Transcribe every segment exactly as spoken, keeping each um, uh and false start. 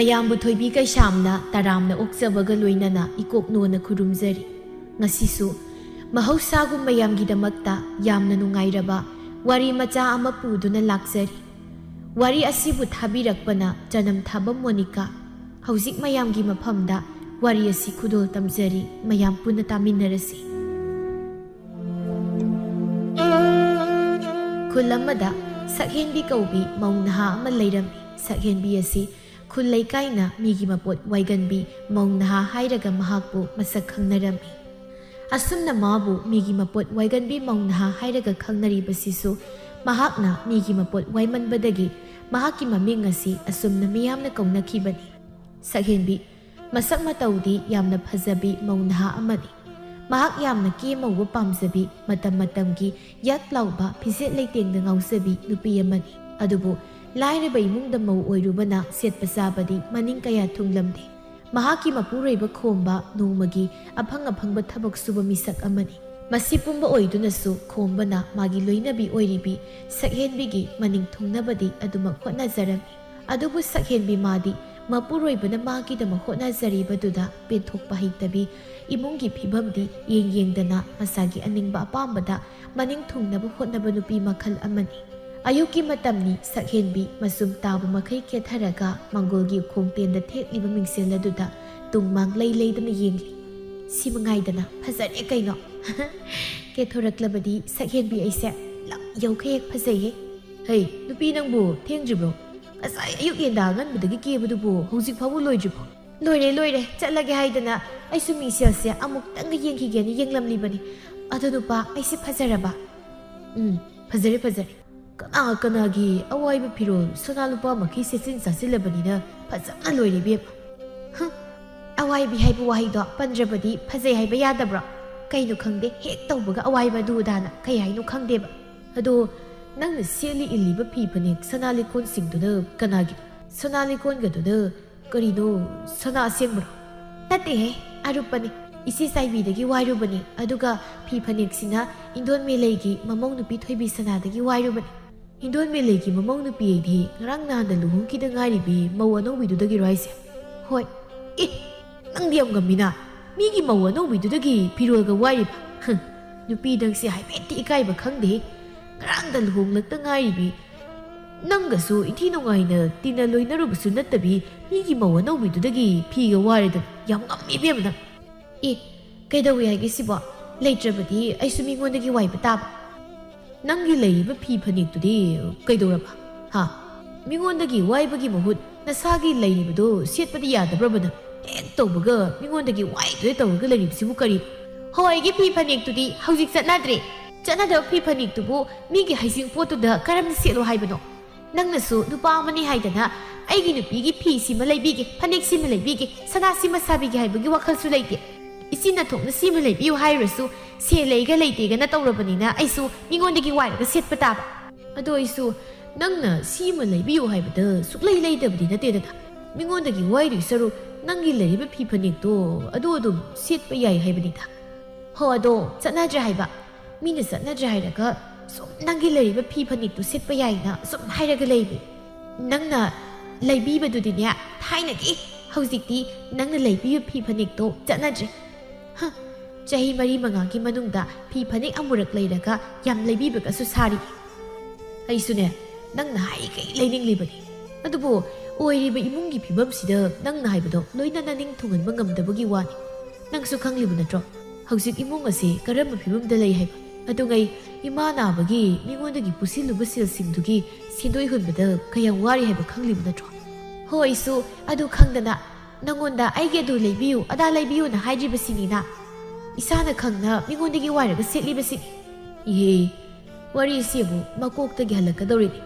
ꯃꯌꯥꯝꯕꯨ ꯊꯣꯏꯕꯤ ꯀꯩꯁꯥꯝꯅ ꯇꯔꯥꯝꯅ ꯑꯣꯛꯆꯕꯒ ꯂꯣꯏꯅꯅ ꯏꯀꯣꯛ ꯅꯣꯟꯅ ꯈꯨꯔꯨꯝꯖꯔꯤ꯫ ꯉꯁꯤꯁꯨ ꯃꯍꯧꯁꯥꯒꯨꯝ ꯃꯌꯥꯝꯒꯤꯗꯃꯛꯇ ꯌꯥꯝꯅ ꯅꯨꯡꯉꯥꯏꯔꯕ ꯋꯥꯔꯤ ꯃꯆꯥ ꯑꯃ ꯄꯨꯗꯨꯅ ꯂꯥꯛꯆꯔꯤ꯫ ꯋꯥꯔꯤ ꯑꯁꯤꯕꯨ ꯊꯥꯕꯤꯔꯛꯄꯅ ꯆꯅꯝ ꯊꯥꯕꯝ ꯃꯣꯅꯤꯀꯥ꯫ ꯍꯧꯖꯤꯛ ꯃꯌꯥꯝꯒꯤ ꯃꯐꯝꯗ ꯋꯥꯔꯤ ꯑꯁꯤ ꯈꯨꯗꯣꯜ ꯇꯝꯖꯔꯤ, ꯃꯌꯥꯝ ꯄꯨꯟꯅ ꯇꯥꯃꯤꯟꯅꯔꯁꯤ꯫ ꯈꯨꯜ ꯑꯃꯗ ꯁꯛꯍꯦꯟꯕꯤ ꯀꯧꯕꯤ ꯃꯧ ꯅꯍꯥ ꯑꯃ ꯂꯩꯔꯝꯃꯤ꯫ ꯁꯛꯍꯦꯟꯕꯤ ꯑꯁꯤ ꯈꯨꯜ ꯂꯩꯀꯥꯏꯅ ꯃꯤꯒꯤ ꯃꯄꯣꯠ ꯋꯥꯏꯒꯟꯕꯤ ꯃꯧ ꯅꯍꯥ ꯍꯥꯏꯔꯒ ꯃꯍꯥꯛꯄꯨ ꯃꯁꯛ ꯈꯪꯅꯔꯝꯃꯤ꯫ ꯑꯁꯨꯝꯅ ꯃꯥꯕꯨ ꯃꯤꯒꯤ ꯃꯄꯣꯠ ꯋꯥꯏꯒꯟꯕꯤ ꯃꯧ ꯅꯍꯥ ꯍꯥꯏꯔꯒ ꯈꯪꯅꯔꯤꯕꯁꯤꯁꯨ ꯃꯍꯥꯛꯅ ꯃꯤꯒꯤ ꯃꯄꯣꯠ ꯋꯥꯏꯃꯟꯕꯗꯒꯤ ꯃꯍꯥꯛꯀꯤ ꯃꯃꯤꯡ ꯑꯁꯤ ꯑꯁꯨꯝꯅ ꯃꯤꯌꯥꯝꯅ ꯀꯧꯅꯈꯤꯕꯅꯤ꯫ ꯁꯛꯍꯦꯟꯕꯤ ꯃꯁꯛ ꯃꯇꯧꯗꯤ ꯌꯥꯝꯅ ꯐꯖꯕꯤ ꯃꯧ ꯅꯍꯥ ꯑꯃꯅꯤ꯫ ꯃꯍꯥꯛ ꯌꯥꯝꯅ ꯀꯦ ꯃꯧꯕ ꯄꯥꯝꯖꯕꯤ, ꯃꯇꯝ ꯃꯇꯝꯒꯤ ꯌꯛ ꯂꯥꯎꯕ ꯐꯤꯖꯦꯠ ꯂꯩꯇꯦꯡꯗ ꯉꯥꯎꯖꯕꯤ ꯅꯨꯄꯤ ꯑꯃꯅꯤ꯫ ꯑꯗꯨꯕꯨ ꯂꯥꯏꯔꯕ ꯏꯃꯨꯡꯗ ꯃꯧ ꯑꯣꯏꯔꯨꯕꯅ ꯁꯦꯠꯄ ꯆꯥꯕꯗꯤ ꯃꯅꯤꯡ ꯀꯌꯥ ꯊꯨꯡꯂꯝꯗꯦ꯫ ꯃꯍꯥꯛꯀꯤ ꯃꯄꯨꯔꯣꯏꯕ ꯈꯣꯝꯕ ꯅꯣꯡꯃꯒꯤ ꯑꯐꯪ ꯑꯐꯪꯕ ꯊꯕꯛ ꯁꯨꯕ ꯃꯤꯁꯛ ꯑꯃꯅꯤ꯫ ꯃꯁꯤ ꯄꯨꯝꯕ ꯑꯣꯏꯗꯨꯅꯁꯨ ꯈꯣꯝꯕꯅ ꯃꯥꯒꯤ ꯂꯣꯏꯅꯕꯤ ꯑꯣꯏꯔꯤꯕꯤ ꯁꯛꯍꯦꯟꯕꯤꯒꯤ ꯃꯅꯤꯡ ꯊꯨꯡꯅꯕꯗꯤ ꯑꯗꯨꯃꯛ ꯍꯣꯠꯅꯖꯔꯝꯃꯤ꯫ ꯑꯗꯨꯕꯨ ꯁꯛꯍꯦꯟꯕꯤ ꯃꯥꯗꯤ ꯃꯄꯨꯔꯣꯏꯕꯅ ꯃꯥꯒꯤꯗꯃꯛ ꯍꯣꯠꯅꯖꯔꯤꯕꯗꯨꯗ ꯄꯦꯟꯊꯣꯛꯄ ꯍꯩꯇꯕꯤ, ꯏꯃꯨꯡꯒꯤ ꯐꯤꯕꯝꯗꯤ ꯌꯦꯡ ꯌꯦꯡꯗꯅ ꯃꯁꯥꯒꯤ ꯑꯅꯤꯡꯕ ꯑꯄꯥꯝꯕꯗ ꯃꯅꯤꯡ ꯊꯨꯡꯅꯕ ꯍꯣꯠꯅꯕ ꯅꯨꯄꯤ ꯃꯈꯜ ꯑꯃꯅꯤ꯫ ꯑꯌꯨꯛꯀꯤ ꯃꯇꯝꯅꯤ꯫ ꯁꯛꯍꯦꯟꯕꯤ ꯃꯆꯨꯝ ꯇꯥꯕ ꯃꯈꯩ ꯀꯦꯊꯔꯒ ꯃꯪꯒꯣꯜꯒꯤ ꯈꯣꯡꯇꯦꯟꯗ ꯊꯦꯠꯂꯤꯕ ꯃꯤꯡꯁꯦꯜ ꯑꯗꯨꯗ ꯇꯨꯡ ꯃꯥꯡ ꯂꯩ ꯂꯩꯗꯅ ꯌꯦꯡꯂꯤ꯫ ꯁꯤ ꯃꯉꯥꯏꯗꯅ ꯐꯖꯔꯦ ꯀꯩꯅꯣ꯫ ꯀꯦꯊꯣꯔꯛꯂꯕꯗꯤ ꯁꯛꯍꯦꯟꯕꯤ ꯑꯩꯁꯦ ꯂꯝ ꯌꯧꯈꯩ ꯍꯦꯛ ꯐꯖꯩꯍꯦ꯫ ꯍꯩ, ꯅꯨꯄꯤ ꯅꯪꯕꯨ ꯊꯦꯡꯗ꯭ꯔꯤꯕ꯭ꯔꯣ? ꯉꯁꯥꯏ ꯑꯌꯨꯛ ꯌꯦꯟꯗꯥ ꯑꯉꯟꯕꯗꯒꯤ ꯀꯦꯕꯗꯨꯕꯨ ꯍꯧꯖꯤꯛ ꯐꯥꯎꯕ ꯂꯣꯏꯗ꯭ꯔꯤꯕꯣ? ꯂꯣꯏꯔꯦ, ꯂꯣꯏꯔꯦ, ꯆꯠꯂꯒꯦ ꯍꯥꯏꯗꯅ ꯑꯩꯁꯨ ꯃꯤꯡꯁꯦꯜꯁꯦ ꯑꯃꯨꯛꯇꯪꯒ ꯌꯦꯡꯈꯤꯒꯦꯅ ꯌꯦꯡꯂꯝꯂꯤꯕꯅꯤ꯫ ꯑꯗꯣ ꯅꯨꯄꯥ, ꯑꯩꯁꯦ ꯐꯖꯔꯕ? ꯎꯝ, ꯐꯖꯔꯦ, ꯐꯖꯔꯦ꯫ ꯀꯅꯥ ꯀꯅꯥꯒꯤ ꯑꯋꯥꯏꯕ ꯐꯤꯔꯣꯜ ꯁꯅꯥ ꯂꯨꯄꯥ ꯃꯈꯩ ꯁꯦꯠꯆꯤꯟ ꯆꯥꯁꯤꯜꯂꯕꯅꯤꯅ ꯐꯖꯅ ꯂꯣꯏꯔꯦ ꯏꯕꯦꯝꯃ꯫ ꯍꯨꯝ, ꯑꯋꯥꯏꯕꯤ ꯍꯥꯏꯕ ꯋꯥꯍꯩꯗꯣ ꯄꯟꯗ꯭ꯔꯕꯗꯤ ꯐꯖꯩ ꯍꯥꯏꯕ ꯌꯥꯗꯕ꯭ꯔꯣ? ꯀꯩꯅꯣ ꯈꯪꯗꯦ, ꯍꯦꯛ ꯇꯧꯕꯒ ꯑꯋꯥꯏꯕ ꯑꯗꯨ ꯑꯗꯥꯅ ꯀꯩ ꯍꯥꯏꯅꯣ ꯈꯪꯗꯦꯕ꯫ ꯑꯗꯣ ꯅꯪꯅ ꯁꯦꯠꯂꯤ ꯏꯜꯂꯤꯕ ꯐꯤ ꯐꯅꯦꯛ ꯁꯅꯥ ꯂꯤꯛꯀꯣꯟꯁꯤꯡꯗꯨꯅ ꯀꯅꯥꯒꯤꯅꯣ? ꯁꯅꯥ ꯂꯤꯛꯀꯣꯟꯒꯗꯨꯅ ꯀꯔꯤꯅꯣ, ꯁꯅꯥ ꯑꯁꯦꯡꯕꯔꯣ? ꯅꯠꯇꯦꯍꯦ, ꯑꯔꯨꯞꯄꯅꯤ꯫ ꯏꯆꯦ ꯆꯥꯏꯕꯤꯗꯒꯤ ꯋꯥꯏꯔꯨꯕꯅꯤ, ꯑꯗꯨꯒ ꯐꯤ ꯐꯅꯦꯛꯁꯤꯅ ꯏꯟꯗꯣꯟ ꯃꯦꯂꯩꯒꯤ ꯃꯃꯧ ꯅꯨꯄꯤ ꯊꯣꯏꯕꯤ ꯁꯅꯥꯗꯒꯤ ꯋꯥꯏꯔꯨꯕꯅꯤ꯫ ꯍꯤꯟꯗꯣꯟ ꯃꯦꯂꯩꯒꯤ ꯃꯃꯧ ꯅꯨꯄꯤ ꯑꯩꯗꯤ ꯉꯔꯥꯡ ꯅꯍꯥꯟꯗ ꯂꯨꯍꯣꯡꯈꯤꯗ ꯉꯥꯏꯔꯤꯕꯤ ꯃꯧ ꯑꯅꯧꯕꯤꯗꯨꯗꯒꯤꯔꯣ ꯍꯥꯏꯁꯦ? ꯍꯣꯏ꯫ ꯑꯦ, ꯅꯪꯗꯤ ꯌꯥꯝ ꯉꯝꯃꯤꯅ꯫ ꯃꯤꯒꯤ ꯃꯧ ꯑꯅꯧꯕꯤꯗꯨꯗꯒꯤ ꯐꯤꯔꯣꯜꯒ ꯋꯥꯏꯔꯤꯕ? ꯍ, ꯅꯨꯄꯤ ꯅꯪꯁꯦ ꯍꯥꯏꯐꯦꯠꯇꯤ ꯏꯀꯥꯏꯕ ꯈꯪꯗꯦ꯫ ꯉꯔꯥꯡꯗ ꯂꯨꯍꯣꯡꯂꯛꯇ ꯉꯥꯏꯔꯤꯕꯤ, ꯅꯪꯒꯁꯨ ꯏꯟꯊꯤ ꯅꯨꯡꯉꯥꯏꯅ ꯇꯤꯟꯅ ꯂꯣꯏꯅꯔꯨꯕꯁꯨ ꯅꯠꯇꯕꯤ, ꯃꯤꯒꯤ ꯃꯧ ꯑꯅꯧꯕꯤꯗꯨꯗꯒꯤ ꯐꯤꯒ ꯋꯥꯏꯔꯗꯅ꯫ ꯌꯥꯝ ꯉꯝꯃꯤ ꯏꯕꯦꯝꯃ ꯅꯪ꯫ ꯑꯦ, ꯀꯩꯗꯧꯏ ꯍꯥꯏꯒꯦ ꯁꯤꯕꯣ? ꯂꯩꯇ꯭ꯔꯕꯗꯤ ꯑꯩꯁꯨ ꯃꯤꯉꯣꯟꯗꯒꯤ ꯋꯥꯏꯕ ꯇꯥꯕ꯫ ꯅꯪꯒꯤ ꯂꯩꯔꯤꯕ ꯐꯤ ꯐꯅꯦꯛꯇꯨꯗꯤ ꯀꯩꯗꯧꯔꯕ? ꯍꯥ? ꯃꯤꯉꯣꯟꯗꯒꯤ ꯋꯥꯏꯕꯒꯤ ꯃꯍꯨꯠ ꯅꯁꯥꯒꯤ ꯂꯩꯔꯤꯕꯗꯣ ꯁꯦꯠꯄꯗꯤ ꯌꯥꯗꯕ꯭ꯔꯕ ꯅꯪ? ꯍꯦꯛ ꯇꯧꯕꯒ ꯃꯤꯉꯣꯟꯗꯒꯤ ꯋꯥꯏꯗꯣꯏ ꯇꯧꯔꯒ ꯂꯩꯔꯤꯕꯁꯤꯕꯨ ꯀꯔꯤ? ꯍꯣ, ꯑꯩꯒꯤ ꯐꯤ ꯐꯅꯦꯛꯇꯨꯗꯤ ꯍꯧꯖꯤꯛ ꯆꯠꯅꯗ꯭ꯔꯦ꯫ ꯆꯠꯅꯗꯕ ꯐꯤ ꯐꯅꯦꯛꯇꯨꯕꯨ ꯃꯤꯒꯤ ꯍꯩꯖꯤꯡꯄꯣꯠꯇꯨꯗ ꯀꯔꯝꯅ ꯁꯦꯠꯂꯣ ꯍꯥꯏꯕꯅꯣ? ꯅꯪꯅꯁꯨ ꯅꯨꯄꯥ ꯑꯃꯅꯤ ꯍꯥꯏꯗꯅ ꯑꯩꯒꯤ ꯅꯨꯄꯤꯒꯤ ꯐꯤ ꯁꯤꯃ ꯂꯩꯕꯤꯒꯦ, ꯐꯅꯦꯛ ꯁꯤꯃ ꯂꯩꯕꯤꯒꯦ, ꯁꯅꯥ ꯁꯤꯃ ꯁꯥꯕꯤꯒꯦ ꯍꯥꯏꯕꯒꯤ ꯋꯥꯈꯜꯁꯨ ꯂꯩꯇꯦ꯫ ꯏꯆꯤꯟ ꯅꯊꯣꯛꯅ ꯁꯤꯃ ꯂꯩꯕꯤꯌꯨ ꯍꯥꯏꯔꯨꯔꯁꯨ ꯁꯦꯜ ꯂꯩꯒ ꯂꯩꯇꯦꯒꯅ ꯇꯧꯔꯕꯅꯤꯅ ꯑꯩꯁꯨ ꯃꯤꯉꯣꯟꯗꯒꯤ ꯋꯥꯏꯔꯒ ꯁꯦꯠꯄ ꯇꯥꯕ꯫ ꯑꯗꯣ ꯑꯩꯁꯨ ꯅꯪꯅ ꯁꯤꯃ ꯂꯩꯕꯤꯌꯨ ꯍꯥꯏꯕꯗ ꯁꯨꯛꯂꯩ ꯂꯩꯗꯕꯗꯤ ꯅꯠꯇꯦꯗꯅ꯫ ꯃꯤꯉꯣꯟꯗꯒꯤ ꯋꯥꯏꯗꯣꯏ ꯁꯔꯨꯛ ꯅꯪꯒꯤ ꯂꯩꯔꯤꯕ ꯐꯤ ꯐꯅꯦꯛꯇꯣ ꯑꯗꯨ ꯑꯗꯨꯝ ꯁꯦꯠꯄ ꯌꯥꯏ ꯍꯥꯏꯕꯅꯤꯗ꯫ ꯍꯣ, ꯑꯗꯣ ꯆꯠꯅꯗ꯭ꯔꯦ ꯍꯥꯏꯕ꯫ ꯃꯤꯅ ꯆꯠꯅꯗ꯭ꯔꯦ ꯍꯥꯏꯔꯒ ꯁꯨꯝ ꯅꯪꯒꯤ ꯂꯩꯔꯤꯕ ꯐꯤ ꯐꯅꯦꯛꯇꯨ ꯁꯦꯠꯄ ꯌꯥꯏꯅ ꯁꯨꯝ ꯍꯥꯏꯔꯒ ꯂꯩꯕꯤ꯫ ꯅꯪꯅ ꯂꯩꯕꯤꯕꯗꯨꯗꯤꯅꯦ, ꯊꯥꯏꯅꯒꯤ꯫ ꯍꯧꯖꯤꯛꯇꯤ ꯅꯪꯅ ꯂꯩꯕꯤꯕ ꯐꯤ ꯐꯅꯦꯛꯇꯣ ꯆꯠꯅꯗ꯭ꯔꯦ꯫ ꯍ, ꯆꯍꯤ ꯃꯔꯤ ꯃꯉꯥꯒꯤ ꯃꯅꯨꯡꯗ ꯐꯤ ꯐꯅꯦꯛ ꯑꯃꯨꯔꯛ ꯂꯩꯔꯒ ꯌꯥꯝ ꯂꯩꯕꯤꯕꯒꯁꯨ ꯁꯥꯔꯤ꯫ ꯑꯩꯁꯨꯅꯦ, ꯅꯪꯅ ꯍꯥꯏꯔꯤꯈꯩ ꯂꯩꯅꯤꯡꯂꯤꯕꯅꯤ꯫ ꯑꯗꯨꯕꯨ ꯑꯣꯏꯔꯤꯕ ꯏꯃꯨꯡꯒꯤ ꯐꯤꯕꯝꯁꯤꯗ ꯅꯪꯅ ꯍꯥꯏꯕꯗꯣ ꯂꯣꯏꯅꯅ ꯅꯤꯡ ꯊꯨꯡꯍꯟꯕ ꯉꯝꯗꯕꯒꯤ ꯋꯥꯅꯤ꯫ ꯅꯪꯁꯨ ꯈꯪꯂꯤꯕ ꯅꯠꯇ꯭ꯔꯣ? ꯍꯧꯖꯤꯛ ꯏꯃꯨꯡ ꯑꯁꯤ ꯀꯔꯝꯕ ꯐꯤꯕꯝꯗ ꯂꯩ ꯍꯥꯏꯕ꯫ ꯑꯗꯨꯉꯩ ꯏꯃꯥ ꯅꯥꯕꯒꯤ ꯃꯤꯉꯣꯟꯗꯒꯤ ꯄꯨꯁꯤꯜꯂꯨꯕ ꯁꯦꯜꯁꯤꯡꯗꯨꯒꯤ ꯁꯦꯟꯗꯣꯏ ꯍꯨꯟꯕꯗ ꯀꯌꯥꯝ ꯋꯥꯔꯤ ꯍꯥꯏꯕ ꯈꯪꯂꯤꯕ ꯅꯠꯇ꯭ꯔꯣ? ꯍꯣ, ꯑꯩꯁꯨ ꯑꯗꯨ ꯈꯪꯗꯅ ꯅꯪꯉꯣꯟꯗ ꯑꯩꯒꯤ ꯑꯗꯨ ꯂꯩꯕꯤꯌꯨ, ꯑꯗꯥ ꯂꯩꯕꯤꯌꯨꯅ ꯍꯥꯏꯗ꯭ꯔꯤꯕꯁꯤꯅꯤꯅ꯫ ꯏꯁꯥꯅ ꯈꯪꯅ ꯃꯤꯉꯣꯟꯗꯒꯤ ꯋꯥꯏꯔꯒ ꯁꯦꯠꯂꯤꯕꯁꯤꯅꯤ꯫ ꯏꯍꯦ, ꯋꯥꯔꯤꯁꯤ ꯑꯃꯨꯛ ꯃꯀꯣꯛꯇꯒꯤ ꯍꯜꯂꯛꯀꯗꯧꯔꯤꯅꯤ꯫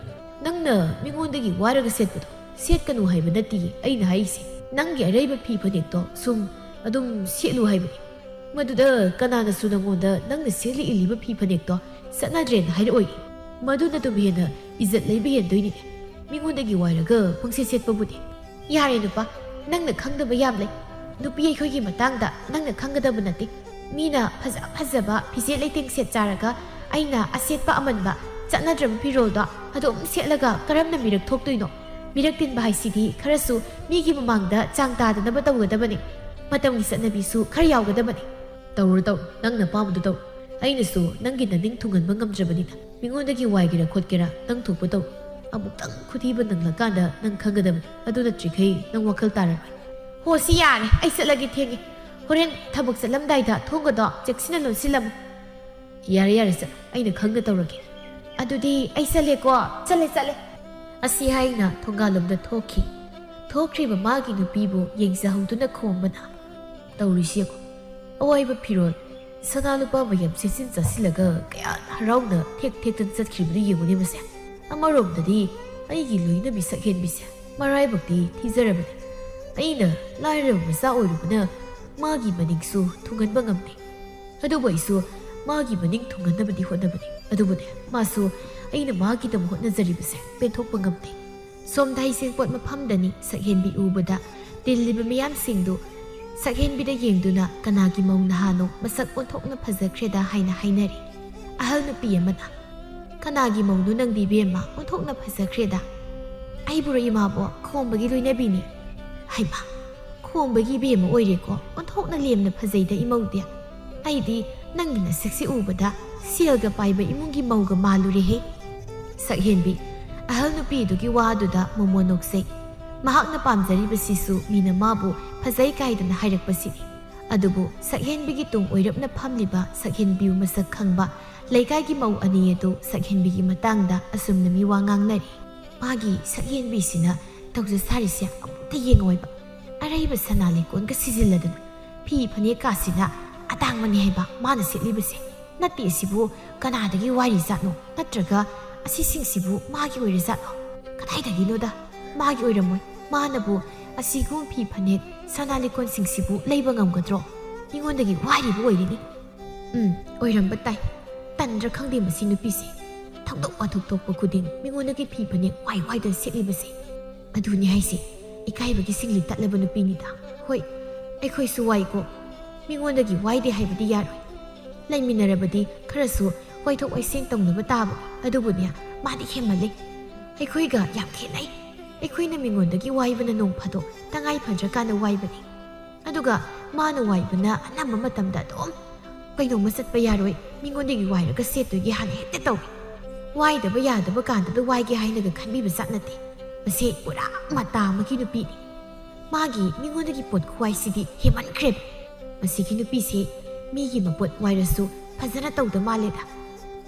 ꯅꯪꯅ ꯃꯤꯉꯣꯟꯗꯒꯤ ꯋꯥꯏꯔꯒ ꯁꯦꯠꯄꯗꯣ ꯁꯦꯠꯀꯅꯨ ꯍꯥꯏꯕ ꯅꯠꯇꯤꯌꯦ ꯑꯩꯅ ꯍꯥꯏꯔꯤꯁꯦ꯫ ꯅꯪꯒꯤ ꯑꯔꯩꯕ ꯐꯤ ꯐꯅꯦꯛꯇꯣ ꯁꯨꯝ ꯑꯗꯨꯝ ꯁꯦꯠꯂꯨ ꯍꯥꯏꯕꯅꯤ꯫ ꯃꯗꯨꯗ ꯀꯅꯥꯅꯁꯨ ꯅꯪꯉꯣꯟꯗ ꯅꯪꯅ ꯁꯦꯠꯂꯤ ꯏꯜꯂꯤꯕ ꯐꯤ ꯐꯅꯦꯛꯇꯣ ꯆꯠꯅꯗ꯭ꯔꯦꯅ ꯍꯥꯏꯔꯛꯑꯣꯏ꯫ ꯃꯗꯨꯅ ꯑꯗꯨꯝ ꯍꯦꯟꯅ ꯏꯖꯠ ꯂꯩꯕ ꯍꯦꯟꯗꯣꯏꯅꯤꯅꯦ, ꯃꯤꯉꯣꯟꯗꯒꯤ ꯋꯥꯏꯔꯒ ꯄꯪꯁꯦꯠ ꯁꯦꯠꯄꯕꯨꯗꯤ꯫ ꯌꯥꯔꯦ ꯅꯨꯄꯥ, ꯅꯪꯅ ꯈꯪꯗꯕ ꯌꯥꯝ ꯂꯩ꯫ ꯅꯨꯄꯤ ꯑꯩꯈꯣꯏꯒꯤ ꯃꯇꯥꯡꯗ ꯅꯪꯅ ꯈꯪꯒꯗꯕ ꯅꯠꯇꯦ꯫ ꯃꯤꯅ ꯐꯖ ꯐꯖꯕ ꯐꯤꯖꯦꯠ ꯂꯩꯇꯦꯡ ꯁꯦꯠ ꯆꯥꯔꯒ ꯑꯩꯅ ꯑꯁꯦꯠꯄ ꯑꯃꯟꯕ, ꯆꯠꯅꯗ꯭ꯔꯕ ꯐꯤꯔꯣꯜꯗꯣ ꯑꯗꯨꯝ ꯁꯦꯠꯂꯒ ꯀꯔꯝꯅ ꯃꯤꯔꯛ ꯊꯣꯛꯇꯣꯏꯅꯣ? ꯃꯤꯔꯛ ꯇꯤꯟꯕ ꯍꯥꯏꯁꯤꯗꯤ ꯈꯔꯁꯨ ꯃꯤꯒꯤ ꯃꯃꯥꯡꯗ ꯆꯥꯡ ꯇꯥꯗꯅꯕ ꯇꯧꯒꯗꯕꯅꯤ꯫ ꯃꯇꯝꯒꯤ ꯆꯠꯅꯕꯤꯁꯨ ꯈꯔ ꯌꯥꯎꯒꯗꯕꯅꯤ꯫ ꯇꯧꯔꯣ, ꯇꯧꯔꯣ, ꯅꯪꯅ ꯑꯄꯥꯝꯕꯗꯨ ꯇꯧ꯫ ꯑꯩꯅꯁꯨ ꯅꯪꯒꯤ ꯅꯅꯤꯡ ꯊꯨꯡꯍꯟꯕ ꯉꯝꯗ꯭ꯔꯕꯅꯤꯅ ꯃꯤꯉꯣꯟꯗꯒꯤ ꯋꯥꯏꯒꯦꯔꯥ ꯈꯣꯠꯀꯦꯔꯥ ꯅꯪ ꯊꯣꯛꯄ ꯇꯧ꯫ ꯑꯃꯨꯛꯇꯪ ꯈꯨꯊꯤꯕ ꯅꯪꯂꯀꯥꯟꯗ ꯅꯪ ꯈꯪꯒꯗꯕꯅꯤ꯫ ꯑꯗꯨ ꯅꯠꯇ꯭ꯔꯤꯈꯩ ꯅꯪ ꯋꯥꯈꯜ ꯇꯥꯔꯔꯣꯏ꯫ ꯍꯣ, ꯁꯤ ꯌꯥꯔꯦ, ꯑꯩ ꯆꯠꯂꯒꯦ, ꯊꯦꯡꯉꯦ꯫ ꯍꯣꯔꯦꯟ ꯊꯕꯛ ꯆꯠꯂꯝꯗꯥꯏꯗ ꯊꯣꯡꯒꯗꯣ ꯆꯦꯛꯁꯤꯟꯅ ꯂꯣꯟꯁꯤꯜꯂꯝꯃꯨ꯫ ꯌꯥꯔꯦ, ꯌꯥꯔꯦ, ꯆꯠꯂꯣ, ꯑꯩꯅ ꯈꯪꯅ ꯇꯧꯔꯒꯦ꯫ ꯑꯗꯨꯗꯤ ꯑꯩ ꯆꯠꯂꯦꯀꯣ꯫ ꯆꯠꯂꯦ, ꯆꯠꯂꯦ꯫ ꯑꯁꯤ ꯍꯥꯏꯅ ꯊꯣꯡꯒꯥꯜꯂꯣꯝꯗ ꯊꯣꯛꯈꯤ꯫ ꯊꯣꯛꯈ꯭ꯔꯤꯕ ꯃꯥꯒꯤ ꯅꯨꯄꯤꯕꯨ ꯌꯦꯡꯖꯍꯧꯗꯨꯅ ꯈꯣꯝꯕꯅ, "ꯇꯧꯔꯤꯁꯤ ꯌꯦꯡꯉꯨ, ꯑꯋꯥꯏꯕ ꯐꯤꯔꯣꯜ, ꯁꯅꯥ ꯂꯨꯄꯥ ꯃꯌꯥꯝ ꯁꯦꯠꯆꯤꯟ ꯆꯥꯁꯤꯜꯂꯒ ꯀꯌꯥ ꯍꯔꯥꯎꯅ ꯊꯦꯛ ꯊꯦꯛꯇꯅ ꯆꯠꯈ꯭ꯔꯤꯕꯅꯣ ꯌꯦꯡꯉꯨꯅꯦ ꯃꯁꯦ꯫ ꯑꯃꯔꯣꯝꯗꯗꯤ ꯑꯩꯒꯤ ꯂꯣꯏꯅꯕꯤ ꯁꯛꯍꯦꯟꯕꯤꯁꯦ ꯃꯔꯥꯏꯕꯛꯇꯤ ꯊꯤꯖꯔꯕꯅꯤ꯫ ꯑꯩꯅ ꯂꯥꯏꯔꯕ ꯃꯆꯥ ꯑꯣꯏꯔꯨꯕꯅ ꯃꯥꯒꯤ ꯃꯅꯤꯡꯁꯨ ꯊꯨꯡꯍꯟꯕ ꯉꯝꯗꯦ꯫ ꯑꯗꯨꯕꯨ ꯑꯩꯁꯨ ꯃꯥꯒꯤ ꯃꯅꯤꯡ ꯊꯨꯡꯍꯟꯅꯕꯗꯤ ꯍꯣꯠꯅꯕꯅꯤ꯫ ꯑꯗꯨꯕꯨꯅꯦ, ꯃꯥꯁꯨ ꯑꯩꯅ ꯃꯥꯒꯤꯗꯃꯛ ꯍꯣꯠꯅꯖꯔꯤꯕꯁꯦ ꯄꯦꯟꯊꯣꯛꯄ ꯉꯝꯗꯦ꯫ ꯁꯣꯝꯗ ꯍꯩꯁꯤꯡꯄꯣꯠ ꯃꯐꯝꯗꯅꯤ ꯁꯛꯍꯦꯟꯕꯤ ꯎꯕꯗ ꯇꯤꯜꯂꯤꯕ ꯃꯤꯌꯥꯝꯁꯤꯡꯗꯨ ꯁꯛꯍꯦꯟꯕꯤꯗ ꯌꯦꯡꯗꯨꯅ ꯀꯅꯥꯒꯤ ꯃꯧ ꯅꯍꯥꯅꯣ ꯃꯁꯛ ꯑꯣꯟꯊꯣꯛꯅ ꯐꯖꯈ꯭ꯔꯦꯗ ꯍꯥꯏꯅ ꯍꯥꯏꯅꯔꯤ꯫ ꯑꯍꯜ ꯅꯨꯄꯤ ꯑꯃꯅ, "ꯀꯅꯥꯒꯤ ꯃꯧꯅꯣ ꯅꯪꯗꯤ ꯏꯕꯦꯝꯃ ꯑꯣꯟꯊꯣꯛꯅ ꯐꯖꯈ꯭ꯔꯦꯗ?" "ꯑꯩꯕꯨꯔꯣ ꯏꯃꯥꯕꯣ, ꯈꯣꯝꯕꯒꯤ ꯂꯣꯏꯅꯕꯤꯅꯤ꯫" "ꯍꯩꯃꯥ, ꯈꯣꯝꯕꯒꯤ ꯏꯕꯦꯝꯃ ꯑꯣꯏꯔꯦꯀꯣ, ꯑꯣꯟꯊꯣꯛꯅ ꯂꯦꯝꯅ ꯐꯖꯩꯗ ꯏꯃꯧꯗꯤ꯫ ꯑꯩꯗꯤ ꯅꯪꯒꯤ ꯅꯁꯛꯁꯤ ꯎꯕꯗ ꯁꯦꯜꯒ ꯄꯥꯏꯕ ꯏꯃꯨꯡꯒꯤ ꯃꯧꯒ ꯃꯥꯜꯂꯨꯔꯦꯍꯦ꯫" ꯁꯛꯍꯦꯟꯕꯤ ꯑꯍꯜ ꯅꯨꯄꯤꯗꯨꯒꯤ ꯋꯥꯗꯨꯗ ꯃꯣꯃꯣꯟ ꯅꯣꯛꯆꯩ꯫ ꯃꯍꯥꯛꯅ ꯄꯥꯝꯖꯔꯤꯕꯁꯤꯁꯨ ꯃꯤꯅ ꯃꯥꯕꯨ ꯐꯖꯩ ꯀꯥꯏꯗꯅ ꯍꯥꯏꯔꯛꯄꯁꯤꯅꯤ꯫ ꯑꯗꯨꯕꯨ ꯁꯛꯍꯦꯟꯕꯤꯒꯤ ꯇꯨꯡ ꯑꯣꯏꯔꯞꯅ ꯐꯝꯂꯤꯕ ꯁꯛꯍꯦꯟꯕꯤꯕꯨ ꯃꯁꯛ ꯈꯪꯕ ꯂꯩꯀꯥꯏꯒꯤ ꯃꯧ ꯑꯅꯤ ꯑꯗꯨ ꯁꯛꯍꯦꯟꯕꯤꯒꯤ ꯃꯇꯥꯡꯗ ꯑꯁꯨꯝꯅ ꯃꯤ ꯋꯥ ꯉꯥꯡꯅꯔꯤ꯫ "ꯃꯥꯒꯤ ꯁꯛꯍꯦꯟꯕꯤꯁꯤꯅ ꯇꯧꯖ ꯁꯥꯔꯤꯁꯦ ꯑꯃꯨꯛꯇ ꯌꯦꯡꯉꯣꯏꯕ꯫ ꯑꯔꯩꯕ ꯁꯅꯥ ꯂꯩꯀꯣꯟꯒ ꯁꯤꯖꯤꯜꯂꯗꯅ ꯐꯤ ꯐꯅꯦꯛ ꯀꯥꯁꯤꯅ ꯑꯇꯥꯡꯕꯅꯤ ꯍꯥꯏꯕ ꯃꯥꯅ ꯁꯦꯠꯂꯤꯕꯁꯦ꯫ ꯅꯠꯇꯦ, ꯑꯁꯤꯕꯨ ꯀꯅꯥꯗꯒꯤ ꯋꯥꯏꯔꯤꯖꯥꯠꯅꯣ? ꯅꯠꯇ꯭ꯔꯒ ꯑꯁꯤꯁꯤꯡꯁꯤꯕꯨ ꯃꯥꯒꯤ ꯑꯣꯏꯔꯖꯥꯠꯂꯣ? ꯀꯗꯥꯏꯗꯒꯤꯅꯣꯗ, ꯃꯥꯒꯤ ꯑꯣꯏꯔꯝꯃꯣꯏ꯫ ꯃꯥꯅꯕꯨ ꯑꯁꯤꯒꯨꯝ ꯐꯤ ꯐꯅꯦꯛ ꯁꯅꯥ ꯂꯩꯀꯣꯟꯁꯤꯡꯁꯤꯕꯨ ꯂꯩꯕ ꯉꯝꯒꯗ꯭ꯔꯣ? ꯃꯤꯉꯣꯟꯗꯒꯤ ꯋꯥꯏꯔꯤꯕ ꯑꯣꯏꯔꯤꯅꯤ꯫ ꯎꯝ, ꯑꯣꯏꯔꯝꯕ ꯇꯥꯏ꯫ ꯇꯟꯗ꯭ꯔꯥ ꯈꯪꯗꯦ ꯃꯁꯤ ꯅꯨꯄꯤꯁꯦ꯫ ꯊꯧꯗꯣꯛ ꯋꯥꯊꯣꯛ ꯊꯣꯛꯄ ꯈꯨꯗꯤꯡ ꯃꯤꯉꯣꯟꯗꯒꯤ ꯐꯤ ꯐꯅꯦꯛ ꯋꯥꯏ ꯋꯥꯏꯗꯅ ꯁꯦꯠꯂꯤꯕꯁꯦ꯫ ꯑꯗꯨꯅꯤ ꯍꯥꯏꯁꯦ, ꯏꯀꯥꯏꯕꯒꯤ ꯁꯤꯡꯂꯤ ꯇꯠꯂꯕ ꯅꯨꯄꯤꯅꯤꯗ꯫ ꯍꯣꯏ, ꯑꯩꯈꯣꯏꯁꯨ ꯋꯥꯏꯀꯣ꯫ ꯃꯤꯉꯣꯟꯗꯒꯤ ꯋꯥꯏꯗꯦ ꯍꯥꯏꯕꯗꯤ ꯌꯥꯔꯣꯏ꯫ ꯂꯩꯃꯤꯟꯅꯔꯕꯗꯤ ꯈꯔꯁꯨ ꯋꯥꯏꯊꯣꯛ ꯋꯥꯏꯁꯦꯡ ꯇꯧꯅꯕ ꯇꯥꯕ꯫ ꯑꯗꯨꯕꯨꯅꯦ, ꯃꯥꯗꯤ ꯍꯦꯟꯃꯜꯂꯦ꯫ ꯑꯩꯈꯣꯏꯒ ꯌꯥꯝ ꯈꯦꯠꯅꯩ꯫ ꯑꯩꯈꯣꯏꯅ ꯃꯤꯉꯣꯟꯗꯒꯤ ꯋꯥꯏꯕꯅ ꯅꯣꯡ ꯐꯥꯗꯣꯛ ꯇꯉꯥꯏ ꯐꯗ꯭ꯔꯀꯥꯟꯗ ꯋꯥꯏꯕꯅꯤ꯫ ꯑꯗꯨꯒ ꯃꯥꯅ ꯋꯥꯏꯕꯅ ꯑꯅꯝꯕ ꯃꯇꯝꯗ ꯑꯗꯨꯝ "ꯀꯩꯅꯣꯝꯃ ꯆꯠꯄ ꯌꯥꯔꯣꯏ, ꯃꯤꯉꯣꯟꯗꯒꯤ ꯋꯥꯏꯔꯒ ꯁꯦꯠꯇꯣꯏꯒꯦ" ꯍꯥꯟꯅ ꯍꯦꯛꯇ ꯇꯧꯏ꯫ ꯋꯥꯏꯗꯕ ꯌꯥꯗꯕ ꯀꯥꯟꯗꯗ ꯋꯥꯏꯒꯦ ꯍꯥꯏꯅꯒ ꯈꯟꯕꯤꯕ ꯖꯥꯠ ꯅꯠꯇꯦ꯫ ꯃꯁꯤ ꯄꯨꯔꯥ ꯃꯇꯥ ꯑꯃꯒꯤ ꯅꯨꯄꯤꯅꯤ꯫ ꯃꯥꯒꯤ ꯃꯤꯉꯣꯟꯗꯒꯤ ꯄꯣꯠ ꯈꯨꯋꯥꯏꯁꯤꯗꯤ ꯍꯦꯟꯃꯟꯈ꯭ꯔꯦꯕ꯫ ꯃꯁꯤꯒꯤ ꯅꯨꯄꯤꯁꯤ ꯃꯤꯒꯤ ꯃꯄꯣꯠ ꯋꯥꯏꯔꯁꯨ ꯐꯖꯅ ꯇꯧꯗ ꯃꯥꯜꯂꯦꯗ꯫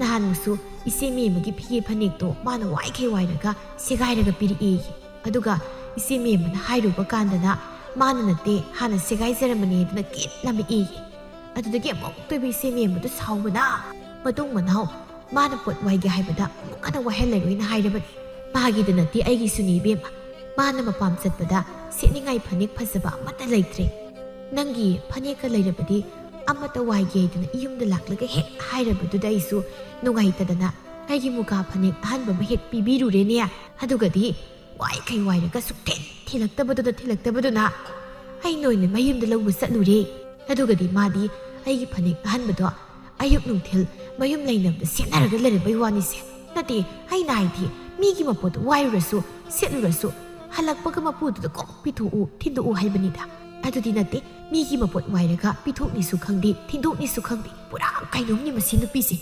ꯅꯍꯥꯟꯃꯨꯛꯁꯨ ꯏꯆꯦ ꯃꯦꯝꯃꯒꯤ ꯐꯤꯒꯦ ꯐꯅꯦꯛꯇꯣ ꯃꯥꯅ ꯋꯥꯏꯈꯩ ꯋꯥꯏꯔꯒ ꯁꯦꯒꯥꯏꯔꯒ ꯄꯤꯔꯛꯑꯦꯌꯦ꯫ ꯑꯗꯨꯒ ꯏꯆꯦ ꯃꯦꯝꯃꯅ ꯍꯥꯏꯔꯨꯕ ꯀꯥꯟꯗꯅ ꯃꯥꯅ ꯅꯠꯇꯦ, ꯍꯥꯟꯅ ꯁꯦꯒꯥꯏꯖꯔꯝꯕꯅꯦꯗꯅ ꯀꯤꯠ ꯅꯝꯃꯛꯑꯦꯌꯦ꯫ ꯑꯗꯨꯗꯒꯤ ꯑꯃꯨꯛꯇꯣꯏꯕ ꯏꯆꯦ ꯃꯦꯝꯃꯗꯨ ꯁꯥꯎꯕꯅ ꯃꯇꯨꯡ ꯃꯅꯥꯎ ꯃꯥꯅ ꯄꯣꯠ ꯋꯥꯏꯒꯦ ꯍꯥꯏꯕꯗ ꯑꯃꯨꯛ ꯍꯟꯅ ꯋꯥꯏꯍꯜꯂꯔꯣꯏꯅ ꯍꯥꯏꯔꯕꯅꯤ꯫ ꯃꯥꯒꯤꯗ ꯅꯠꯇꯦ, ꯑꯩꯒꯤꯁꯨꯅꯦ ꯏꯕꯦꯝꯃ꯫ ꯃꯥꯅ ꯃꯄꯥꯝ ꯆꯠꯄꯗ ꯁꯦꯠꯅꯤꯡꯉꯥꯏ ꯐꯅꯦꯛ ꯐꯖꯕ ꯑꯃꯠꯇ ꯂꯩꯇ꯭ꯔꯦ꯫ ꯅꯪꯒꯤ ꯐꯅꯦꯛꯀ ꯂꯩꯔꯕꯗꯤ ꯑꯃꯠꯇ ꯋꯥꯏꯒꯦ ꯍꯥꯏꯗꯅ ꯏꯌꯨꯝꯗ ꯂꯥꯛꯂꯒ ꯍꯦꯛ ꯍꯥꯏꯔꯕꯗꯨꯗ ꯑꯩꯁꯨ ꯅꯨꯡꯉꯥꯏꯇꯗꯅ ꯑꯩꯒꯤ ꯃꯨꯀꯥ ꯐꯅꯦꯛ ꯑꯍꯟꯕ ꯑꯃ ꯍꯦꯛ ꯄꯤꯕꯤꯔꯨꯔꯦꯅꯦ꯫ ꯑꯗꯨꯒꯗꯤ ꯋꯥꯏꯈꯩ ꯋꯥꯏꯔꯒ ꯁꯨꯛꯊꯤꯟ ꯊꯤꯜꯂꯛꯇꯕꯗꯨꯅ ꯊꯤꯜꯂꯛꯇꯕꯗꯨꯅ ꯑꯩꯅ ꯑꯣꯏꯅ ꯃꯌꯨꯝꯗ ꯂꯧꯕ ꯆꯠꯂꯨꯔꯦ꯫ ꯑꯗꯨꯒꯗꯤ ꯃꯥꯗꯤ ꯑꯩꯒꯤ ꯐꯅꯦꯛ ꯑꯍꯟꯕꯗꯣ ꯑꯌꯨꯛ ꯅꯨꯡꯊꯤꯜ ꯃꯌꯨꯝ ꯂꯩꯅꯕꯗ ꯁꯦꯠꯅꯔꯒ ꯂꯩꯔꯝꯕꯩ ꯋꯥꯅꯤꯁꯦ꯫ ꯅꯠꯇꯦ, ꯑꯩꯅ ꯍꯥꯏꯗꯤ ꯃꯤꯒꯤ ꯃꯄꯣꯠꯇꯣ ꯋꯥꯏꯔꯨꯔꯁꯨ ꯁꯦꯠꯂꯨꯔꯁꯨ ꯍꯜꯂꯛꯄꯒ ꯃꯄꯨꯗꯨꯗ ꯀꯣꯛ ꯄꯤꯊꯣꯛꯎ, ꯊꯤꯟꯗꯣꯛꯎ ꯍꯥꯏꯕꯅꯤꯗ꯫ ꯑꯗꯨꯗꯤ ꯅꯠꯇꯦ, ꯃꯤꯒꯤ ꯃꯄꯣꯠ ꯋꯥꯏꯔꯒ ꯄꯤꯊꯣꯛꯅꯤꯁꯨ ꯈꯪꯗꯦ, ꯊꯤꯟꯗꯣꯛꯅꯤꯁꯨ ꯈꯪꯗꯦ꯫ ꯄꯨꯔꯥ ꯀꯩꯅꯣꯝꯅꯤ ꯃꯁꯤ ꯅꯨꯄꯤꯁꯦ꯫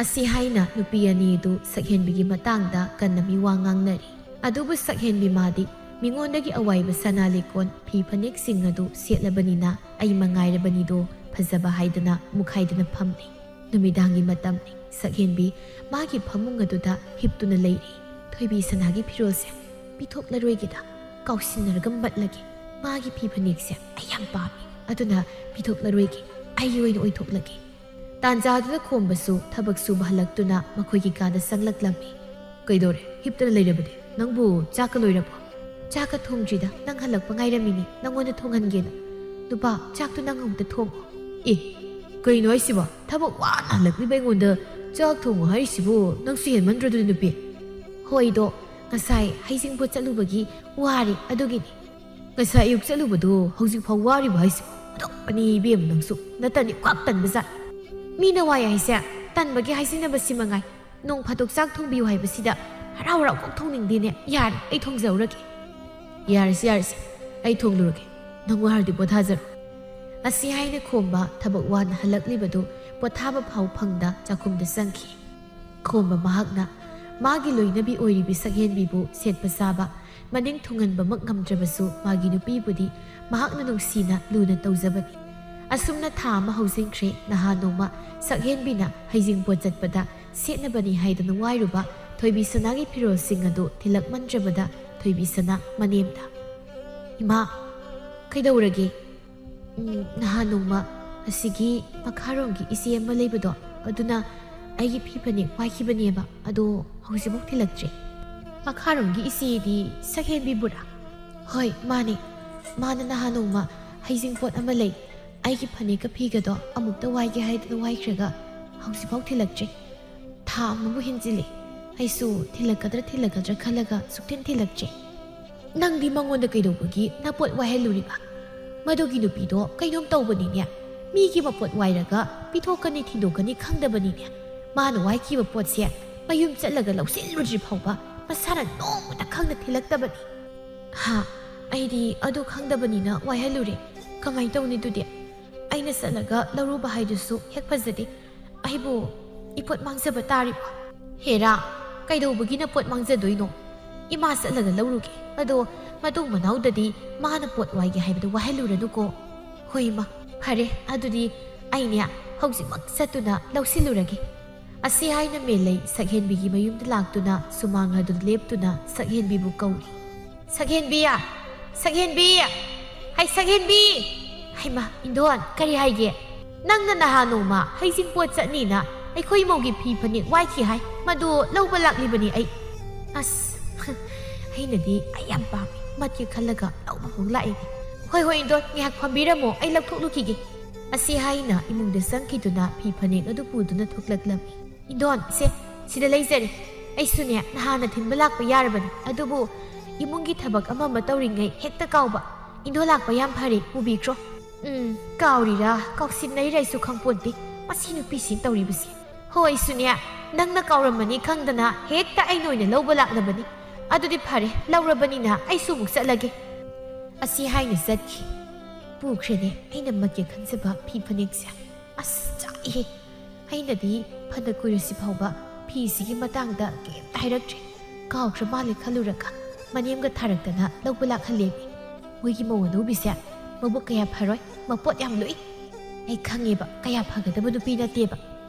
ꯑꯁꯤ ꯍꯥꯏꯅ ꯅꯨꯄꯤ ꯑꯅꯤꯗꯨ ꯁꯛꯍꯦꯟꯕꯤꯒꯤ ꯃꯇꯥꯡꯗ ꯀꯟꯅ ꯃꯤꯋꯥ ꯉꯥꯡꯅꯔꯤ꯫ ꯑꯗꯨꯕꯨ ꯁꯛꯍꯦꯟꯕꯤ ꯃꯥꯗꯤ ꯃꯤꯉꯣꯟꯗꯒꯤ ꯑꯋꯥꯏꯕ ꯁꯅꯥ ꯂꯤꯛꯀꯣꯟ, ꯐꯤ ꯐꯅꯦꯛꯁꯤꯡ ꯑꯗꯨ ꯁꯦꯠꯂꯕꯅꯤꯅ ꯑꯩ ꯃꯉꯥꯏꯔꯕꯅꯤꯗꯣ ꯐꯖꯕ ꯍꯥꯏꯗꯅ ꯃꯨꯛꯈꯥꯏꯗꯅ ꯐꯝꯂꯤ꯫ ꯅꯨꯃꯤꯗꯥꯡꯒꯤ ꯃꯇꯝꯅꯤ꯫ ꯁꯛꯍꯦꯟꯕꯤ ꯃꯥꯒꯤ ꯐꯃꯨꯡ ꯑꯗꯨꯗ ꯍꯤꯞꯇꯨꯅ ꯂꯩꯔꯤ꯫ ꯊꯣꯏꯕꯤ ꯁꯅꯥꯒꯤ ꯐꯤꯔꯣꯜꯁꯦ ꯄꯤꯊꯣꯛꯂꯔꯣꯏꯒꯦꯗ, ꯀꯥꯎꯁꯤꯟꯅꯔꯒ ꯃꯠꯂꯒꯦ꯫ ꯃꯥꯒꯤ ꯐꯤ ꯐꯅꯦꯛꯁꯦ ꯑꯩ ꯌꯥꯝ ꯄꯥꯝꯃꯤ, ꯑꯗꯨꯅ ꯄꯤꯊꯣꯛꯂꯔꯣꯏꯒꯦ, ꯑꯩꯒꯤ ꯑꯣꯏꯅ ꯑꯣꯏꯊꯣꯛꯂꯒꯦ꯫ ꯇꯥꯟꯖꯥꯗꯨꯗ ꯈꯣꯝꯕꯁꯨ ꯊꯕꯛ ꯁꯨꯕ ꯍꯜꯂꯛꯇꯨꯅ ꯃꯈꯣꯏꯒꯤ ꯀꯥꯗ ꯆꯪꯂꯛꯂꯝꯃꯤ꯫ "ꯀꯩꯗꯧꯔꯦ? ꯍꯤꯞꯇꯅ ꯂꯩꯔꯕꯗꯤ? ꯅꯪꯕꯨ ꯆꯥꯛꯀ ꯂꯣꯏꯔꯕꯣ?" "ꯆꯥꯛꯀ ꯊꯣꯡꯗ꯭ꯔꯤꯗ, ꯅꯪ ꯍꯜꯂꯛꯄ ꯉꯥꯏꯔꯝꯃꯤꯅꯦ, ꯅꯪꯉꯣꯟꯗ ꯊꯣꯡꯍꯟꯒꯦꯅ꯫ ꯅꯨꯄꯥ, ꯆꯥꯛꯇꯨ ꯅꯪ ꯑꯃꯨꯛꯇ ꯊꯣꯡꯉꯣ꯫" "ꯑꯦ, ꯀꯩꯅꯣ ꯍꯥꯏꯁꯤꯕꯣ? ꯊꯕꯛ ꯋꯥꯅ ꯍꯜꯂꯛꯂꯤꯕ ꯑꯩꯉꯣꯟꯗ ꯆꯥꯛ ꯊꯣꯡꯉꯣ ꯍꯥꯏꯔꯤꯁꯤꯕꯨ? ꯅꯪꯁꯨ ꯍꯦꯟꯃꯟꯗ꯭ꯔꯣ ꯑꯗꯨꯗꯤ, ꯅꯨꯄꯤ?" "ꯍꯣꯏꯗꯣ, ꯉꯁꯥꯏ ꯍꯩꯖꯤꯡꯄꯣꯠ ꯆꯠꯂꯨꯕꯒꯤ ꯋꯥꯔꯦ, ꯑꯗꯨꯒꯤꯅꯤ꯫" "ꯉꯁꯥꯏ ꯑꯌꯨꯛ ꯆꯠꯂꯨꯕꯗꯣ ꯍꯧꯖꯤꯛ ꯐꯥꯎ ꯋꯥꯔꯤꯕ ꯍꯥꯏꯁꯤꯕꯣ? ꯑꯣꯟꯊꯣꯛꯄꯅꯤ ꯏꯕꯦꯝꯃ, ꯅꯪꯁꯨ ꯅꯇꯟ ꯏꯀꯥꯞ ꯇꯟꯕ ꯖꯥꯠ꯫ ꯃꯤꯅ ꯋꯥꯏ ꯍꯥꯏꯁꯦ ꯇꯟꯕꯒꯤ ꯍꯥꯏꯖꯤꯟꯅꯕꯁꯤ ꯃꯉꯥꯏ꯫ ꯅꯣꯡ ꯐꯥꯗꯣꯛ ꯆꯥꯛ ꯊꯣꯡꯕꯤꯌꯨ ꯍꯥꯏꯕꯁꯤꯗ ꯍꯔꯥꯎ ꯍꯔꯥꯎ ꯀꯣꯛ ꯊꯣꯡꯅꯤꯡꯗꯦꯅꯦ꯫ ꯌꯥꯔꯦ, ꯑꯩ ꯊꯣꯡꯖꯍꯧꯔꯒꯦ꯫ "ꯌꯥꯔꯁꯤ, ꯌꯥꯔꯁꯤ, ꯑꯩ ꯊꯣꯡꯂꯨꯔꯒꯦ꯫ ꯅꯪ ꯋꯥꯔꯗꯤ ꯄꯣꯊꯥꯖꯔꯣ"꯫ ꯑꯁꯤ ꯍꯥꯏꯅ ꯈꯣꯝꯕ ꯊꯕꯛ ꯋꯥꯅ ꯍꯜꯂꯛꯂꯤꯕꯗꯨ ꯄꯣꯊꯥꯕ ꯐꯥꯎ ꯐꯪꯗ ꯆꯥꯛꯈꯨꯝꯗ ꯆꯪꯈꯤ꯫ ꯈꯣꯝꯕ ꯃꯍꯥꯛꯅ ꯃꯥꯒꯤ ꯂꯣꯏꯅꯕꯤ ꯑꯣꯏꯔꯤꯕꯤ ꯁꯛꯍꯦꯟꯕꯤꯕꯨ ꯁꯦꯠꯄ ꯆꯥꯕ ꯃꯅꯤꯡ ꯊꯨꯡꯍꯟꯕꯃꯛ ꯉꯝꯗ꯭ꯔꯕꯁꯨ ꯃꯥꯒꯤ ꯅꯨꯄꯤꯕꯨꯗꯤ ꯃꯍꯥꯛꯅ ꯅꯨꯡꯁꯤꯅ ꯂꯨꯅ ꯇꯧꯖꯕꯅꯤ꯫ ꯑꯁꯨꯝꯅ ꯊꯥ ꯑꯃ ꯍꯧꯖꯤꯟꯈ꯭ꯔꯦ꯫ ꯅꯍꯥ ꯅꯣꯡꯃ ꯁꯛꯍꯦꯟꯕꯤꯅ ꯍꯩꯖꯤꯡꯄꯣꯠ ꯆꯠꯄꯗ ꯁꯦꯠꯅꯕꯅꯤ ꯍꯥꯏꯗꯨꯅ ꯋꯥꯏꯔꯨꯕ ꯊꯣꯏꯕꯤ ꯁꯅꯥꯒꯤ ꯐꯤꯔꯣꯜꯁꯤꯡ ꯑꯗꯨ ꯊꯤꯜꯂꯛꯃꯟꯗ꯭ꯔꯕꯗ ꯊꯣꯏꯕꯤ ꯁꯅꯥ ꯃꯅꯦꯝꯗ, "ꯏꯃꯥ, ꯀꯩꯗꯧꯔꯒꯦ?" "ꯎꯝ, ꯅꯍꯥꯟ ꯅꯣꯡꯃ ꯑꯁꯤꯒꯤ ꯃꯈꯥꯔꯣꯝꯒꯤ ꯏꯆꯦ ꯑꯃ ꯂꯩꯕꯗꯣ, ꯑꯗꯨꯅ ꯑꯩꯒꯤ ꯐꯤ ꯐꯅꯦꯛ ꯋꯥꯏꯈꯤꯕꯅꯦꯕ, ꯑꯗꯣ ꯍꯧꯖꯤꯛꯐꯥꯎ ꯊꯤꯜꯂꯛꯇ꯭ꯔꯤ"꯫ "ꯃꯈꯥꯔꯣꯝꯒꯤ ꯏꯆꯦꯗꯤ ꯁꯛꯍꯦꯟꯕꯤꯕꯨꯔꯥ?" "ꯍꯣꯏ, ꯃꯥꯅꯦ꯫ ꯃꯥꯅ ꯅꯍꯥꯟ ꯅꯣꯡꯃ ꯍꯩꯖꯤꯡꯄꯣꯠ ꯑꯃ ꯂꯩ, ꯑꯩꯒꯤ ꯐꯅꯦꯛꯀ ꯐꯤꯒꯗꯣ ꯑꯃꯨꯛꯇ ꯋꯥꯏꯒꯦ ꯍꯥꯏꯗꯅ ꯋꯥꯏꯈ꯭ꯔꯒ ꯍꯧꯖꯤꯛꯐꯥꯎ ꯊꯤꯜꯂꯛꯇ꯭ꯔꯤ꯫ ꯊꯥ ꯑꯃꯕꯨ ꯍꯦꯟꯖꯤꯜꯂꯦ꯫ ꯑꯩꯁꯨ ꯊꯤꯜꯂꯛꯀꯗ꯭ꯔꯥ ꯊꯤꯜꯂꯛꯀꯗ꯭ꯔꯥ ꯈꯜꯂꯒ ꯁꯨꯛꯊꯤꯟ ꯊꯤꯜꯂꯛꯇ꯭ꯔꯦ"꯫ "ꯅꯪꯗꯤ ꯃꯉꯣꯟꯗ ꯀꯩꯗꯧꯕꯒꯤ ꯅꯄꯣꯠ ꯋꯥꯏꯍꯜꯂꯨꯔꯤꯕ? ꯃꯗꯨꯒꯤ ꯅꯨꯄꯤꯗꯣ ꯀꯩꯅꯣꯝ ꯇꯧꯕꯅꯤꯅꯦ꯫ ꯃꯤꯒꯤ ꯃꯄꯣꯠ ꯋꯥꯏꯔꯒ ꯄꯤꯊꯣꯛꯀꯅꯤ ꯊꯤꯟꯗꯣꯛꯀꯅꯤ ꯈꯪꯗꯕꯅꯤꯅꯦ꯫ ꯃꯥꯅ ꯋꯥꯏꯈꯤꯕ ꯄꯣꯠꯁꯦ ꯃꯌꯨꯝ ꯆꯠꯂꯒ ꯂꯧꯁꯤꯜꯂꯨꯗ꯭ꯔꯤ ꯐꯥꯎꯕ ꯃꯁꯥꯅ ꯅꯣꯡꯃꯇ ꯈꯪꯅ ꯊꯤꯜꯂꯛꯇꯕꯅꯤ"꯫ "ꯍꯥ, ꯑꯩꯗꯤ ꯑꯗꯨ ꯈꯪꯗꯕꯅꯤꯅ ꯋꯥꯏꯍꯜꯂꯨꯔꯦ꯫ ꯀꯃꯥꯏꯅ ꯇꯧꯅꯤ ꯑꯗꯨꯗꯤ? ꯑꯩꯅ ꯆꯠꯂꯒ ꯂꯧꯔꯨꯕ ꯍꯥꯏꯗꯨꯁꯨ ꯍꯦꯛ ꯐꯖꯗꯦ꯫ ꯑꯩꯕꯨ ꯏꯄꯣꯠ ꯃꯥꯡꯖꯕ ꯇꯥꯔꯤꯕꯣ?" "ꯍꯦꯔꯥ, ꯀꯩꯗꯧꯕꯒꯤ ꯅꯄꯣꯠ ꯃꯥꯡꯖꯗꯣꯏꯅꯣ? ꯏꯃꯥ ꯆꯠꯂꯒ ꯂꯧꯔꯨꯒꯦ꯫ ꯑꯗꯣ ꯃꯇꯨꯡ ꯃꯅꯥꯎꯗꯗꯤ ꯃꯥꯅ ꯄꯣꯠ ꯋꯥꯏꯒꯦ ꯍꯥꯏꯕꯗꯨ ꯋꯥꯏꯍꯜꯂꯨꯔꯅꯨꯀꯣ"꯫ "ꯍꯣꯏ ꯏꯃꯥ, ꯐꯔꯦ, ꯑꯗꯨꯗꯤ ꯑꯩꯅꯦ ꯍꯧꯖꯤꯛꯃꯛ ꯆꯠꯇꯨꯅ ꯂꯧꯁꯤꯜꯂꯨꯔꯒꯦ"꯫ ꯑꯁꯤ ꯍꯥꯏꯅ ꯃꯦꯂꯩ ꯁꯛꯍꯦꯟꯕꯤꯒꯤ ꯃꯌꯨꯝꯗ ꯂꯥꯛꯇꯨꯅ ꯁꯨꯃꯥꯡ ꯑꯗꯨꯗ ꯂꯦꯞꯇꯨꯅ ꯁꯛꯍꯦꯟꯕꯤꯕꯨ ꯀꯧꯏ꯫ "ꯁꯛꯍꯦꯟꯕꯤ! ꯁꯛꯍꯦꯟꯕꯤ! ꯍꯩ, ꯁꯛꯍꯦꯟꯕꯤ!" "ꯍꯩꯃꯥ, ꯏꯟꯗꯣꯟ, ꯀꯔꯤ ꯍꯥꯏꯒꯦ?" "ꯅꯪꯅ ꯅꯍꯥꯟ ꯅꯣꯡꯃ ꯍꯩꯖꯤꯡꯄꯣꯠ ꯆꯠꯅꯤꯅ ꯑꯩꯈꯣꯏ ꯃꯧꯒꯤ ꯐꯤ ꯐꯅꯦꯛ ꯋꯥꯏꯈꯤ ꯍꯥꯏ, ꯃꯗꯨ ꯂꯧꯕ ꯂꯥꯛꯂꯤꯕꯅꯤ ꯑꯩ"꯫ "ꯑꯁ, ꯑꯩꯅꯗꯤ ꯑꯩ ꯌꯥꯝ ꯄꯥꯝꯃꯤ, ꯃꯠꯀꯦ ꯈꯜꯂꯒ ꯂꯧꯕ ꯐꯥꯎ ꯂꯥꯛꯏꯅꯤ"꯫ "ꯍꯣꯏ, ꯍꯣꯏ, ꯏꯟꯗꯣꯟ, ꯉꯥꯏꯍꯥꯛ ꯐꯝꯕꯤꯔꯝꯃꯣ, ꯑꯩ ꯂꯧꯊꯣꯛꯂꯨꯈꯤꯒꯦ"꯫ ꯑꯁꯤ ꯍꯥꯏꯅ ꯏꯃꯨꯡꯗ ꯆꯪꯈꯤꯗꯨꯅ ꯐꯤ ꯐꯅꯦꯛ ꯑꯗꯨ ꯄꯨꯗꯨꯅ ꯊꯣꯛꯂꯛꯂꯝꯃꯤ꯫ "ꯏꯟꯗꯣꯟ, ꯁꯦ, ꯁꯤꯗ ꯂꯩꯖꯔꯦ꯫ ꯑꯩꯁꯨꯅꯦ, ꯅꯍꯥꯟꯅ ꯊꯤꯟꯕ ꯂꯥꯛꯄ ꯌꯥꯔꯕꯅꯤ, ꯑꯗꯨꯕꯨ ꯏꯃꯨꯡꯒꯤ ꯊꯕꯛ ꯑꯃ ꯑꯃ ꯇꯧꯔꯤꯉꯩ ꯍꯦꯛꯇ ꯀꯥꯎꯕ꯫ ꯏꯟꯗꯣꯟ ꯂꯥꯛꯄ ꯌꯥꯝ ꯐꯔꯦ, ꯄꯨꯕꯤꯈ꯭ꯔꯣ"꯫ "ꯎꯝ, ꯀꯥꯎꯔꯤꯔꯥ, ꯀꯥꯎꯁꯤꯟꯅꯩꯔꯥ ꯑꯩꯁꯨ ꯈꯪꯄꯣꯟꯇꯦ꯫ ꯃꯁꯤ ꯅꯨꯄꯤꯁꯤ ꯇꯧꯔꯤꯕꯁꯤ"꯫ ꯍꯣꯏ, ꯁꯨꯅꯤꯌꯥ, ꯅꯪꯅ ꯀꯥꯎꯔꯝꯃꯅꯤ ꯈꯪꯗꯅ ꯍꯦꯛꯇ ꯑꯩꯅ ꯑꯣꯏꯅ ꯂꯧꯕ ꯂꯥꯛꯂꯕꯅꯤ꯫ ꯑꯗꯨꯗꯤ ꯐꯔꯦ, ꯂꯧꯔꯕꯅꯤꯅ ꯑꯩꯁꯨ ꯑꯃꯨꯛ ꯆꯠꯂꯒꯦ꯫ ꯑꯁꯤ ꯍꯥꯏꯅ ꯆꯠꯈꯤ꯫ ꯄꯨꯈ꯭ꯔꯦꯅꯦ ꯑꯩꯅ ꯃꯠꯀꯦ ꯈꯟꯖꯕ ꯐꯤ ꯐꯅꯦꯛꯁꯦ꯫ ꯑꯁ, ꯆꯥꯛꯏꯍꯦ꯫ ꯑꯩꯅꯗꯤ ꯐꯅ ꯀꯨꯏꯔꯁꯤ ꯐꯥꯎꯕ ꯐꯤꯁꯤꯒꯤ ꯃꯇꯥꯡꯗ ꯀꯩꯝꯇ ꯍꯥꯏꯔꯛꯇ꯭ꯔꯦ꯫ ꯀꯥꯎꯈ꯭ꯔ ꯃꯥꯜꯂꯦ ꯈꯜꯂꯨꯔꯒ ꯃꯅꯦꯝꯒ ꯊꯥꯔꯛꯇꯅ ꯂꯧꯕ ꯂꯥꯛꯍꯜꯂꯦꯃꯤ꯫ ꯃꯣꯏꯒꯤ ꯃꯧ ꯑꯅꯧꯕꯤꯁꯦ ꯃꯕꯨꯛ ꯀꯌꯥ ꯐꯔꯣꯏ, ꯃꯄꯣꯠ ꯌꯥꯝ ꯂꯨꯏ꯫ ꯑꯩ ꯈꯪꯉꯦꯕ, ꯀꯌꯥ ꯐꯒꯗꯕ ꯅꯨꯄꯤ ꯅꯠꯇꯦꯕ꯫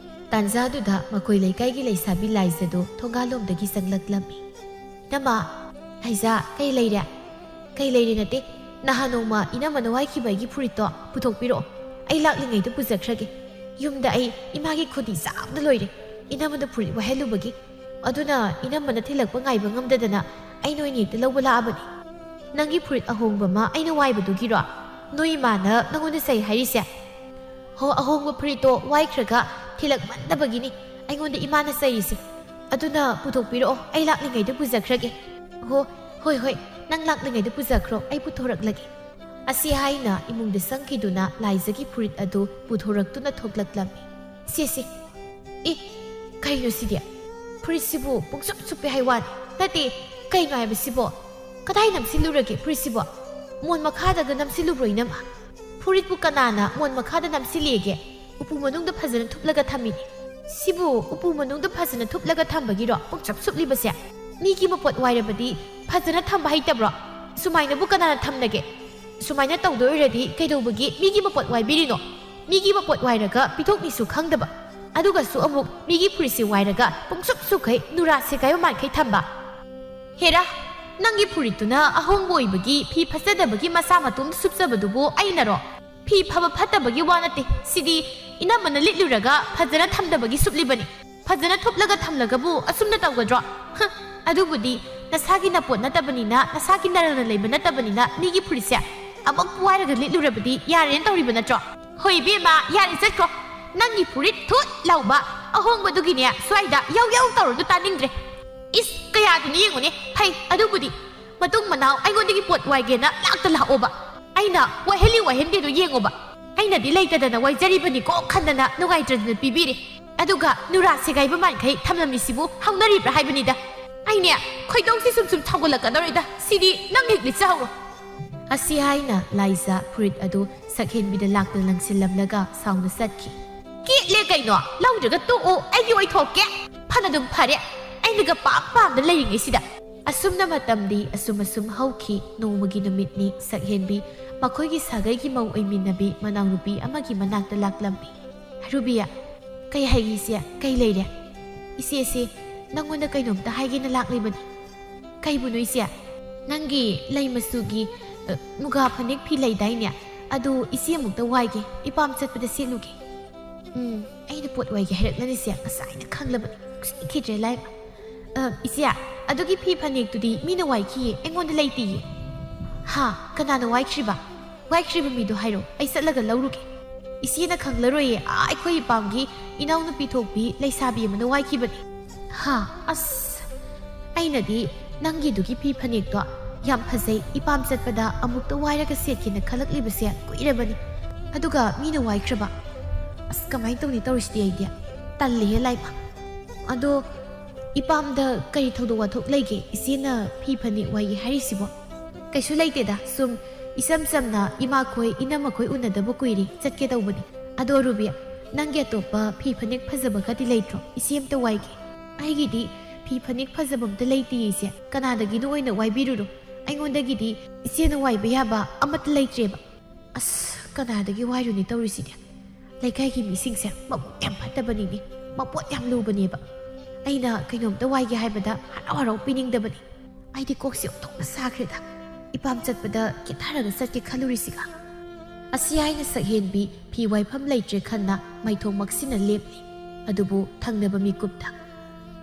ꯇꯥꯟꯖꯥꯗꯨꯗ ꯃꯈꯣꯏ ꯂꯩꯀꯥꯏꯒꯤ ꯂꯩꯁꯥꯕꯤ ꯂꯥꯏꯖꯗꯨ ꯊꯣꯡꯒꯥꯜꯂꯣꯝꯗꯒꯤ ꯆꯪꯂꯛꯂꯝꯃꯤ꯫ "ꯏꯅꯝꯃ, ꯂꯥꯏꯖ, ꯀꯩ ꯂꯩꯔꯦ?" "ꯀꯩ ꯂꯩꯔꯦ ꯅꯠꯇꯦ, ꯅꯍꯥꯟ ꯅꯣꯡꯃ ꯏꯅꯝꯃꯅ ꯋꯥꯏꯈꯤꯕ ꯑꯩꯒꯤ ꯐꯨꯔꯤꯠꯇꯣ ꯄꯨꯊꯣꯛꯄꯤꯔꯛꯑꯣ, ꯑꯩ ꯂꯥꯛꯂꯤꯉꯩꯗ ꯄꯨꯖꯈ꯭ꯔꯒꯦ꯫ ꯌꯨꯝꯗ ꯑꯩ ꯏꯃꯥꯒꯤ ꯈꯨꯗꯤ ꯆꯥꯕꯗ ꯂꯣꯏꯔꯦ, ꯏꯅꯝꯃꯗ ꯐꯨꯔꯤꯠ ꯋꯥꯏꯍꯜꯂꯨꯕꯒꯤ꯫ ꯑꯗꯨꯅ ꯏꯅꯝꯃꯅ ꯊꯤꯜꯂꯛꯄ ꯉꯥꯏꯕ ꯉꯝꯗꯗꯅ ꯑꯩꯅ ꯑꯣꯏꯅ ꯍꯦꯛꯇ ꯂꯧꯕ ꯂꯥꯛꯑꯕꯅꯤ꯫" "ꯅꯪꯒꯤ ꯐꯨꯔꯤꯠ ꯑꯍꯣꯡꯕ ꯑꯃ ꯑꯩꯅ ꯋꯥꯏꯕꯗꯨꯒꯤꯔꯣ ꯅꯣꯏ ꯏꯃꯥꯅ ꯅꯪꯉꯣꯟꯗ ꯆꯩ ꯍꯥꯏꯔꯤꯁꯦ?" "ꯍꯣ, ꯑꯍꯣꯡꯕ ꯐꯨꯔꯤꯠꯇꯣ ꯋꯥꯏꯈ꯭ꯔꯒ ꯊꯤꯜꯂꯛꯃꯟꯗꯕꯒꯤꯅꯤ ꯑꯩꯉꯣꯟꯗ ꯏꯃꯥꯅ ꯆꯩꯔꯤꯁꯦ꯫ ꯑꯗꯨꯅ ꯄꯨꯊꯣꯛꯄꯤꯔꯛꯑꯣ, ꯑꯩ ꯂꯥꯛꯂꯤꯉꯩꯗ ꯄꯨꯖꯈ꯭ꯔꯒꯦ꯫" "ꯍꯣ, ꯍꯣꯏ, ꯍꯣꯏ, ꯅꯪ ꯂꯥꯛꯂꯤꯉꯩꯗ ꯄꯨꯖꯈ꯭ꯔꯣ, ꯑꯩ ꯄꯨꯊꯣꯔꯛꯂꯒꯦ꯫" ꯑꯁꯤ ꯍꯥꯏꯅ ꯏꯃꯨꯡꯗ ꯆꯪꯈꯤꯗꯨꯅ ꯂꯥꯏꯖꯒꯤ ꯐꯨꯔꯤꯠ ꯑꯗꯨ ꯄꯨꯊꯣꯔꯛꯇꯨꯅ ꯊꯣꯛꯂꯛꯂꯝꯃꯤ꯫ "ꯁꯦ, ꯁꯦ꯫ ꯑꯦ, ꯀꯩꯅꯣ ꯁꯤꯗꯤ? ꯐꯨꯔꯤꯠꯁꯤꯕꯨ ꯄꯨꯡꯁꯨꯞ ꯁꯨꯞꯄꯦ ꯍꯥꯏ ꯋꯥꯅꯤ꯫ ꯅꯠꯇꯦ, ꯀꯩꯅꯣ ꯍꯥꯏꯕꯁꯤꯕꯣ? ꯀꯗꯥꯏ ꯅꯝꯁꯤꯜꯂꯨꯔꯒꯦ ꯐꯨꯔꯤꯠꯁꯤꯕꯣ? ꯃꯣꯟ ꯃꯈꯥꯗꯒ ꯅꯝꯁꯤꯜꯂꯨꯕ꯭ꯔꯣ, ꯏꯅꯝꯃ? ꯐꯨꯔꯤꯠꯄꯨ ꯀꯅꯥꯅ ꯃꯣꯟ ꯃꯈꯥꯗ ꯅꯝꯁꯤꯜꯂꯦꯒꯦ? ꯎꯄꯨ ꯃꯅꯨꯡꯗ ꯐꯖꯅ ꯊꯨꯞꯂꯒ ꯊꯝꯃꯤꯅꯤ꯫ ꯁꯤꯕꯨ ꯎꯄꯨ ꯃꯅꯨꯡꯗ ꯐꯖꯅ ꯊꯨꯞꯂꯒ ꯊꯝꯕꯒꯤꯔꯣ ꯄꯨꯡꯁꯨꯞ ꯁꯨꯞꯂꯤꯕꯁꯦ? ꯃꯤꯒꯤ ꯃꯄꯣꯠ ꯋꯥꯏꯔꯕꯗꯤ ꯐꯖꯅ ꯊꯝꯕ ꯍꯩꯇꯕ꯭ꯔꯣ? ꯁꯨꯃꯥꯏꯅꯕꯨ ꯀꯅꯥꯅ ꯊꯝꯅꯒꯦ? ꯁꯨꯃꯥꯏꯅ ꯇꯧꯗꯣꯏ ꯑꯣꯏꯔꯗꯤ ꯀꯩꯗꯧꯕꯒꯤ ꯃꯤꯒꯤ ꯃꯄꯣꯠ ꯋꯥꯏꯕꯤꯔꯤꯅꯣ? ꯃꯤꯒꯤ ꯃꯄꯣꯠ ꯋꯥꯏꯔꯒ ꯄꯤꯊꯣꯛꯅꯤꯁꯨ ꯈꯪꯗꯕ, ꯑꯗꯨꯒꯁꯨ ꯑꯃꯨꯛ ꯃꯤꯒꯤ ꯐꯨꯔꯤꯠꯁꯦ ꯋꯥꯏꯔꯒ ꯄꯨꯡꯁꯨꯞ ꯁꯨꯞꯈꯩ ꯅꯨꯔꯥ ꯁꯦꯒꯥꯏꯕ ꯃꯥꯟꯈꯩ ꯊꯝꯕ꯫ ꯍꯦꯔꯥ, ꯅꯪꯒꯤ ꯐꯨꯔꯤꯠꯇꯨꯅ ꯑꯍꯣꯡꯕ ꯑꯣꯏꯕꯒꯤ ꯐꯤ ꯐꯖꯗꯕꯒꯤ ꯃꯁꯥ ꯃꯇꯣꯝꯇ ꯁꯨꯞꯆꯕꯗꯨꯕꯨ ꯑꯩꯅꯔꯣ? ꯐꯤ ꯐꯕ ꯐꯠꯇꯕꯒꯤ ꯋꯥ ꯅꯠꯇꯦ, ꯁꯤꯗꯤ ꯏꯅꯝꯃꯅ ꯂꯤꯠꯂꯨꯔꯒ ꯐꯖꯅ ꯊꯝꯗꯕꯒꯤ ꯁꯨꯞꯂꯤꯕꯅꯤ꯫ ꯐꯖꯅ ꯊꯨꯞꯂꯒ ꯊꯝꯂꯒꯕꯨ ꯑꯁꯨꯝꯅ ꯇꯧꯒꯗ꯭ꯔꯣ? ꯍ, ꯑꯗꯨꯕꯨꯗꯤ ꯅꯁꯥꯒꯤ ꯅꯄꯣꯠ ꯅꯠꯇꯕꯅꯤꯅ, ꯅꯁꯥꯒꯤ ꯅꯔꯜꯅ ꯂꯩꯕ ꯅꯠꯇꯕꯅꯤꯅ, ꯃꯤꯒꯤ ꯐꯨꯔꯤꯠꯁꯦ ꯑꯃꯨꯛ ꯋꯥꯏꯔꯒ ꯂꯤꯠꯂꯨꯔꯕꯗꯤ ꯌꯥꯔꯦꯅ ꯇꯧꯔꯤꯕ ꯅꯠꯇ꯭ꯔꯣ? ꯍꯣꯏ ꯏꯕꯦꯝꯃ, ꯌꯥꯔꯦ ꯆꯠꯈ꯭ꯔꯣ꯫ ꯅꯪꯒꯤ ꯐꯨꯔꯤꯠ ꯊꯨꯠ ꯂꯥꯎꯕ ꯑꯍꯣꯡꯕꯗꯨꯒꯤꯅꯦ ꯁ꯭ꯋꯥꯏꯗ ꯌꯧ ꯌꯧ ꯇꯧꯔꯗꯨ ꯇꯥꯅꯤꯡꯗ꯭ꯔꯦ꯫ ꯏꯁ, ꯀꯌꯥꯗꯨꯅ ꯌꯦꯡꯉꯨꯅꯦ꯫ ꯐꯩ, ꯑꯗꯨꯕꯨꯗꯤ ꯃꯇꯨꯡ ꯃꯅꯥꯎ ꯑꯩꯉꯣꯟꯗꯒꯤ ꯄꯣꯠ ꯋꯥꯏꯒꯦꯅ ꯂꯥꯛꯇ ꯂꯥꯛꯑꯣꯕ꯫ ꯑꯩꯅ ꯋꯥꯏꯍꯜꯂꯤ ꯋꯥꯏꯍꯟꯗꯦꯗꯣ ꯌꯦꯡꯉꯣꯕ꯫ ꯑꯩꯅꯗꯤ ꯂꯩꯇꯗꯅ ꯋꯥꯏꯖꯔꯤꯕꯅꯤꯀꯣ ꯈꯟꯗꯅ ꯅꯨꯡꯉꯥꯏꯇ꯭ꯔꯗꯅ ꯄꯤꯕꯤꯔꯦ꯫ ꯑꯗꯨꯒ ꯅꯨꯔꯥ ꯁꯦꯒꯥꯏꯕ ꯃꯥꯟꯈꯩ ꯊꯝꯂꯝꯃꯤꯁꯤꯕꯨ ꯍꯧꯅꯔꯤꯕ꯭ꯔꯥ ꯍꯥꯏꯕꯅꯤꯗ꯫ ꯑꯩꯅꯦ, ꯈꯣꯏꯗꯧꯁꯤ ꯁꯨꯝ ꯁꯨꯝ ꯁꯥꯎꯒꯠꯂꯛꯀꯗꯧꯔꯤꯗ꯫ ꯁꯤꯗꯤ ꯅꯪ ꯍꯦꯛ ꯂꯤꯠꯆꯍꯧꯔꯣ꯫ ꯑꯁꯤ ꯍꯥꯏꯅ ꯂꯥꯏꯖꯥ ꯐꯨꯔꯤꯠ ꯑꯗꯨ ꯁꯛꯍꯦꯟꯕꯤꯗ ꯂꯥꯛꯇ ꯂꯪꯁꯤꯜꯂꯝꯂꯒ ꯁꯥꯎꯅ ꯆꯠꯈꯤ꯫ ꯀꯦꯠꯂꯦ ꯀꯩꯅꯣ? ꯂꯧꯗ꯭ꯔꯒ ꯇꯣꯛꯑꯣ, ꯑꯩꯒꯤ ꯑꯣꯏꯊꯣꯛꯀꯦ꯫ ꯐꯅꯗꯨꯝ ꯐꯔꯦ, ꯑꯩꯅꯒ ꯄꯥꯝ ꯄꯥꯝꯗ ꯂꯩꯔꯤꯉꯩꯁꯤꯗ꯫ ꯑꯁꯨꯝꯅ ꯃꯇꯝꯗꯤ ꯑꯁꯨꯝ ꯑꯁꯨꯝ ꯍꯧꯈꯤ꯫ ꯅꯣꯡꯃꯒꯤ ꯅꯨꯃꯤꯠꯅꯤ꯫ ꯁꯛꯍꯦꯟꯕꯤ ꯃꯈꯣꯏꯒꯤ ꯁꯥꯒꯩꯒꯤ ꯃꯧ ꯑꯣꯏꯃꯤꯟꯅꯕꯤ ꯃꯅꯥꯎꯅꯨꯄꯤ ꯑꯃꯒꯤ ꯃꯅꯥꯛꯇ ꯂꯥꯛꯂꯝꯃꯤ꯫ "ꯔꯨꯕꯤꯌꯥ, ꯀꯩ ꯍꯥꯏꯒꯦ ꯏꯆꯦ? ꯀꯩ ꯂꯩꯔꯦ?" "ꯏꯆꯦꯁꯦ, ꯅꯪꯉꯣꯟꯗ ꯀꯩꯅꯣꯝꯇ ꯍꯥꯏꯒꯦꯅ ꯂꯥꯛꯂꯤꯕꯅꯤ꯫" "ꯀꯩꯕꯨꯅꯣ ꯏꯆꯦ?" "ꯅꯪꯒꯤ ꯂꯩ ꯃꯆꯨꯒꯤ, ꯑ, ꯃꯨꯒꯥ ꯐꯅꯦꯛ ꯐꯤ ꯂꯩꯗꯥꯏꯅꯦ? ꯑꯗꯨ ꯏꯆꯦ ꯑꯃꯨꯛꯇ ꯋꯥꯏꯒꯦ, ꯏꯄꯥꯝ ꯆꯠꯄꯗ ꯁꯦꯠꯂꯨꯒꯦ꯫" "ꯎꯝ, ꯑꯩꯅ ꯄꯣꯠ ꯋꯥꯏꯒꯦ ꯍꯥꯏꯔꯛꯂꯅꯤꯁꯦ, ꯉꯁꯥꯏꯅ ꯈꯪꯂꯕꯅꯤ꯫ ꯅꯨꯡꯁꯤꯈꯤꯗ꯭ꯔꯦ ꯂꯥꯏꯃ꯫ ꯑ, ꯏꯆꯦ, ꯑꯗꯨꯒꯤ ꯐꯤ ꯐꯅꯦꯛꯇꯨꯗꯤ ꯃꯤꯅ ꯋꯥꯏꯈꯤꯌꯦ, ꯑꯩꯉꯣꯟꯗ ꯂꯩꯇꯤꯌꯦ꯫" "ꯍꯥ? ꯀꯅꯥꯅ ꯋꯥꯏꯈ꯭ꯔꯤꯕ? ꯋꯥꯏꯈ꯭ꯔꯤꯕ ꯃꯤꯗꯣ ꯍꯥꯏꯔꯣ, ꯑꯩ ꯆꯠꯂꯒ ꯂꯧꯔꯨꯒꯦ꯫" "ꯏꯆꯦꯅ ꯈꯪꯂꯔꯣꯏꯌꯦ, ꯑꯥ, ꯑꯩꯈꯣꯏ ꯏꯄꯥꯝꯒꯤ ꯏꯅꯥꯎꯅꯨꯄꯤ ꯊꯣꯛꯄꯤ ꯂꯩꯁꯥꯕꯤ ꯑꯃꯅ ꯋꯥꯏꯈꯤꯕꯅꯤ꯫" "ꯍꯥ? ꯑꯁ, ꯑꯩꯅꯗꯤ ꯅꯪꯒꯤꯗꯨꯒꯤ ꯐꯤ ꯐꯅꯦꯛꯇꯣ ꯌꯥꯝ ꯐꯖꯩ, ꯏꯄꯥꯝ ꯆꯠꯄꯗ ꯑꯃꯨꯛꯇ ꯋꯥꯏꯔꯒ ꯁꯦꯠꯀꯦꯅ ꯈꯜꯂꯛꯂꯤꯕꯁꯦ ꯀꯨꯏꯔꯕꯅꯤ꯫ ꯑꯗꯨꯒ ꯃꯤꯅ ꯋꯥꯏꯈ꯭ꯔꯕ? ꯑꯁ, ꯀꯃꯥꯏꯅ ꯇꯧꯅꯤ ꯇꯧꯔꯤꯁꯤꯗꯤ ꯑꯩꯗꯤ? ꯇꯜꯂꯤꯍꯦ ꯂꯥꯏꯃ꯫ ꯑꯗꯣ ꯏꯄꯥꯝꯗ ꯀꯔꯤ ꯊꯧꯗꯣꯛ ꯋꯥꯊꯣꯛ ꯂꯩꯒꯦ? ꯏꯆꯦꯅ ꯐꯤ ꯐꯅꯦꯛ ꯋꯥꯏꯒꯦ ꯍꯥꯏꯔꯤꯁꯤꯕꯣ?" "ꯀꯩꯁꯨ ꯂꯩꯇꯦꯗ, ꯁꯨꯝ ꯏꯆꯝ ꯆꯝꯅ ꯏꯃꯥꯈꯣꯏ ꯏꯅꯝꯃꯈꯣꯏ ꯎꯅꯗꯕ ꯀꯨꯏꯔꯦ, ꯆꯠꯀꯦ ꯇꯧꯕꯅꯤ꯫ ꯑꯗꯣ ꯔꯨꯕꯤ, ꯅꯪꯒꯤ ꯑꯇꯣꯞꯄ ꯐꯤ ꯐꯅꯦꯛ ꯐꯖꯕꯒꯗꯤ ꯂꯩꯇ꯭ꯔꯣ? ꯏꯆꯦ ꯑꯝꯇ ꯋꯥꯏꯒꯦ꯫" "ꯑꯩꯒꯤꯗꯤ ꯐꯤ ꯐꯅꯦꯛ ꯐꯖꯕ ꯑꯝꯇ ꯂꯩꯇꯤꯌꯦ ꯏꯆꯦ, ꯀꯅꯥꯗꯒꯤꯅꯣ ꯑꯣꯏꯅ ꯋꯥꯏꯕꯤꯔꯨꯔꯣ꯫ ꯑꯩꯉꯣꯟꯗꯒꯤꯗꯤ ꯏꯆꯦꯅ ꯋꯥꯏꯕ ꯌꯥꯕ ꯑꯃꯠꯇ ꯂꯩꯇ꯭ꯔꯦꯕ꯫" "ꯑꯁ, ꯀꯅꯥꯗꯒꯤ ꯋꯥꯏꯔꯨꯅꯤ ꯇꯧꯔꯤꯁꯤꯗꯤ? ꯂꯩꯀꯥꯏꯒꯤ ꯃꯤꯁꯤꯡꯁꯦ ꯃꯕꯨꯛ ꯌꯥꯝ ꯐꯠꯇꯕꯅꯤꯅꯦ, ꯃꯄꯣꯠ ꯌꯥꯝ ꯂꯨꯕꯅꯦꯕ꯫ ꯑꯩꯅ ꯀꯩꯅꯣꯝꯇ ꯋꯥꯏꯒꯦ ꯍꯥꯏꯕꯗ ꯍꯔꯥꯎ ꯍꯔꯥꯎ ꯄꯤꯅꯤꯡꯗꯕꯅꯤ꯫ ꯑꯩꯗꯤ ꯀꯣꯛꯁꯦ ꯑꯣꯟꯊꯣꯛꯅ ꯁꯥꯈ꯭ꯔꯦꯗ꯫ ꯏꯄꯥꯝ ꯆꯠꯄꯗ ꯀꯦꯊꯔꯒ ꯆꯠꯀꯦ ꯈꯜꯂꯨꯔꯤꯁꯤꯒ꯫" ꯑꯁꯤ ꯍꯥꯏꯅ ꯁꯛꯍꯦꯟꯕꯤ ꯐꯤ ꯋꯥꯏꯐꯝ ꯂꯩꯇ꯭ꯔꯦ ꯈꯟꯅ ꯃꯥꯏꯊꯣꯡ ꯃꯛꯁꯤꯟꯅ ꯂꯦꯞꯂꯤ꯫ ꯑꯗꯨꯕꯨ ꯊꯪꯅꯕ ꯃꯤꯀꯨꯞꯇ,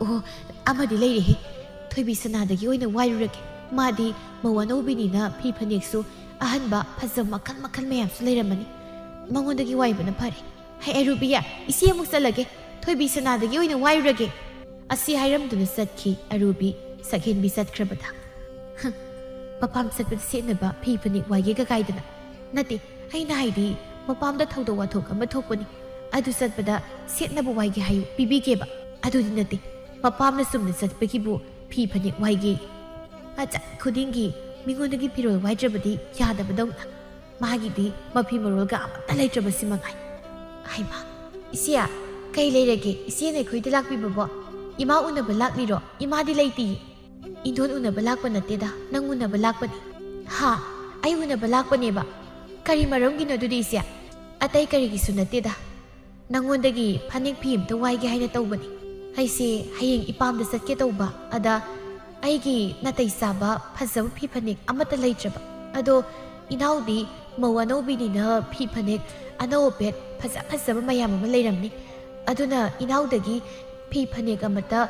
"ꯑꯣ, ꯑꯃꯗꯤ ꯂꯩꯔꯦꯍꯦ꯫ ꯊꯣꯏꯕꯤ ꯁꯅꯥꯗꯒꯤ ꯑꯣꯏꯅ ꯋꯥꯏꯔꯨꯔꯒꯦ꯫ ꯃꯥꯗꯤ ꯃꯧ ꯑꯅꯧꯕꯤꯅꯤꯅ ꯐꯤ ꯐꯅꯦꯛꯁꯨ ꯑꯍꯟꯕ ꯐꯖꯕ ꯃꯈꯜ ꯃꯈꯜ ꯃꯌꯥꯝꯁꯨ ꯂꯩꯔꯝꯃꯅꯤ꯫ ꯃꯉꯣꯟꯗꯒꯤ ꯋꯥꯏꯕꯅ ꯐꯔꯦ꯫ ꯍꯩ, ꯑꯔꯨꯕꯤꯌꯦ, ꯏꯆꯦ ꯑꯃꯨꯛ ꯆꯠꯂꯒꯦ꯫ ꯊꯣꯏꯕꯤ ꯁꯅꯥꯗꯒꯤ ꯑꯣꯏꯅ ꯋꯥꯏꯔꯨꯔꯒꯦ꯫" ꯑꯁꯤ ꯍꯥꯏꯔꯝꯗꯨꯅ ꯆꯠꯈꯤ ꯑꯔꯨꯕꯤ꯫ ꯁꯛꯍꯦꯟꯕꯤ ꯆꯠꯈ꯭ꯔꯕꯗ, "ꯍꯝ, ꯃꯄꯥꯝ ꯆꯠꯄꯗ ꯁꯦꯠꯅꯕ ꯐꯤ ꯐꯅꯦꯛ ꯋꯥꯏꯒꯦꯒ ꯀꯥꯏꯗꯅ꯫ ꯅꯠꯇꯦ, ꯑꯩꯅ ꯍꯥꯏꯗꯤ ꯃꯄꯥꯝꯗ ꯊꯧꯗꯣꯛ ꯋꯥꯊꯣꯛ ꯑꯃ ꯊꯣꯛꯄꯅꯤ꯫ ꯑꯗꯨ ꯆꯠꯄꯗ ꯁꯦꯠꯅꯕ ꯋꯥꯏꯒꯦ ꯍꯥꯏꯌꯨ, ꯄꯤꯕꯤꯒꯦꯕ꯫ ꯑꯗꯨꯗꯤ ꯅꯠꯇꯦ, ꯃꯄꯥꯝꯅ ꯆꯨꯝꯅ ꯆꯠꯄꯒꯤꯕꯨ ꯐꯤ ꯐꯅꯦꯛ ꯋꯥꯏꯒꯦ꯫ ꯑꯆꯠ ꯈꯨꯗꯤꯡꯒꯤ ꯃꯤꯉꯣꯟꯗꯒꯤ ꯐꯤꯔꯣꯜ ꯋꯥꯏꯗ꯭ꯔꯕꯗꯤ ꯌꯥꯗꯕꯗꯧꯅ꯫ ꯃꯥꯒꯤꯗꯤ ꯃꯐꯤ ꯃꯔꯣꯜꯒ ꯑꯃꯠꯇ ꯂꯩꯇ꯭ꯔꯕꯁꯤ ꯃꯉꯥꯏ꯫ ꯍꯩꯃꯥ, ꯏꯆꯦ, ꯀꯩ ꯂꯩꯔꯒꯦ? ꯏꯆꯦꯅ ꯑꯩꯈꯣꯏꯗ ꯂꯥꯛꯄꯤꯕꯕꯣ? ꯏꯃꯥ ꯎꯅꯕ ꯂꯥꯛꯂꯤꯔꯣ? ꯏꯃꯥꯗꯤ ꯂꯩꯇꯤꯌꯦ꯫ ꯏꯟꯗꯣꯟ ꯎꯅꯕ ꯂꯥꯛꯄ ꯅꯠꯇꯦꯗ, ꯅꯪ ꯎꯅꯕ ꯂꯥꯛꯄꯅꯤ꯫ ꯍꯥ? ꯑꯩ ꯎꯅꯕ ꯂꯥꯛꯄꯅꯦꯕ? ꯀꯔꯤ ꯃꯔꯝꯒꯤꯅꯣ ꯑꯗꯨꯗꯤ ꯏꯆꯦ? ꯑꯇꯩ ꯀꯔꯤꯒꯤꯁꯨ ꯅꯠꯇꯦꯗ꯫ ꯅꯪꯉꯣꯟꯗꯒꯤ ꯐꯅꯦꯛ ꯐꯤ ꯑꯝꯇ ꯋꯥꯏꯒꯦ ꯍꯥꯏꯅ ꯇꯧꯕꯅꯤ꯫ ꯑꯩꯁꯦ ꯍꯌꯦꯡ ꯏꯄꯥꯝꯗ ꯆꯠꯀꯦ ꯇꯧꯕ, ꯑꯗ ꯑꯩꯒꯤ ꯅꯥꯇꯩ ꯆꯥꯕ ꯐꯖꯕ ꯐꯤ ꯐꯅꯦꯛ ꯑꯃꯠꯇ ꯂꯩꯇ꯭ꯔꯕ꯫ ꯑꯗꯣ ꯏꯅꯥꯎꯗꯤ ꯃꯧ ꯑꯅꯧꯕꯤꯅꯤꯅ ꯐꯤ ꯐꯅꯦꯛ ꯑꯅꯧ ꯑꯄꯦꯠ ꯐꯖ ꯐꯖꯕ ꯃꯌꯥꯝ ꯑꯃ ꯂꯩꯔꯝꯅꯤ꯫ ꯑꯗꯨꯅ ꯏꯅꯥꯎꯗꯒꯤ ꯐꯤ ꯐꯅꯦꯛ ꯑꯃꯠꯇ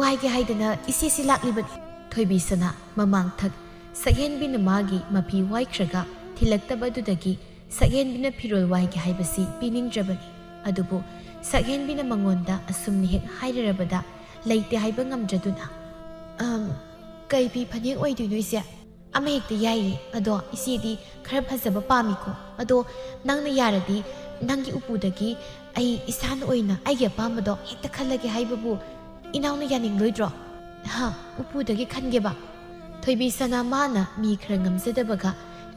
ꯋꯥꯏꯒꯦ ꯍꯥꯏꯗꯅ ꯏꯆꯦꯁꯤ ꯂꯥꯛꯂꯤꯕꯅꯤ꯫ ꯊꯣꯏꯕꯤꯁꯅꯥ ꯃꯃꯥꯡꯊꯛ ꯁꯛꯍꯦꯟꯕꯤꯅ ꯃꯥꯒꯤ ꯃꯐꯤ ꯋꯥꯏꯈ꯭ꯔꯒ ꯊꯤꯜꯂꯛꯇꯕꯗꯨꯗꯒꯤ ꯁꯛꯍꯦꯟꯕꯤꯅ ꯐꯤꯔꯣꯜ ꯋꯥꯏꯒꯦ ꯍꯥꯏꯕꯁꯤ ꯄꯤꯅꯤꯡꯗ꯭ꯔꯕꯅꯤ꯫ ꯑꯗꯨꯕꯨ ꯁꯛꯍꯦꯟꯕꯤꯅ ꯃꯉꯣꯟꯗ ꯑꯁꯨꯝꯅ ꯍꯦꯛ ꯍꯥꯏꯔꯔꯕꯗ ꯂꯩꯇꯦ ꯍꯥꯏꯕ ꯉꯝꯗ꯭ꯔꯗꯨꯅ, "ꯑꯝ, ꯀꯩ ꯐꯤ ꯐꯅꯦꯛ ꯑꯣꯏꯗꯣꯏꯅꯣ ꯏꯆꯦ?" "ꯑꯃꯍꯦꯛꯇ ꯌꯥꯏꯌꯦ, ꯑꯗꯣ ꯏꯆꯦꯗꯤ ꯈꯔ ꯐꯖꯕ ꯄꯥꯝꯃꯤꯀꯣ꯫ ꯑꯗꯣ ꯅꯪꯅ ꯌꯥꯔꯗꯤ ꯅꯪꯒꯤ ꯎꯄꯨꯗꯒꯤ ꯑꯩ ꯏꯁꯥꯅ ꯑꯣꯏꯅ ꯑꯩꯒꯤ ꯑꯄꯥꯝꯕꯗꯣ ꯍꯦꯛꯇ ꯈꯜꯂꯒꯦ ꯍꯥꯏꯕꯕꯨ ꯏꯅꯥꯎꯅ ꯌꯥꯅꯤꯡꯂꯣꯏꯗ꯭ꯔꯣ?" "ꯍꯥ? ꯎꯄꯨꯗꯒꯤ ꯈꯟꯒꯦꯕ?" ꯊꯣꯏꯕꯤꯁꯅꯥ ꯃꯥꯅ ꯃꯤ ꯈꯔ ꯉꯝꯖꯗꯕꯒ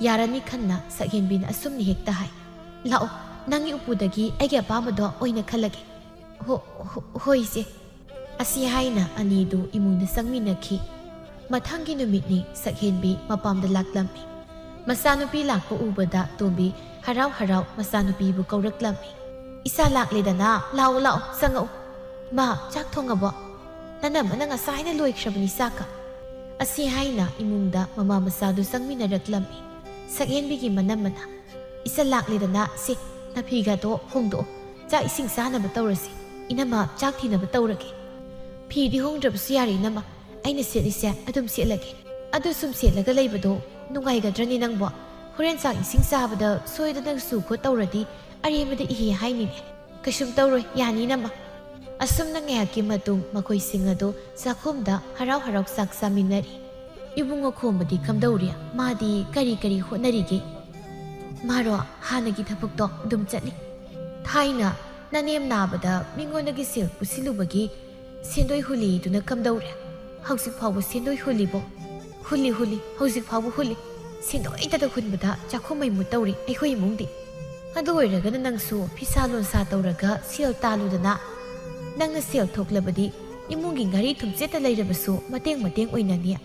ꯌꯥꯔꯅꯤ ꯈꯟꯅ ꯁꯛꯍꯦꯟꯕꯤꯅ ꯑꯁꯨꯝꯅ ꯍꯦꯛꯇ ꯍꯥꯏ꯫ "ꯂꯥꯛꯑꯣ, ꯅꯪꯒꯤ ꯎꯄꯨꯗꯒꯤ ꯑꯩꯒꯤ ꯑꯄꯥꯝꯕꯗꯣ ꯑꯣꯏꯅ ꯈꯜꯂꯒꯦ꯫" "ꯍꯣ-, ꯍꯣ-, ꯍꯣꯏ ꯏꯆꯦ꯫" ꯑꯁꯤ ꯍꯥꯏꯅ ꯑꯅꯤꯗꯨ ꯏꯃꯨꯡꯗ ꯆꯪꯃꯤꯟꯅꯈꯤ꯫ ꯃꯊꯪꯒꯤ ꯅꯨꯃꯤꯠꯅꯤ ꯁꯛꯍꯦꯟꯕꯤ ꯃꯄꯥꯝꯗ ꯂꯥꯛꯂꯝꯃꯤ꯫ ꯃꯆꯥꯅꯨꯄꯤ ꯂꯥꯛꯄ ꯎꯕꯗ ꯇꯣꯝꯕꯤ ꯍꯔꯥꯎ ꯍꯔꯥꯎ ꯃꯆꯥꯅꯨꯄꯤꯕꯨ ꯀꯧꯔꯛꯂꯝꯃꯤ꯫ "ꯏꯆꯥ ꯂꯥꯛꯂꯦꯗꯅ, ꯂꯥꯛꯑꯣ ꯂꯥꯛꯑꯣ, ꯆꯪꯉꯛꯑꯣ꯫ ꯃꯥ, ꯆꯥꯛ ꯊꯣꯡꯉꯕꯣ? ꯅꯅꯝꯃꯅ ꯉꯁꯥꯏꯅ ꯂꯣꯏꯈ꯭ꯔꯕꯅꯤ ꯆꯥꯛꯀ꯫" ꯑꯁꯤ ꯍꯥꯏꯅ ꯏꯃꯨꯡꯗ ꯃꯃꯥ ꯃꯆꯥꯗꯨ ꯆꯪꯃꯤꯟꯅꯔꯛꯂꯝꯃꯤ꯫ ꯁꯛꯍꯦꯟꯕꯤꯒꯤ ꯃꯅꯝꯃꯅ, "ꯏꯆꯥ ꯂꯥꯛꯂꯦꯗꯅ, ꯁꯦ, ꯅꯐꯤꯒꯗꯣ ꯍꯣꯡꯗꯣꯛꯑꯣ, ꯆꯥꯛ ꯏꯁꯤꯡ ꯆꯥꯅꯕ ꯇꯧꯔꯁꯤ꯫ ꯏꯅꯝꯃ ꯆꯥꯛ ꯊꯤꯅꯕ ꯇꯧꯔꯒꯦ꯫" "ꯐꯤꯗꯤ ꯍꯣꯡꯗ꯭ꯔꯕꯁꯨ ꯌꯥꯔꯦ ꯏꯅꯝꯃ, ꯑꯩꯅ ꯁꯦꯠꯂꯤꯁꯦ ꯑꯗꯨꯝ ꯁꯦꯠꯂꯒꯦ꯫" "ꯑꯗꯨ ꯁꯨꯝ ꯁꯦꯠꯂꯒ ꯂꯩꯕꯗꯣ ꯅꯨꯡꯉꯥꯏꯒꯗ꯭ꯔꯅꯦ ꯅꯪꯕꯣ? ꯍꯣꯔꯦꯟ ꯆꯥꯛ ꯏꯁꯤꯡ ꯆꯥꯕꯗ ꯁꯣꯏꯗꯅ ꯆꯨ ꯈꯣꯠ ꯇꯧꯔꯗꯤ ꯑꯔꯦꯝꯕꯗ ꯏꯍꯦ ꯍꯥꯏꯅꯤꯅꯦ꯫" "ꯀꯩꯁꯨꯝ ꯇꯧꯔꯣꯏ, ꯌꯥꯅꯤ ꯏꯅꯝꯃ꯫" ꯑꯁꯨꯝꯅ ꯉꯥꯏꯍꯥꯛꯀꯤ ꯃꯇꯨꯡ ꯃꯈꯣꯏꯁꯤꯡ ꯑꯗꯨ ꯆꯥꯛꯈꯨꯝꯗ ꯍꯔꯥꯎ ꯍꯔꯥꯎ ꯆꯥꯛ ꯆꯥꯃꯤꯟꯅꯔꯤ꯫ ꯏꯕꯨꯡꯉꯣ ꯈꯣꯝꯕꯗꯤ ꯀꯝꯗꯧꯔꯤ? ꯃꯥꯗꯤ ꯀꯔꯤ ꯀꯔꯤ ꯍꯣꯠꯅꯔꯤꯒꯦ? ꯃꯥꯔꯣ, ꯍꯥꯟꯅꯒꯤ ꯊꯕꯛꯇꯣ ꯑꯗꯨꯝ ꯆꯠꯂꯤ꯫ ꯊꯥꯏꯅ "ꯅꯅꯦꯝ ꯅꯥꯕꯗ ꯃꯤꯉꯣꯟꯗꯒꯤ ꯁꯦꯜ ꯄꯨꯁꯤꯜꯂꯨꯕꯒꯤ ꯁꯦꯟꯗꯣꯏ ꯍꯨꯜꯂꯤꯗꯨꯅ ꯀꯝꯗꯧꯔꯦ? ꯍꯧꯖꯤꯛ ꯐꯥꯎꯕ ꯁꯦꯟꯗꯣꯏ ꯍꯨꯜꯂꯤꯕꯣ?" "ꯍꯨꯜꯂꯤ, ꯍꯨꯜꯂꯤ, ꯍꯧꯖꯤꯛ ꯐꯥꯎꯕ ꯍꯨꯜꯂꯤ꯫ ꯁꯦꯟꯗꯣꯏꯇꯗ ꯍꯨꯟꯕꯗ ꯆꯥꯛꯈꯨꯝ ꯃꯩ ꯃꯨꯠꯇꯧꯔꯤ ꯑꯩꯈꯣꯏ ꯏꯃꯨꯡꯗꯤ꯫ ꯑꯗꯨ ꯑꯣꯏꯔꯒꯅ ꯅꯪꯁꯨ ꯐꯤꯁꯥ ꯂꯣꯟꯁꯥ ꯇꯧꯔꯒ ꯁꯦꯜ ꯇꯥꯜꯂꯨꯗꯅ꯫ ꯅꯪꯅ ꯁꯦꯜ ꯊꯣꯛꯂꯕꯗꯤ ꯏꯃꯨꯡꯒꯤ ꯉꯥꯔꯤ ꯊꯨꯝꯆꯦꯠꯇ ꯂꯩꯔꯕꯁꯨ ꯃꯇꯦꯡ ꯃꯇꯦꯡ ꯑꯣꯏꯅꯅꯤ꯫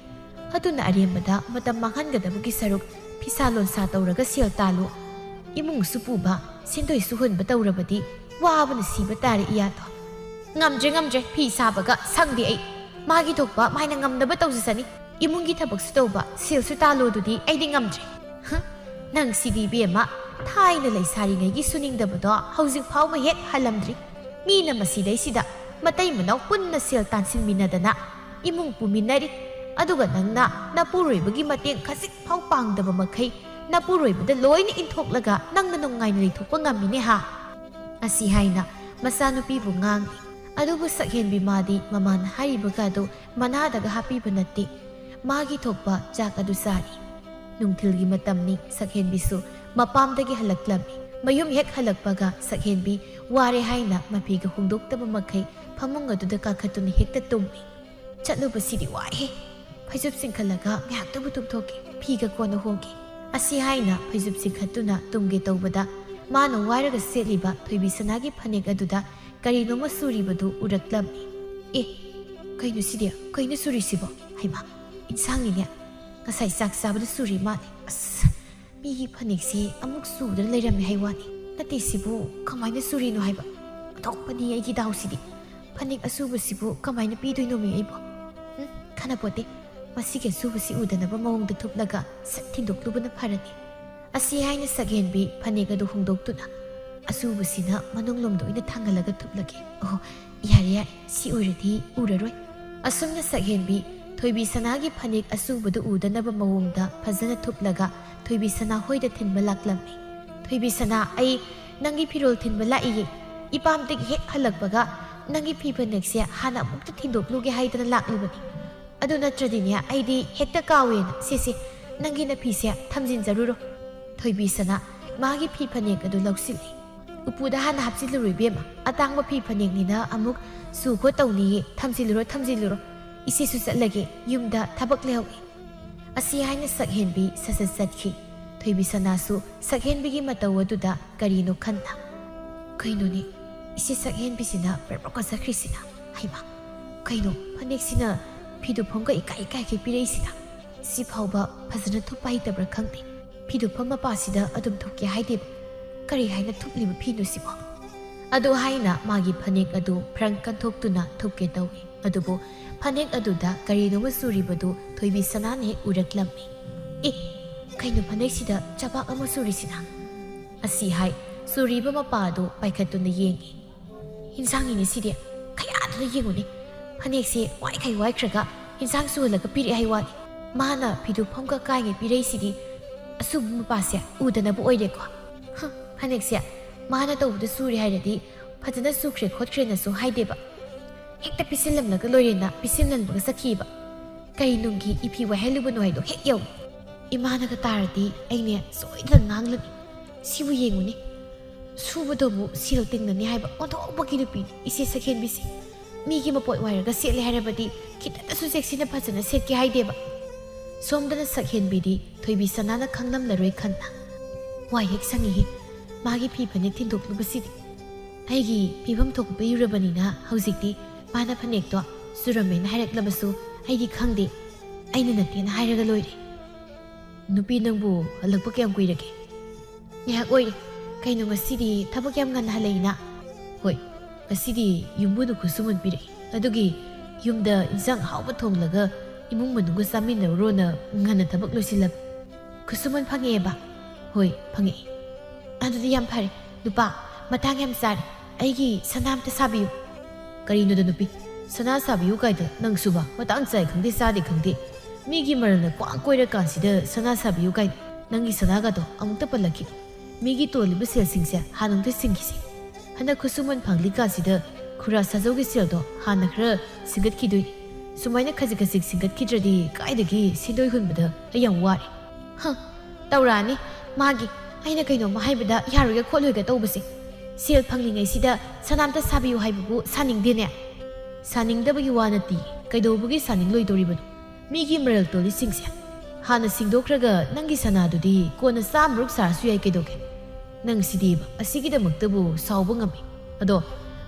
ꯑꯗꯨꯅ ꯑꯔꯦꯝꯕꯗ ꯃꯇꯝ ꯃꯥꯡꯍꯟꯒꯗꯕꯒꯤ ꯁꯔꯨꯛ ꯐꯤꯁꯥ ꯂꯣꯟꯁꯥ ꯇꯧꯔꯒ ꯁꯦꯜ ꯇꯥꯜꯂꯨ꯫ ꯏꯃꯨꯡꯁꯨ ꯄꯨꯕ, ꯁꯦꯟꯗꯣꯏꯁꯨ ꯍꯨꯟꯕ ꯇꯧꯔꯕꯗꯤ ꯋꯥꯕꯅ ꯁꯤꯕ ꯇꯥꯔꯦ ꯏꯌꯥꯗꯣ꯫" "ꯉꯝꯗ꯭ꯔꯦ, ꯉꯝꯗ꯭ꯔꯦ, ꯐꯤ ꯁꯥꯕꯒ ꯁꯪꯗꯦ ꯑꯩ꯫ ꯃꯥꯒꯤ ꯊꯣꯛꯄ ꯃꯥꯏꯅ ꯉꯝꯅꯕ ꯇꯧꯖꯁꯅꯤ꯫ ꯏꯃꯨꯡꯒꯤ ꯊꯕꯛꯁꯨ ꯇꯧꯕ, ꯁꯦꯜꯁꯨ ꯇꯥꯜꯂꯣ ꯑꯗꯨꯗꯤ ꯑꯩꯗꯤ ꯉꯝꯗ꯭ꯔꯦ꯫" "ꯍ, ꯅꯪ ꯁꯤꯗꯤ ꯏꯕꯦꯝꯃ, ꯊꯥꯏꯅ ꯂꯩꯁꯥꯔꯤꯉꯩꯒꯤ ꯁꯨꯅꯤꯡꯗꯕꯗꯣ ꯍꯧꯖꯤꯛ ꯐꯥꯎꯕ ꯍꯦꯛ ꯍꯜꯂꯝꯗ꯭ꯔꯤ꯫ ꯃꯤꯅ ꯃꯁꯤꯗꯩꯁꯤꯗ ꯃꯇꯩ ꯃꯅꯥꯎ ꯄꯨꯟꯅ ꯁꯦꯜ ꯇꯥꯟꯁꯤꯟꯃꯤꯟꯅꯗꯅ ꯏꯃꯨꯡ ꯄꯨꯃꯤꯟꯅꯔꯤ꯫ ꯑꯗꯨꯒ ꯅꯪꯅ ꯅꯄꯨꯔꯣꯏꯕꯒꯤ ꯃꯇꯦꯡ ꯈꯖꯤꯛ ꯐꯥꯎ ꯄꯥꯡꯗꯕ ꯃꯈꯩ ꯅꯄꯨꯔꯣꯏꯕꯗ ꯂꯣꯏꯅ ꯏꯟꯊꯣꯛꯂꯒ ꯅꯪꯅ ꯅꯨꯡꯉꯥꯏꯅ ꯂꯩꯊꯣꯛꯄ ꯉꯝꯃꯤꯅꯦ ꯍꯥ?" ꯑꯁꯤ ꯍꯥꯏꯅ ꯃꯆꯥꯅꯨꯄꯤꯕꯨ ꯉꯥꯡꯂꯤ꯫ ꯑꯗꯨꯕꯨ ꯁꯛꯍꯦꯟꯕꯤ ꯃꯥꯗꯤ ꯃꯃꯥꯅ ꯍꯥꯏꯔꯤꯕꯒ ꯑꯗꯨ ꯃꯅꯥꯗꯒ ꯍꯥꯞꯄꯤꯕ ꯅꯠꯇꯦ꯫ ꯃꯥꯒꯤ ꯊꯣꯛꯄ ꯆꯥꯛ ꯑꯗꯨ ꯆꯥꯔꯤ꯫ ꯅꯨꯡꯊꯤꯜꯒꯤ ꯃꯇꯝꯅꯤ꯫ ꯁꯛꯍꯦꯟꯕꯤꯁꯨ ꯃꯄꯥꯝꯗꯒꯤ ꯍꯜꯂꯛꯂꯝꯃꯤ꯫ ꯃꯌꯨꯝ ꯍꯦꯛ ꯍꯜꯂꯛꯄꯒ ꯁꯛꯍꯦꯟꯕꯤ ꯋꯥꯔꯦ ꯍꯥꯏꯅ ꯃꯐꯤꯒ ꯍꯣꯡꯗꯣꯛꯇꯕ ꯃꯈꯩ ꯐꯃꯨꯡ ꯑꯗꯨꯗ ꯀꯥꯈꯠꯇꯨꯅ ꯍꯦꯛꯇ ꯇꯨꯝꯃꯤ꯫ "ꯆꯠꯂꯨꯕꯁꯤꯗꯤ ꯋꯥꯏꯍꯦ꯫ ꯐꯩꯖꯨꯞ ꯆꯤꯡꯈꯠꯂꯒ ꯉꯥꯏꯍꯥꯛꯇꯕꯨ ꯇꯨꯝꯊꯣꯛꯀꯦ꯫ ꯐꯤꯒ ꯀꯣꯟꯅ ꯍꯣꯡꯒꯦ꯫" ꯑꯁꯤ ꯍꯥꯏꯅ ꯐꯩꯖꯨꯞ ꯆꯤꯡꯈꯠꯇꯨꯅ ꯇꯨꯝꯒꯦ ꯇꯧꯕꯗ ꯃꯥꯅ ꯋꯥꯏꯔꯒ ꯁꯦꯠꯂꯤꯕ ꯊꯣꯏꯕꯤ ꯁꯅꯥꯒꯤ ꯐꯅꯦꯛ ꯑꯗꯨꯗ ꯀꯔꯤꯅꯣꯃ ꯁꯨꯔꯤꯕꯗꯨ ꯎꯔꯛꯂꯝꯃꯤ꯫ "ꯑꯦ, ꯀꯩꯅꯣ ꯁꯤꯗꯤ? ꯀꯩꯅꯣ ꯁꯨꯔꯤꯁꯤꯕꯣ? ꯍꯩꯃꯥ, ꯏꯟꯁꯥꯡꯅꯤꯅꯦ꯫ ꯉꯁꯥꯏ ꯆꯥꯛ ꯆꯥꯕꯗ ꯁꯨꯔꯤ ꯃꯥꯜꯂꯦ꯫ ꯑꯁ, ꯃꯤꯒꯤ ꯐꯅꯦꯛꯁꯦ ꯑꯃꯨꯛ ꯁꯨꯗꯅ ꯂꯩꯔꯝꯃꯦ ꯍꯥꯏ ꯋꯥꯅꯤ꯫ ꯅꯠꯇꯦ, ꯁꯤꯕꯨ ꯀꯃꯥꯏꯅ ꯁꯨꯔꯤꯅꯣ ꯍꯥꯏꯕ? ꯑꯣꯟꯊꯣꯛꯄꯅꯤ ꯑꯩꯒꯤ ꯗꯥꯎꯁꯤꯗꯤ꯫ ꯐꯅꯦꯛ ꯑꯁꯨꯕꯁꯤꯕꯨ ꯀꯃꯥꯏꯅ ꯄꯤꯗꯣꯏꯅꯣꯃꯤ ꯑꯩꯕꯣ? ꯎꯝ, ꯈꯟꯅꯄꯣꯠꯇꯦ꯫ ꯃꯁꯤꯒꯤ ꯑꯁꯨꯕꯁꯤ ꯎꯗꯅꯕ ꯃꯑꯣꯡꯗ ꯊꯨꯞꯂꯒ ꯁꯠ ꯊꯤꯟꯗꯣꯛꯂꯨꯕꯅ ꯐꯔꯅꯤ꯫" ꯑꯁꯤ ꯍꯥꯏꯅ ꯁꯛꯍꯦꯟꯕꯤ ꯐꯅꯦꯛ ꯑꯗꯨ ꯍꯣꯡꯗꯣꯛꯇꯨꯅ ꯑꯁꯨꯕꯁꯤꯅ ꯃꯅꯨꯡꯂꯣꯝꯗ ꯑꯣꯏꯅ ꯊꯥꯡꯒꯠꯂꯒ ꯊꯨꯞꯂꯒꯦ꯫ "ꯑꯣ, ꯌꯥꯔꯦ, ꯌꯥꯔꯦ, ꯁꯤ ꯑꯣꯏꯔꯗꯤ ꯎꯔꯔꯣꯏ꯫" ꯑꯁꯨꯝꯅ ꯁꯛꯍꯦꯟꯕꯤ ꯊꯣꯏꯕꯤ ꯁꯅꯥꯒꯤ ꯐꯅꯦꯛ ꯑꯁꯨꯕꯗꯨ ꯎꯗꯅꯕ ꯃꯑꯣꯡꯗ ꯐꯖꯅ ꯊꯨꯞꯂꯒ ꯊꯣꯏꯕꯤ ꯁꯅꯥ ꯍꯣꯏꯗ ꯊꯤꯟꯕ ꯂꯥꯛꯂꯝꯃꯤ꯫ "ꯊꯣꯏꯕꯤ ꯁꯅꯥ, ꯑꯩ ꯅꯪꯒꯤ ꯐꯤꯔꯣꯜ ꯊꯤꯟꯕ ꯂꯥꯛꯏꯌꯦ꯫ ꯏꯄꯥꯝꯗꯒꯤ ꯍꯦꯛ ꯍꯜꯂꯛꯄꯒ ꯅꯪꯒꯤ ꯐꯤ ꯐꯅꯦꯛꯁꯦ ꯍꯥꯟꯅ ꯑꯃꯨꯛꯇ ꯊꯤꯟꯗꯣꯛꯂꯨꯒꯦ ꯍꯥꯏꯗꯅ ꯂꯥꯛꯂꯤꯕꯅꯤ꯫ ꯑꯗꯨ ꯅꯠꯇ꯭ꯔꯗꯤꯅꯦ, ꯑꯩꯗꯤ ꯍꯦꯛꯇ ꯀꯥꯎꯋꯦꯅ꯫ ꯁꯦ, ꯁꯦ, ꯅꯪꯒꯤ ꯅꯐꯤꯁꯦ ꯊꯝꯖꯤꯟꯖꯔꯨꯔꯣ꯫" ꯊꯣꯏꯕꯤ ꯁꯅꯥ ꯃꯥꯒꯤ ꯐꯤ ꯐꯅꯦꯛ ꯑꯗꯨ ꯂꯧꯁꯤꯜꯂꯤ꯫ "ꯎꯄꯨꯗ ꯍꯥꯟꯅ ꯍꯥꯞꯆꯤꯜꯂꯨꯔꯣ ꯏꯕꯦꯝꯃ, ꯑꯇꯥꯡꯕ ꯐꯤ ꯐꯅꯦꯛꯅꯤꯅ ꯑꯃꯨꯛ ꯁꯨ ꯈꯣꯠ ꯇꯧꯅꯤꯌꯦ, ꯊꯝꯖꯤꯜꯂꯨꯔꯣ, ꯊꯝꯖꯤꯜꯂꯨꯔꯣ, ꯏꯆꯦꯁꯨ ꯆꯠꯂꯒꯦ, ꯌꯨꯝꯗ ꯊꯕꯛ ꯂꯩꯍꯧꯏ"꯫ ꯑꯁꯤ ꯍꯥꯏꯅ ꯁꯛꯍꯦꯟꯕꯤ ꯁꯠ ꯁꯠ ꯆꯠꯈꯤ꯫ ꯊꯣꯏꯕꯤ ꯁꯅꯥꯁꯨ ꯁꯛꯍꯦꯟꯕꯤꯒꯤ ꯃꯇꯧ ꯑꯗꯨꯗ ꯀꯔꯤꯅꯣ ꯈꯟꯅ, "ꯀꯩꯅꯣꯅꯦ, ꯏꯆꯦ ꯁꯛꯍꯦꯟꯕꯤꯁꯤꯅ ꯄ꯭ꯔꯞ ꯄ꯭ꯔꯞꯀ ꯆꯠꯈ꯭ꯔꯤꯁꯤꯅ? ꯍꯩꯃꯥ, ꯀꯩꯅꯣ ꯐꯅꯦꯛꯁꯤꯅ ꯐꯤꯗꯨꯐꯝꯒ ꯏꯀꯥꯏ ꯏꯀꯥꯏꯒꯩ ꯄꯤꯔꯛꯏꯁꯤꯅ? ꯁꯤ ꯐꯥꯎꯕ ꯐꯖꯅ ꯊꯨꯞꯄ ꯍꯩꯇꯕ꯭ꯔꯥ ꯈꯪꯗꯦ꯫ ꯐꯤꯗꯨꯐꯝ ꯃꯄꯥꯁꯤꯗ ꯑꯗꯨꯝ ꯊꯨꯞꯀꯦ ꯍꯥꯏꯗꯦꯕ꯫ ꯀꯔꯤ ꯍꯥꯏꯅ ꯊꯨꯞꯂꯤꯕ ꯐꯤꯅꯣ ꯁꯤꯕꯣ?" ꯑꯗꯨ ꯍꯥꯏꯅ ꯃꯥꯒꯤ ꯐꯅꯦꯛ ꯑꯗꯨ ꯐ꯭ꯔꯪ ꯀꯟꯊꯣꯛꯇꯨꯅ ꯊꯨꯞꯀꯦ ꯇꯧꯏ꯫ ꯑꯗꯨꯕꯨ ꯐꯅꯦꯛ ꯑꯗꯨꯗ ꯀꯔꯤꯅꯣꯃ ꯆꯨꯔꯤꯕꯗꯨ ꯊꯣꯏꯕꯤ ꯁꯅꯥꯅ ꯍꯦꯛ ꯎꯔꯛꯂꯝꯃꯤ꯫ "ꯑꯦ, ꯀꯩꯅꯣ ꯐꯅꯦꯛꯁꯤꯗ ꯆꯕꯥꯛ ꯑꯃ ꯆꯨꯔꯤꯁꯤꯅ?" ꯑꯁꯤ ꯍꯥꯏ ꯆꯨꯔꯤꯕ ꯃꯄꯥ ꯑꯗꯨ ꯄꯥꯏꯈꯠꯇꯨꯅ ꯌꯦꯡꯉꯤ꯫ "ꯏꯟꯁꯥꯡꯅꯤꯅꯦ ꯁꯤꯗꯤ, ꯀꯌꯥꯗꯨꯅ ꯌꯦꯡꯉꯨꯅꯦ꯫ ꯐꯅꯦꯛꯁꯦ ꯋꯥꯏꯈꯩ ꯋꯥꯏꯈ꯭ꯔꯒ ꯏꯟꯁꯥꯡ ꯁꯨꯍꯜꯂꯒ ꯄꯤꯔꯛꯑꯦ ꯍꯥꯏ ꯋꯥꯅꯤ꯫ ꯃꯥꯅ ꯐꯤꯗꯨ ꯐꯝꯒ ꯀꯥꯏꯉꯩ ꯄꯤꯔꯛꯏꯁꯤꯗꯤ ꯑꯁꯨꯕ ꯃꯄꯥꯁꯦ ꯎꯗꯅꯕ ꯑꯣꯏꯔꯦꯀꯣ꯫ ꯍ, ꯐꯅꯦꯛꯁꯦ ꯃꯥꯅ ꯇꯧꯕꯗ ꯁꯨꯔꯦ ꯍꯥꯏꯔꯗꯤ ꯐꯖꯅ ꯁꯨꯈ꯭ꯔꯦ ꯈꯣꯠꯈ꯭ꯔꯦꯅꯁꯨ ꯍꯥꯏꯗꯦꯕ꯫ ꯍꯦꯛꯇ ꯄꯤꯁꯤꯜꯂꯝꯂꯒ ꯂꯣꯏꯔꯦꯅ ꯄꯤꯁꯤꯜꯍꯟꯕꯒ ꯆꯠꯈꯤꯕ꯫ ꯀꯩ ꯅꯨꯡꯒꯤ ꯏꯐꯤ ꯋꯥꯏꯍꯜꯂꯨꯕꯅꯣ ꯍꯥꯏꯗꯣ ꯍꯦꯛ ꯌꯧꯏ꯫ ꯏꯃꯥꯅꯒ ꯇꯥꯔꯗꯤ ꯑꯩꯅꯦ ꯁꯣꯏꯗꯅ ꯉꯥꯡꯂꯅꯤ꯫ ꯁꯤꯕꯨ ꯌꯦꯡꯉꯨꯅꯦ, ꯁꯨꯕꯗꯕꯨ ꯁꯦꯜ ꯇꯤꯡꯅꯅꯤ ꯍꯥꯏꯕ ꯑꯣꯟꯊꯣꯛꯄꯒꯤ ꯅꯨꯄꯤꯅꯤ ꯏꯆꯦ ꯁꯛꯍꯦꯟꯕꯤꯁꯦ꯫ ꯃꯤꯒꯤ ꯃꯄꯣꯠ ꯋꯥꯏꯔꯒ ꯁꯦꯠꯂꯦ ꯍꯥꯏꯔꯕꯗꯤ ꯈꯤꯇꯗꯁꯨ ꯆꯦꯛꯁꯤꯟꯅ ꯐꯖꯅ ꯁꯦꯠꯀꯦ ꯍꯥꯏꯗꯦꯕ"꯫ ꯁꯣꯝꯗꯅ ꯁꯛꯍꯦꯟꯕꯤꯗꯤ ꯊꯣꯏꯕꯤ ꯁꯅꯥꯅ ꯈꯪꯂꯝꯂꯔꯣꯏ ꯈꯟꯅ, "ꯋꯥꯏ ꯍꯦꯛ ꯁꯪꯉꯤꯍꯦ, ꯃꯥꯒꯤ ꯐꯤ ꯐꯅꯦꯛ ꯊꯤꯟꯗꯣꯛꯂꯨꯕꯁꯤꯗꯤ꯫ ꯑꯩꯒꯤ ꯄꯤꯐꯝ ꯊꯣꯛꯄ ꯄꯤꯔꯨꯔꯕꯅꯤꯅ ꯍꯧꯖꯤꯛꯇꯤ ꯃꯥꯅ ꯐꯅꯦꯛꯇꯣ ꯆꯨꯔꯝꯃꯦꯅ ꯍꯥꯏꯔꯛꯂꯕꯁꯨ ꯑꯩꯗꯤ ꯈꯪꯗꯦ, ꯑꯩꯅ ꯅꯠꯇꯦꯅ ꯍꯥꯏꯔꯒ ꯂꯣꯏꯔꯦ"꯫ "ꯅꯨꯄꯤ, ꯅꯪꯕꯨ ꯍꯜꯂꯛꯄ ꯀꯌꯥꯝ ꯀꯨꯏꯔꯒꯦ?" "ꯉꯥꯏꯍꯥꯛ ꯑꯣꯏꯔꯦ꯫ ꯀꯩꯅꯣ, ꯉꯁꯤꯗꯤ ꯊꯕꯛ ꯌꯥꯝ ꯉꯟꯅ ꯍꯜꯂꯛꯏꯅ?" "ꯍꯣꯏ, ꯉꯁꯤꯗꯤ ꯌꯨꯝꯕꯨꯅ ꯈꯨꯠꯁꯨꯃꯟ ꯄꯤꯔꯛꯏ꯫ ꯑꯗꯨꯒꯤ ꯌꯨꯝꯗ ꯏꯟꯁꯥꯡ ꯑꯍꯥꯎꯕ ꯊꯣꯡꯂꯒ ꯏꯃꯨꯡ ꯃꯅꯨꯡꯒ ꯆꯥꯃꯤꯟꯅꯔꯨꯔꯣꯅ ꯉꯟꯅ ꯊꯕꯛ ꯂꯣꯏꯁꯤꯜꯂꯕ"꯫ "ꯈꯨꯠꯁꯨꯃꯟ ꯐꯪꯉꯛꯑꯦꯕ?" "ꯍꯣꯏ, ꯐꯪꯉꯛꯏ"꯫ "ꯑꯗꯨꯗꯤ ꯌꯥꯝ ꯐꯔꯦ꯫ ꯅꯨꯄꯥ, ꯃꯇꯥꯡ ꯌꯥꯝ ꯆꯥꯔꯦ꯫ ꯑꯩꯒꯤ ꯁꯅꯥ ꯑꯝꯇ ꯁꯥꯕꯤꯌꯨ"꯫ "ꯀꯔꯤꯅꯣꯗ ꯅꯨꯄꯤ, ꯁꯅꯥ ꯁꯥꯕꯤꯌꯨ ꯀꯥꯏꯗ? ꯅꯪꯁꯨꯕ ꯃꯇꯥꯡ ꯆꯥꯏ ꯈꯪꯗꯦ, ꯆꯥꯗꯦ ꯈꯪꯗꯦ꯫ ꯃꯤꯒꯤ ꯃꯔꯜꯅ ꯀ꯭ꯋꯥꯡ ꯀꯣꯏꯔꯀꯥꯟꯁꯤꯗ ꯁꯅꯥ ꯁꯥꯕꯤꯌꯨ ꯀꯥꯏꯅ? ꯅꯪꯒꯤ ꯁꯅꯥꯒꯗꯣ ꯑꯃꯨꯛꯇ ꯄꯜꯂꯛꯈꯤꯅꯨ꯫ ꯃꯤꯒꯤ ꯇꯣꯜꯂꯤꯕ ꯁꯦꯜꯁꯤꯡꯁꯦ ꯍꯥꯟꯅ ꯑꯃꯨꯛꯇ ꯁꯤꯡꯈꯤꯁꯤ꯫ ꯍꯟꯗꯛ ꯈꯨꯠꯁꯨꯃꯟ ꯐꯪꯂꯤꯀꯥꯟꯁꯤꯗ ꯈꯨꯔꯥ ꯁꯥꯖꯧꯒꯤ ꯁꯦꯜꯗꯣ ꯍꯥꯟꯅ ꯈꯔ ꯁꯤꯡꯒꯠꯈꯤꯗꯣꯏꯅꯤ꯫ ꯁꯨꯃꯥꯏꯅ ꯈꯖꯤꯛ ꯈꯖꯤꯛ ꯁꯤꯡꯒꯠꯈꯤꯗ꯭ꯔꯗꯤ ꯀꯥꯏꯗꯒꯤ ꯁꯦꯟꯗꯣꯏ ꯍꯨꯟꯕꯗ ꯑꯩ ꯌꯥꯝ ꯋꯥꯔꯦ"꯫ "ꯍ, ꯇꯧꯔꯛꯑꯅꯤ ꯃꯥꯒꯤ꯫ ꯑꯩꯅ ꯀꯩꯅꯣꯝꯃ ꯍꯥꯏꯕꯗ ꯌꯥꯔꯣꯏꯒ ꯈꯣꯠꯂꯣꯏꯒ ꯇꯧꯕꯁꯦ꯫ ꯁꯦꯜ ꯐꯪꯂꯤꯉꯩꯁꯤꯗ ꯁꯅꯥꯝꯇ ꯁꯥꯕꯤꯌꯨ ꯍꯥꯏꯕꯕꯨ ꯁꯥꯅꯤꯡꯗꯦꯅꯦ꯫ ꯁꯥꯅꯤꯡꯗꯕꯒꯤ ꯋꯥ ꯅꯠꯇꯦ, ꯀꯩꯗꯧꯕꯒꯤ ꯁꯥꯅꯤꯡꯂꯣꯏꯗꯧꯔꯤꯕꯅꯣ? ꯃꯤꯒꯤ ꯃꯔꯜ ꯇꯣꯜꯂꯤꯁꯤꯡꯁꯦ ꯍꯥꯟꯅ ꯁꯤꯡꯗꯣꯛꯈ꯭ꯔꯒ ꯅꯪꯒꯤ ꯁꯅꯥꯗꯨꯗꯤ ꯀꯣꯟꯅ ꯆꯥꯝꯃꯔꯨꯛ ꯁꯥꯔꯁꯨ ꯌꯥꯏ, ꯀꯩꯗꯧꯒꯦ? ꯅꯪ ꯁꯤꯗꯤꯕ ꯑꯁꯤꯒꯤꯗꯃꯛꯇꯕꯨ ꯁꯥꯎꯕ ꯉꯝꯃꯤ꯫ ꯑꯗꯣ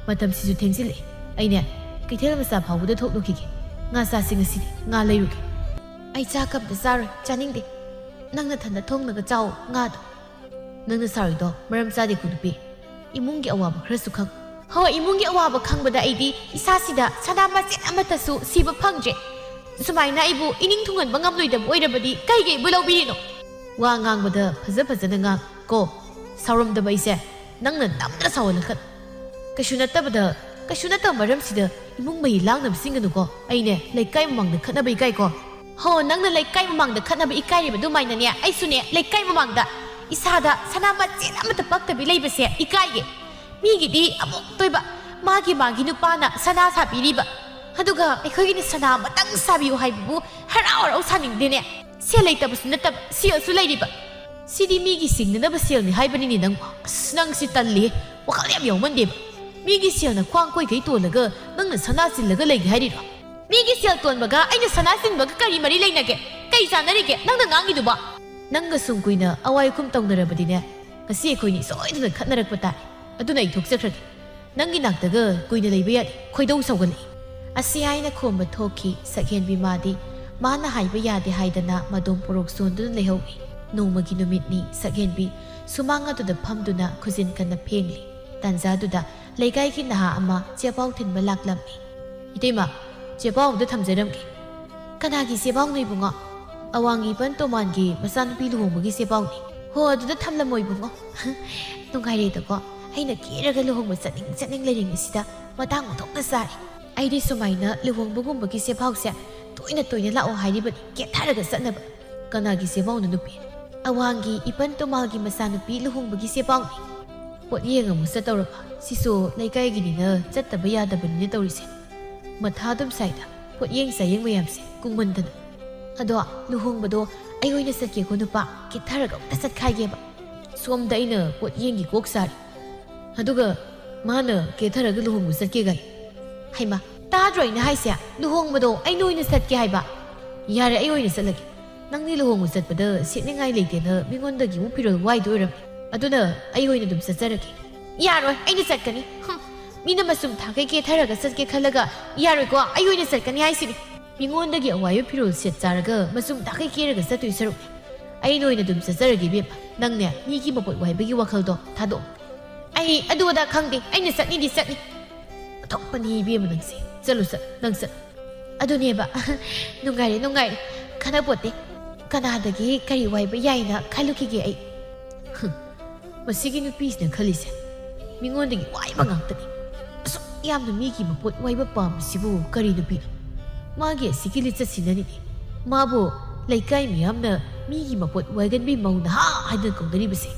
ꯃꯇꯝꯁꯤꯁꯨ ꯊꯦꯡꯖꯤꯜꯂꯛꯑꯦ꯫ ꯑꯩꯅꯦ ꯀꯩꯊꯦꯜ ꯃꯆꯥ ꯐꯥꯎꯕꯗ ꯊꯣꯛꯂꯨꯈꯤꯒꯦ꯫ ꯉꯥ ꯆꯥꯁꯤ ꯉꯁꯤꯗꯤ, ꯉꯥ ꯂꯩꯔꯨꯒꯦ꯫ ꯑꯩ ꯆꯥꯛ ꯑꯝꯇ ꯆꯥꯔꯣꯏ, ꯆꯥꯅꯤꯡꯗꯦ꯫ ꯅꯪ ꯅꯊꯟꯗ ꯊꯣꯡꯂꯒ ꯆꯥꯎ ꯉꯥꯗꯣ꯫ ꯅꯪꯅ ꯁꯥꯔꯤꯗꯣ ꯃꯔꯝ ꯆꯥꯗꯦꯀꯣ ꯅꯨꯄꯤ꯫ ꯏꯃꯨꯡꯒꯤ ꯑꯋꯥꯕ ꯈꯔꯁꯨ ꯈꯪ꯫ ꯍꯣꯏ, ꯏꯃꯨꯡꯒꯤ ꯑꯋꯥꯕ ꯈꯪꯕꯗ ꯑꯩꯗꯤ ꯏꯁꯥꯁꯤꯗ ꯁꯅꯥ ꯃꯆꯦꯠ ꯑꯃꯠꯇꯁꯨ ꯁꯤꯕ ꯐꯪꯗ꯭ꯔꯦ꯫ ꯁꯨꯃꯥꯏꯅ ꯑꯩꯕꯨ ꯏꯅꯤꯡ ꯊꯨꯡꯍꯟꯕ ꯉꯝꯂꯣꯏꯗꯕ ꯑꯣꯏꯔꯕꯗꯤ ꯀꯩꯒꯤ ꯑꯩꯕꯨ ꯂꯧꯕꯤꯔꯤꯅꯣ? ꯋꯥ ꯉꯥꯡꯕꯗ ꯐꯖ ꯐꯖꯅ ꯉꯥꯡ ꯀꯣ꯫ ꯁꯥꯎꯔꯝꯗꯕ ꯑꯩꯁꯦ ꯅꯪꯅ ꯅꯝꯗꯅ ꯁꯥꯎꯍꯜꯂꯛꯀꯅꯨ꯫ ꯀꯩꯁꯨ ꯅꯠꯇꯕꯗ, ꯀꯩꯁꯨ ꯅꯠꯇꯕ ꯃꯔꯝꯁꯤꯗ ꯏꯃꯨꯡ ꯃꯍꯤ ꯂꯥꯡꯅꯕꯁꯤꯡꯒꯅꯨꯀꯣ꯫ ꯑꯩꯅꯦ ꯂꯩꯀꯥꯏ ꯃꯃꯥꯡꯗ ꯈꯠꯅꯕ ꯏꯀꯥꯏꯀꯣ꯫ ꯍꯣ, ꯅꯪꯅ ꯂꯩꯀꯥꯏ ꯃꯃꯥꯡꯗ ꯈꯠꯅꯕ ꯏꯀꯥꯏꯔꯤꯕ ꯑꯗꯨꯃꯥꯏꯅꯅꯦ ꯑꯩꯁꯨꯅꯦ ꯂꯩꯀꯥꯏ ꯃꯃꯥꯡꯗ ꯏꯁꯥꯗ ꯁꯅꯥ ꯃꯆꯦꯠ ꯑꯃꯠꯇ ꯄꯛꯇꯕꯤ ꯂꯩꯕꯁꯦ ꯏꯀꯥꯏꯌꯦ꯫ ꯃꯤꯒꯤꯗꯤ ꯑꯃꯨꯛꯇꯣꯏꯕ ꯃꯥꯒꯤ ꯃꯥꯒꯤ ꯅꯨꯄꯥꯅ ꯁꯅꯥ ꯁꯥꯕꯤꯔꯤꯕ, ꯑꯗꯨꯒ ꯑꯩꯈꯣꯏꯒꯤꯅ ꯁꯅꯥ ꯑꯃꯇꯪ ꯁꯥꯕꯤꯌꯨ ꯍꯥꯏꯕꯕꯨ ꯍꯔꯥꯎ ꯍꯔꯥꯎ ꯁꯥꯅꯤꯡꯗꯦꯅꯦ꯫ ꯁꯦꯜ ꯂꯩꯇꯕꯁꯨ ꯅꯠꯇꯕ, ꯁꯦꯜꯁꯨ ꯂꯩꯔꯤꯕ꯫ ꯁꯤꯗꯤ ꯃꯤꯒꯤ ꯁꯤꯡꯅꯅꯕ ꯁꯦꯜꯅꯤ ꯍꯥꯏꯕꯅꯤꯅꯦ ꯅꯪꯕꯨ꯫ ꯑꯁ, ꯅꯪꯁꯤ ꯇꯜꯂꯤꯍꯦ, ꯋꯥꯈꯜ ꯌꯥꯝ ꯌꯥꯎꯃꯟꯗꯦꯕ꯫ ꯃꯤꯒꯤ ꯁꯦꯜꯅ ꯈ꯭ꯋꯥꯡ ꯀꯣꯏꯈꯩ ꯇꯣꯜꯂꯒ ꯅꯪꯅ ꯁꯅꯥ ꯆꯤꯜꯂꯒ ꯂꯩꯒꯦ ꯍꯥꯏꯔꯤꯔꯣ? ꯃꯤꯒꯤ ꯁꯦꯜ ꯇꯣꯟꯕꯒ ꯑꯩꯅ ꯁꯅꯥ ꯆꯤꯟꯕꯒ ꯀꯔꯤ ꯃꯔꯤ ꯂꯩꯅꯒꯦ? ꯀꯩ ꯆꯥꯟꯅꯔꯤꯒꯦ ꯅꯪꯅ ꯉꯥꯡꯉꯤꯗꯨꯕꯣ? ꯅꯪꯒ ꯁꯨꯝ ꯀꯨꯏꯅ ꯑꯋꯥꯏ ꯑꯈꯨꯝ ꯇꯧꯅꯔꯕꯗꯤꯅꯦ, ꯉꯁꯤ ꯑꯩꯈꯣꯏꯅꯤ ꯁꯣꯏꯗꯅ ꯈꯠꯅꯔꯛꯄ ꯇꯥꯔꯦ꯫ ꯑꯗꯨꯅ ꯑꯩ ꯊꯣꯛꯆꯈ꯭ꯔꯒꯦ꯫ ꯅꯪꯒꯤ ꯅꯥꯛꯇꯒ ꯀꯨꯏꯅ ꯂꯩꯕ ꯌꯥꯗꯦ, ꯈꯣꯏꯗꯧ ꯁꯧꯒꯠꯂꯛꯏ꯫ ꯑꯁꯤ ꯍꯥꯏꯅ ꯈꯣꯝꯕ ꯊꯣꯛꯈꯤ ꯁꯛꯍꯦꯟꯕꯤ ꯃꯥꯗꯤ꯫ ꯃꯥꯅ ꯍꯥꯏꯕ ꯌꯥꯗꯦ ꯍꯥꯏꯗꯅ ꯃꯗꯣꯝ ꯄꯣꯔꯣꯛ ꯁꯣꯟꯗꯨꯅ ꯂꯩꯍꯧꯏ꯫ ꯅꯣꯡꯃꯒꯤ ꯅꯨꯃꯤꯠꯅꯤ꯫ ꯁꯛꯍꯦꯟꯕꯤ ꯁꯨꯃꯥꯡ ꯑꯗꯨꯗ ꯐꯝꯗꯨꯅ ꯈꯨꯖꯤꯟ ꯀꯟꯅ ꯐꯦꯡꯂꯤ꯫ ꯇꯥꯟꯖꯥꯗꯨꯗ ꯂꯩꯀꯥꯏꯒꯤ ꯅꯍꯥ ꯑꯃ ꯆꯦꯄꯥꯎ ꯊꯤꯟꯕ ꯂꯥꯛꯂꯝꯃꯤ꯫ "ꯏꯇꯩꯃ, ꯆꯦꯄꯥꯎ ꯑꯝꯇ ꯊꯝꯖꯔꯝꯒꯦ꯫" "ꯀꯅꯥꯒꯤ ꯆꯦꯄꯥꯎꯅꯣ ꯏꯕꯨꯡꯉꯣ?" "ꯑꯋꯥꯡꯒꯤ ꯏꯄꯟ ꯇꯣꯃꯥꯟꯒꯤ ꯃꯆꯥꯅꯨꯄꯤ ꯂꯨꯍꯣꯡꯕꯒꯤ ꯆꯦꯄꯥꯎꯅꯤ꯫" "ꯍꯣ, ꯑꯗꯨꯗ ꯊꯝꯂꯝꯃꯣ ꯏꯕꯨꯡꯉꯣ꯫" "ꯅꯨꯡꯉꯥꯏꯔꯦꯗꯀꯣ, ꯑꯩꯅ ꯀꯦꯔꯒ ꯂꯨꯍꯣꯡꯕ ꯆꯠꯅꯤꯡ ꯆꯠꯅꯤꯡ ꯂꯩꯔꯤꯉꯩꯁꯤꯗ ꯃꯇꯥꯡ ꯑꯣꯟꯊꯣꯛꯅ ꯆꯥꯔꯦ꯫ ꯑꯩꯗꯤ ꯁꯨꯃꯥꯏꯅ ꯂꯨꯍꯣꯡꯕꯒꯨꯝꯕꯒꯤ ꯆꯦꯄꯥꯎꯁꯦ ꯇꯣꯏꯅ ꯇꯣꯏꯅ ꯂꯥꯛꯑꯣ ꯍꯥꯏꯔꯤꯕꯅꯤ, ꯀꯦꯊꯔꯒ ꯆꯠꯅꯕ꯫" "ꯀꯅꯥꯒꯤ ꯆꯦꯄꯥꯎꯅꯣ ꯅꯨꯄꯤ?" "ꯑꯋꯥꯡꯒꯤ ꯏꯄꯟ ꯇꯣꯃꯥꯜꯒꯤ ꯃꯆꯥꯅꯨꯄꯤ ꯂꯨꯍꯣꯡꯕꯒꯤ ꯆꯦꯄꯥꯎꯅꯤ꯫" ꯄꯣꯠꯌꯦꯡ ꯑꯃꯨꯛ ꯆꯠꯇꯧꯔꯕ? ꯁꯤꯁꯨ ꯂꯩꯀꯥꯏꯒꯤꯅꯤꯅ ꯆꯠꯇꯕ ꯌꯥꯗꯕꯅꯤꯅ ꯇꯧꯔꯤꯁꯦ꯫ ꯃꯊꯥ ꯑꯗꯨꯝ ꯁꯥꯏꯗ ꯄꯣꯠꯌꯦꯡ ꯆꯥꯌꯦꯡ ꯃꯌꯥꯝꯁꯦ ꯀꯨꯡꯃꯟꯗꯅ꯫ "ꯑꯗꯣ ꯂꯨꯍꯣꯡꯕꯗꯣ ꯑꯩ ꯑꯣꯏꯅ ꯆꯠꯀꯦꯀꯣ ꯅꯨꯄꯥ, ꯀꯦꯊꯔꯒ ꯑꯝꯇ ꯆꯠꯈꯥꯏꯒꯦꯕ꯫" ꯁꯣꯝꯗ ꯑꯩꯅ ꯄꯣꯠꯌꯦꯡꯒꯤ ꯀꯣꯛ ꯁꯥꯔꯤ꯫ ꯑꯗꯨꯒ ꯃꯥꯅ ꯀꯦꯊꯔꯒ ꯂꯨꯍꯣꯡꯕ ꯆꯠꯀꯦ ꯀꯥꯏ꯫ ꯍꯩꯃꯥ, ꯇꯥꯗ꯭ꯔꯣ ꯑꯩꯅ ꯍꯥꯏꯁꯦ? ꯂꯨꯍꯣꯡꯕꯗꯣ ꯑꯩꯅ ꯑꯣꯏꯅ ꯆꯠꯀꯦ ꯍꯥꯏꯕ꯫ ꯌꯥꯔꯦ, ꯑꯩ ꯑꯣꯏꯅ ꯆꯠꯂꯒꯦ꯫ ꯅꯪꯗꯤ ꯂꯨꯍꯣꯡꯕ ꯆꯠꯄꯗ ꯁꯦꯠꯅꯤꯡꯉꯥꯏ ꯂꯩꯇꯦꯅ ꯃꯤꯉꯣꯟꯗꯒꯤ ꯑꯃꯨꯛ ꯐꯤꯔꯣꯜ ꯋꯥꯏꯗꯣꯏ ꯑꯣꯏꯔꯝꯅꯤ꯫ ꯑꯗꯨꯅ ꯑꯩ ꯑꯣꯏꯅ ꯑꯗꯨꯝ ꯆꯠꯆꯔꯒꯦ꯫ ꯌꯥꯔꯣꯏ, ꯑꯩꯅ ꯆꯠꯀꯅꯤ꯫ ꯍꯨꯝ, ꯃꯤꯅ ꯃꯆꯨꯝ ꯊꯥꯈꯩ ꯀꯦꯊꯔꯒ ꯆꯠꯀꯦ ꯈꯜꯂꯒ ꯌꯥꯔꯣꯏꯀꯣ, ꯑꯩ ꯑꯣꯏꯅ ꯆꯠꯀꯅꯤ ꯍꯥꯏꯁꯤꯅꯤ꯫ ꯃꯤꯉꯣꯟꯗꯒꯤ ꯑꯋꯥꯏꯕ ꯐꯤꯔꯣꯜ ꯁꯦꯠ ꯆꯥꯔꯒ ꯃꯆꯨꯝ ꯊꯥꯈꯩ ꯀꯦꯔꯒ ꯆꯠꯇꯣꯏ ꯁꯔꯨꯛ ꯑꯩꯅ ꯑꯣꯏꯅ ꯑꯗꯨꯝ ꯆꯠꯆꯔꯒꯦ ꯏꯕꯦꯝꯃ꯫ ꯅꯪꯅꯦ, ꯃꯤꯒꯤ ꯃꯄꯣꯠ ꯋꯥꯏꯕꯒꯤ ꯋꯥꯈꯜꯗꯣ ꯊꯥꯗꯣꯛꯑꯣ꯫ ꯑꯩ ꯑꯗꯨ ꯑꯗꯥ ꯈꯪꯗꯦ, ꯑꯩꯅ ꯆꯠꯅꯤꯗꯤ ꯆꯠꯅꯤ꯫ ꯑꯇꯣꯞꯄꯅꯤ ꯏꯕꯦꯝꯃ ꯅꯪꯁꯦ꯫ ꯆꯠꯂꯨ, ꯆꯠ, ꯅꯪ ꯆꯠ꯫ ꯑꯗꯨꯅꯦꯕ꯫ ꯅꯨꯡꯉꯥꯏꯔꯦ, ꯅꯨꯡꯉꯥꯏꯔꯦ꯫ ꯈꯟꯅꯄꯣꯠꯇꯦ꯫ ꯀꯅꯥꯗꯒꯤ ꯀꯔꯤ ꯋꯥꯏꯕ ꯌꯥꯏꯅ ꯈꯜꯂꯨꯈꯤꯒꯦ ꯑꯩ꯫ ꯍꯨꯝ, ꯃꯁꯤꯒꯤ ꯅꯨꯄꯤꯁꯤꯅ ꯈꯜꯂꯤꯁꯦ ꯃꯤꯉꯣꯟꯗꯒꯤ ꯋꯥꯏꯕ ꯉꯥꯛꯇꯅꯤ꯫ ꯑꯁꯨꯛ ꯌꯥꯝꯅ ꯃꯤꯒꯤ ꯃꯄꯣꯠ ꯋꯥꯏꯕ ꯄꯥꯝꯕꯁꯤꯕꯨ ꯀꯔꯤ ꯅꯨꯄꯤꯅꯣ? ꯃꯥꯒꯤ ꯑꯁꯤꯒꯤ ꯂꯤꯆꯠꯁꯤꯅꯅꯤꯅꯦ ꯃꯥꯕꯨ ꯂꯩꯀꯥꯏ ꯃꯤꯌꯥꯝꯅ ꯃꯤꯒꯤ ꯃꯄꯣꯠ ꯋꯥꯏꯒꯟꯕꯤ ꯃꯧ ꯅꯍꯥ ꯍꯥꯏꯗꯨꯅ ꯀꯧꯅꯔꯤꯕꯁꯦ꯫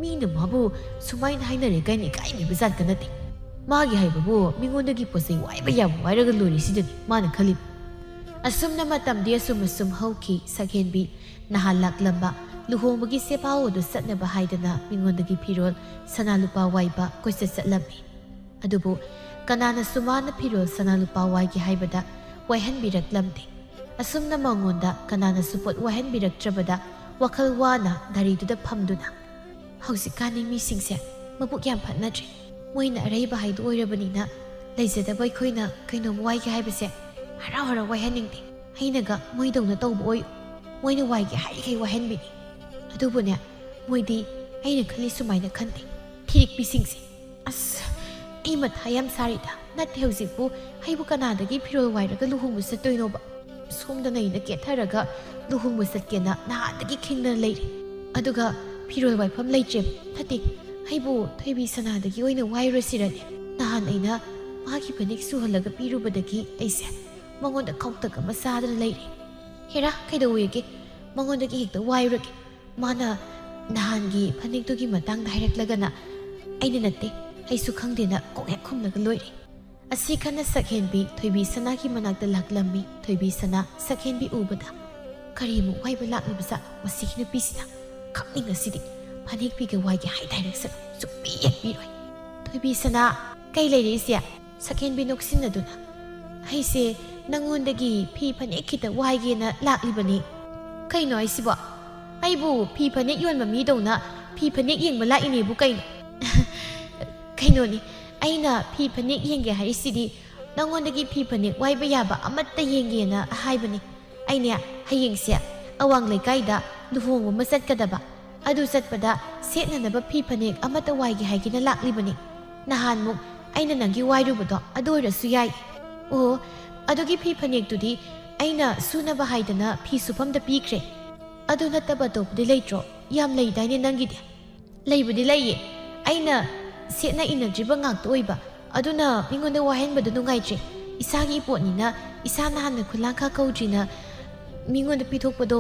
ꯃꯤꯅ ꯃꯥꯕꯨ ꯁꯨꯃꯥꯏꯅ ꯍꯥꯏꯅꯔꯦ ꯀꯥꯏꯅ ꯏꯀꯥꯏꯕꯤꯕ ꯖꯥꯠꯀ ꯅꯠꯇꯦ꯫ ꯃꯥꯒꯤ ꯍꯥꯏꯕꯕꯨ ꯃꯤꯉꯣꯟꯗꯒꯤ ꯄꯣꯠ ꯆꯩ ꯋꯥꯏꯕ ꯌꯥꯕ ꯋꯥꯏꯔꯒ ꯂꯣꯏꯔꯦ ꯁꯤꯗꯅꯤ ꯃꯥꯅ ꯈꯜꯂꯤꯕ꯫ ꯑꯁꯨꯝꯅ ꯃꯇꯝꯗꯤ ꯑꯁꯨꯝ ꯑꯁꯨꯝ ꯍꯧꯈꯤ꯫ ꯁꯛꯍꯦꯟꯕꯤ ꯅꯍꯥꯟ ꯂꯥꯛꯂꯝꯕ ꯂꯨꯍꯣꯡꯕꯒꯤ ꯁꯦꯄꯥꯎ ꯑꯗꯨ ꯆꯠꯅꯕ ꯍꯥꯏꯗꯅ ꯃꯤꯉꯣꯟꯗꯒꯤ ꯐꯤꯔꯣꯜ ꯁꯅꯥ ꯂꯨꯄꯥ ꯋꯥꯏꯕ ꯀꯣꯏꯆꯠ ꯆꯠꯂꯝꯃꯤ꯫ ꯑꯗꯨꯕꯨ ꯀꯅꯥꯅꯁꯨ ꯃꯥꯅ ꯐꯤꯔꯣꯜ ꯁꯅꯥ ꯂꯨꯄꯥ ꯋꯥꯏꯒꯦ ꯍꯥꯏꯕꯗ ꯋꯥꯏꯍꯟꯕꯤꯔꯛꯂꯝꯗꯦ꯫ ꯑꯁꯨꯝꯅ ꯃꯉꯣꯟꯗ ꯀꯅꯥꯅꯁꯨ ꯄꯣꯠ ꯋꯥꯏꯍꯟꯕꯤꯔꯛꯇ꯭ꯔꯕꯗ ꯋꯥꯈꯜ ꯋꯥꯅ ꯗꯥꯔꯤꯗꯨꯗ ꯐꯝꯗꯨꯅ, "ꯍꯧꯖꯤꯛꯀꯥꯟꯗꯤ ꯃꯤꯁꯤꯡꯁꯦ ꯃꯕꯨꯛ ꯌꯥꯝ ꯐꯠꯅꯗ꯭ꯔꯦ꯫ ꯃꯣꯏꯅ ꯑꯔꯩꯕ ꯍꯥꯏꯗꯨ ꯑꯣꯏꯔꯕꯅꯤꯅ ꯂꯩꯖꯗꯕ ꯑꯩꯈꯣꯏꯅ ꯀꯩꯅꯣꯝ ꯋꯥꯏꯒꯦ ꯍꯥꯏꯕꯁꯦ ꯍꯔꯥꯎ ꯍꯔꯥꯎ ꯋꯥꯏꯍꯟꯅꯤꯡꯗꯦ꯫ ꯑꯩꯅꯒ ꯃꯣꯏꯗꯧꯅ ꯇꯧꯕ ꯑꯣꯏ, ꯃꯣꯏꯅ ꯋꯥꯏꯒꯦ ꯍꯥꯏꯔꯤꯈꯩ ꯋꯥꯏꯍꯟꯕꯤꯅꯤ꯫ ꯑꯗꯨꯕꯨꯅꯦ, ꯃꯣꯏꯗꯤ ꯑꯩꯅ ꯈꯜꯂꯤ ꯁꯨꯃꯥꯏꯅ ꯈꯟꯗꯦ꯫ ꯊꯤꯔꯤꯛꯄꯤꯁꯤꯡꯁꯦ꯫ ꯑꯁ, ꯑꯩ ꯃꯊꯥ ꯌꯥꯝ ꯁꯥꯔꯤꯗ꯫ ꯅꯠꯇꯦ, ꯍꯧꯖꯤꯛꯄꯨ ꯑꯩꯕꯨ ꯀꯅꯥꯗꯒꯤ ꯐꯤꯔꯣꯜ ꯋꯥꯏꯔꯒ ꯂꯨꯍꯣꯡꯕ ꯆꯠꯇꯣꯏꯅꯣꯕ? ꯁꯣꯝꯗꯅ ꯑꯩꯅ ꯀꯦꯊꯔꯒ ꯂꯨꯍꯣꯡꯕ ꯆꯠꯀꯦꯅ ꯅꯍꯥꯟꯗꯒꯤ ꯈꯤꯡꯗꯅ ꯂꯩꯔꯦ꯫ ꯑꯗꯨꯒ ꯐꯤꯔꯣꯜ ꯋꯥꯏꯐꯝ ꯂꯩꯇ꯭ꯔꯦꯕ꯫ ꯅꯠꯇꯦ, ꯑꯩꯕꯨ ꯊꯣꯏꯕꯤ ꯁꯅꯥꯗꯒꯤ ꯑꯣꯏꯅ ꯋꯥꯏꯔꯨꯔꯁꯤꯔꯅꯦ? ꯅꯍꯥꯟ ꯑꯩꯅ ꯃꯥꯒꯤ ꯐꯅꯦꯛ ꯁꯨꯍꯜꯂꯒ ꯄꯤꯔꯨꯕꯗꯒꯤ ꯑꯩꯁꯦ ꯃꯉꯣꯟꯗ ꯈꯧꯇꯛ ꯑꯃ ꯆꯥꯗꯅ ꯂꯩꯔꯦ꯫ ꯍꯦꯔꯥ, ꯀꯩꯗꯧꯋꯦꯒꯦ? ꯃꯉꯣꯟꯗꯒꯤ ꯍꯦꯛꯇ ꯋꯥꯏꯔꯨꯔꯒꯦ꯫ ꯃꯥꯅ ꯅꯍꯥꯟꯒꯤ ꯐꯅꯦꯛꯇꯨꯒꯤ ꯃꯇꯥꯡꯗ ꯍꯥꯏꯔꯛꯂꯒꯅ ꯑꯩꯅ ꯅꯠꯇꯦ, ꯑꯩꯁꯨ ꯈꯪꯗꯦꯅ ꯀꯣꯛ ꯍꯦꯛ ꯈꯨꯝꯂꯒ ꯂꯣꯏꯔꯦ꯫ ꯑꯁꯤ ꯈꯟꯅ ꯁꯛꯍꯦꯟꯕꯤ ꯊꯣꯏꯕꯤ ꯁꯅꯥꯒꯤ ꯃꯅꯥꯛꯇ ꯂꯥꯛꯂꯝꯃꯤ꯫ ꯊꯣꯏꯕꯤ ꯁꯅꯥ ꯁꯛꯍꯦꯟꯕꯤ ꯎꯕꯗ, "ꯀꯔꯤꯃꯨꯛ ꯋꯥꯏꯕ ꯂꯥꯛꯂꯤꯕ ꯖꯥꯠꯅꯣ ꯃꯁꯤꯒꯤ ꯅꯨꯄꯤꯁꯤꯅ? ꯈꯪꯅꯤꯡ ꯑꯁꯤꯗꯤ꯫ ꯐꯅꯦꯛ ꯐꯤꯒ ꯋꯥꯏꯒꯦ ꯍꯥꯏꯗꯥꯏꯅꯦ? ꯁꯛ ꯁꯨꯛꯄꯤ ꯍꯦꯛ ꯄꯤꯔꯣꯏ꯫ ꯊꯣꯏꯕꯤ ꯁꯅꯥ, ꯀꯩ ꯂꯩꯔꯦ ꯏꯆꯦ? ꯁꯛꯍꯦꯟꯕꯤ ꯅꯣꯛꯁꯤꯟꯅꯗꯨꯅ, ꯑꯩꯁꯦ ꯅꯪꯉꯣꯟꯗꯒꯤ ꯐꯤ ꯐꯅꯦꯛ ꯈꯤꯇ ꯋꯥꯏꯒꯦꯅ ꯂꯥꯛꯂꯤꯕꯅꯤ꯫ ꯀꯩꯅꯣ ꯍꯥꯏꯁꯤꯕꯣ? ꯑꯩꯕꯨ ꯐꯤ ꯐꯅꯦꯛ ꯌꯣꯟꯕ ꯃꯤꯗꯧꯅ ꯐꯤ ꯐꯅꯦꯛ ꯌꯦꯡꯕ ꯂꯥꯛꯏꯅꯦꯕꯨ ꯀꯩꯅꯣ? ꯀꯩꯅꯣꯅꯤ, ꯑꯩꯅ ꯐꯤ ꯐꯅꯦꯛ ꯌꯦꯡꯒꯦ ꯍꯥꯏꯔꯤꯁꯤꯗꯤ ꯅꯪꯉꯣꯟꯗꯒꯤ ꯐꯤ ꯐꯅꯦꯛ ꯋꯥꯏꯕ ꯌꯥꯕ ꯑꯃꯠꯇ ꯌꯦꯡꯒꯦꯅ ꯍꯥꯏꯕꯅꯤ꯫ ꯑꯩꯅꯦ, ꯍꯌꯦꯡꯁꯦ ꯑꯋꯥꯡ ꯂꯩꯀꯥꯏꯗ ꯂꯨꯍꯣꯡꯕ ꯑꯃ ꯆꯠꯀꯗꯕ꯫ ꯑꯗꯨ ꯆꯠꯄꯗ ꯁꯦꯠꯅꯅꯕ ꯐꯤ ꯐꯅꯦꯛ ꯑꯃꯠꯇ ꯋꯥꯏꯒꯦ ꯍꯥꯏꯒꯦꯅ ꯂꯥꯛꯂꯤꯕꯅꯤ꯫ ꯅꯍꯥꯟꯃꯨꯛ ꯑꯩꯅ ꯅꯪꯒꯤ ꯋꯥꯏꯔꯨꯕꯗꯣ ꯑꯗꯨ ꯑꯣꯏꯔꯁꯨ ꯌꯥꯏ꯫ ꯑꯣ, ꯑꯗꯨꯒꯤ ꯐꯤ ꯐꯅꯦꯛꯇꯨꯗꯤ ꯑꯩꯅ ꯁꯨꯅꯕ ꯍꯥꯏꯗꯅ ꯐꯤ ꯁꯨꯐꯝꯗ ꯄꯤꯈ꯭ꯔꯦ꯫ ꯑꯗꯨ ꯅꯠꯇꯕ ꯑꯇꯣꯞꯄꯗꯤ ꯂꯩꯇ꯭ꯔꯣ? ꯌꯥꯝ ꯂꯩꯗꯥꯏꯅꯦ ꯅꯪꯒꯤꯗꯤ? ꯂꯩꯕꯨꯗꯤ ꯂꯩꯌꯦ꯫ ꯑꯩꯅ ꯁꯦꯠꯅ ꯏꯟꯅꯗ꯭ꯔꯤꯕ ꯉꯥꯛꯇ ꯑꯣꯏꯕ꯫ ꯑꯗꯨꯅ ꯃꯤꯉꯣꯟꯗ ꯋꯥꯍꯟꯕꯗꯣ ꯅꯨꯡꯉꯥꯏꯇ꯭ꯔꯦ꯫ ꯏꯁꯥꯒꯤ ꯏꯄꯣꯠꯅꯤꯅ ꯏꯁꯥꯅ ꯍꯥꯟꯅ ꯈꯨꯂꯥꯡ ꯈꯥ ꯀꯧꯗ꯭ꯔꯤꯅ ꯃꯤꯉꯣꯟꯗ ꯄꯤꯊꯣꯛꯄꯗꯣ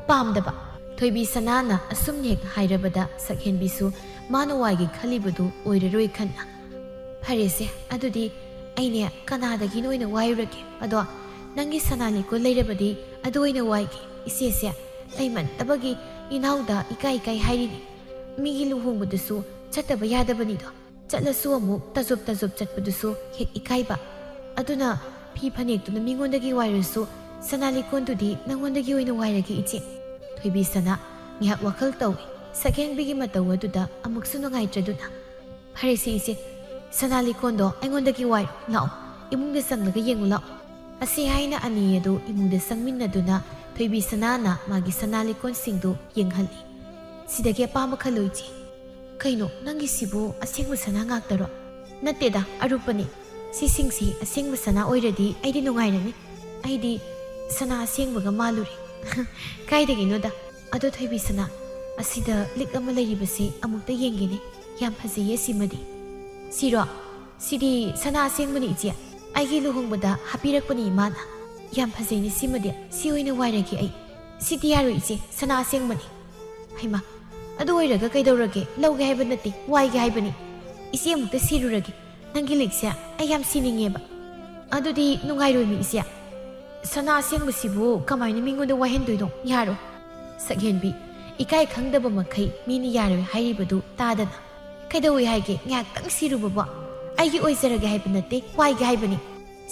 ꯄꯥꯝꯗꯕ꯫ ꯊꯣꯏꯕꯤ ꯁꯅꯥꯅ ꯑꯁꯨꯝꯅ ꯍꯦꯛ ꯍꯥꯏꯔꯕꯗ ꯁꯛꯍꯦꯟꯕꯤꯁꯨ ꯃꯥꯅ ꯋꯥꯏꯒꯦ ꯈꯜꯂꯤꯕꯗꯨ ꯑꯣꯏꯔꯔꯣꯏ ꯈꯟꯅ, "ꯐꯔꯦꯁꯦ, ꯑꯗꯨꯗꯤ ꯑꯩꯅꯦ ꯀꯅꯥꯗꯒꯤꯅꯣ ꯑꯣꯏꯅ ꯋꯥꯏꯔꯨꯔꯒꯦ꯫ ꯑꯗꯣ ꯅꯪꯒꯤ ꯁꯅꯥ ꯂꯤꯛꯀꯣꯟ ꯂꯩꯔꯕꯗꯤ ꯑꯗꯨ ꯑꯣꯏꯅ ꯋꯥꯏꯒꯦ꯫ ꯏꯆꯦꯁꯦ ꯂꯩꯃꯟꯗꯕꯒꯤ ꯏꯅꯥꯎꯗ ꯏꯀꯥꯏ ꯏꯀꯥꯏ ꯍꯥꯏꯔꯤꯅꯤ꯫ ꯃꯤꯒꯤ ꯂꯨꯍꯣꯡꯕꯗꯁꯨ ꯆꯠꯇꯕ ꯌꯥꯗꯕꯅꯤꯗꯣ꯫ ꯆꯠꯂꯁꯨ ꯑꯃꯨꯛ ꯇꯖꯨꯞ ꯇꯖꯨꯞ ꯆꯠꯄꯗꯨꯁꯨ ꯍꯦꯛ ꯏꯀꯥꯏꯕ꯫ ꯑꯗꯨꯅ ꯐꯤ ꯐꯅꯦꯛꯇꯨꯅ ꯃꯤꯉꯣꯟꯗꯒꯤ ꯋꯥꯏꯔꯁꯨ ꯁꯅꯥ ꯂꯤꯛꯀꯣꯟꯗꯨꯗꯤ ꯅꯪꯉꯣꯟꯗꯒꯤ ꯑꯣꯏꯅ ꯋꯥꯏꯔꯒꯦ ꯏꯆꯦ꯫" ꯊꯣꯏꯕꯤ ꯁꯅꯥ ꯉꯥꯏꯍꯥꯛ ꯋꯥꯈꯜ ꯇꯧꯏ꯫ ꯁꯛꯍꯦꯟꯕꯤꯒꯤ ꯃꯇꯧ ꯑꯗꯨꯗ ꯑꯃꯨꯛꯁꯨ ꯅꯨꯡꯉꯥꯏꯇ꯭ꯔꯗꯨꯅ, "ꯐꯔꯦꯁꯦ ꯏꯆꯦ, ꯁꯅꯥ ꯂꯤꯛꯀꯣꯟꯗꯣ ꯑꯩꯉꯣꯟꯗꯒꯤ ꯋꯥꯏꯔꯣ꯫ ꯂꯥꯛꯑꯣ, ꯏꯃꯨꯡꯗ ꯆꯪꯂꯒ ꯌꯦꯡꯉꯨ ꯂꯥꯛꯑꯣ꯫" ꯑꯁꯤ ꯍꯥꯏꯅ ꯑꯅꯤ ꯑꯗꯨ ꯏꯃꯨꯡꯗ ꯆꯪꯃꯤꯟꯅꯗꯨꯅ ꯊꯣꯏꯕꯤ ꯁꯅꯥꯅ ꯃꯥꯒꯤ ꯁꯅꯥ ꯂꯤꯛꯀꯣꯟꯁꯤꯡꯗꯨ ꯌꯦꯡꯍꯜꯂꯤ꯫ "ꯁꯤꯗꯒꯤ ꯑꯄꯥꯝꯕ ꯈꯜꯂꯨ ꯏꯆꯦ꯫" "ꯀꯩꯅꯣ, ꯅꯪꯒꯤꯁꯤꯕꯨ ꯑꯁꯦꯡꯕ ꯁꯅꯥ ꯉꯥꯛꯇꯔꯣ?" "ꯅꯠꯇꯦꯗ, ꯑꯔꯨꯞꯄꯅꯤ꯫ ꯁꯤꯁꯤꯡꯁꯤ ꯑꯁꯦꯡꯕ ꯁꯅꯥ ꯑꯣꯏꯔꯗꯤ ꯑꯩꯗꯤ ꯅꯨꯡꯉꯥꯏꯔꯅꯤ꯫ ꯑꯩꯗꯤ ꯁꯅꯥ ꯑꯁꯦꯡꯕꯒ ꯃꯥꯜꯂꯨꯔꯦ꯫" "ꯀꯥꯏꯗꯒꯤꯅꯣꯗ꯫ ꯑꯗꯣ ꯊꯣꯏꯕꯤ ꯁꯅꯥ, ꯑꯁꯤꯗ ꯂꯤꯛ ꯑꯃ ꯂꯩꯔꯤꯕꯁꯤ ꯑꯃꯨꯛꯇ ꯌꯦꯡꯒꯦꯅꯦ꯫ ꯌꯥꯝ ꯐꯖꯩꯌꯦ ꯁꯤꯃꯗꯤ꯫" "ꯁꯤꯔꯣ? ꯁꯤꯗꯤ ꯁꯅꯥ ꯑꯁꯦꯡꯕꯅꯤ ꯏꯆꯦ꯫ ꯑꯩꯒꯤ ꯂꯨꯍꯣꯡꯕꯗ ꯍꯥꯞꯄꯤꯔꯛꯄꯅꯤ ꯏꯃꯥꯅ꯫ ꯌꯥꯝ ꯐꯖꯩꯅꯦ ꯁꯤꯃꯗꯤ꯫ ꯁꯤ ꯑꯣꯏꯅ ꯋꯥꯏꯔꯒꯦ ꯑꯩ꯫" "ꯁꯤꯗꯤ ꯌꯥꯔꯣꯏ ꯏꯆꯦ, ꯁꯅꯥ ꯑꯁꯦꯡꯕꯅꯤ꯫" "ꯍꯩꯃꯥ, ꯑꯗꯨ ꯑꯣꯏꯔꯒ ꯀꯩꯗꯧꯔꯒꯦ? ꯂꯧꯒꯦ ꯍꯥꯏꯕ ꯅꯠꯇꯦ, ꯋꯥꯏꯒꯦ ꯍꯥꯏꯕꯅꯤ꯫ ꯏꯆꯦ ꯑꯃꯨꯛꯇ ꯁꯤꯔꯨꯔꯒꯦ꯫ ꯅꯪꯒꯤ ꯂꯤꯛꯁꯦ ꯑꯩ ꯌꯥꯝ ꯁꯤꯅꯤꯡꯉꯦꯕ꯫" "ꯑꯗꯨꯗꯤ ꯅꯨꯡꯉꯥꯏꯔꯣꯏꯃꯤ ꯏꯆꯦ꯫ ꯁꯅꯥ ꯑꯁꯦꯡꯕꯁꯤꯕꯨ ꯀꯃꯥꯏꯅ ꯃꯤꯉꯣꯟꯗ ꯋꯥꯏꯍꯟꯗꯣꯏꯅꯣ? ꯌꯥꯔꯣꯏ꯫" ꯁꯛꯍꯦꯟꯕꯤ, ꯏꯀꯥꯏ ꯈꯪꯗꯕ ꯃꯈꯩ ꯃꯤꯅ ꯌꯥꯔꯣꯏ ꯍꯥꯏꯔꯤꯕꯗꯨ ꯇꯥꯗꯅ꯫ "ꯀꯩꯗꯧꯏ ꯍꯥꯏꯒꯦ? ꯉꯥꯏꯍꯥꯛꯇꯪ ꯁꯤꯔꯨꯕꯕꯣ? ꯑꯩꯒꯤ ꯑꯣꯏꯖꯔꯒꯦ ꯍꯥꯏꯕ ꯅꯠꯇꯦ, ꯋꯥꯏꯒꯦ ꯍꯥꯏꯕꯅꯤ꯫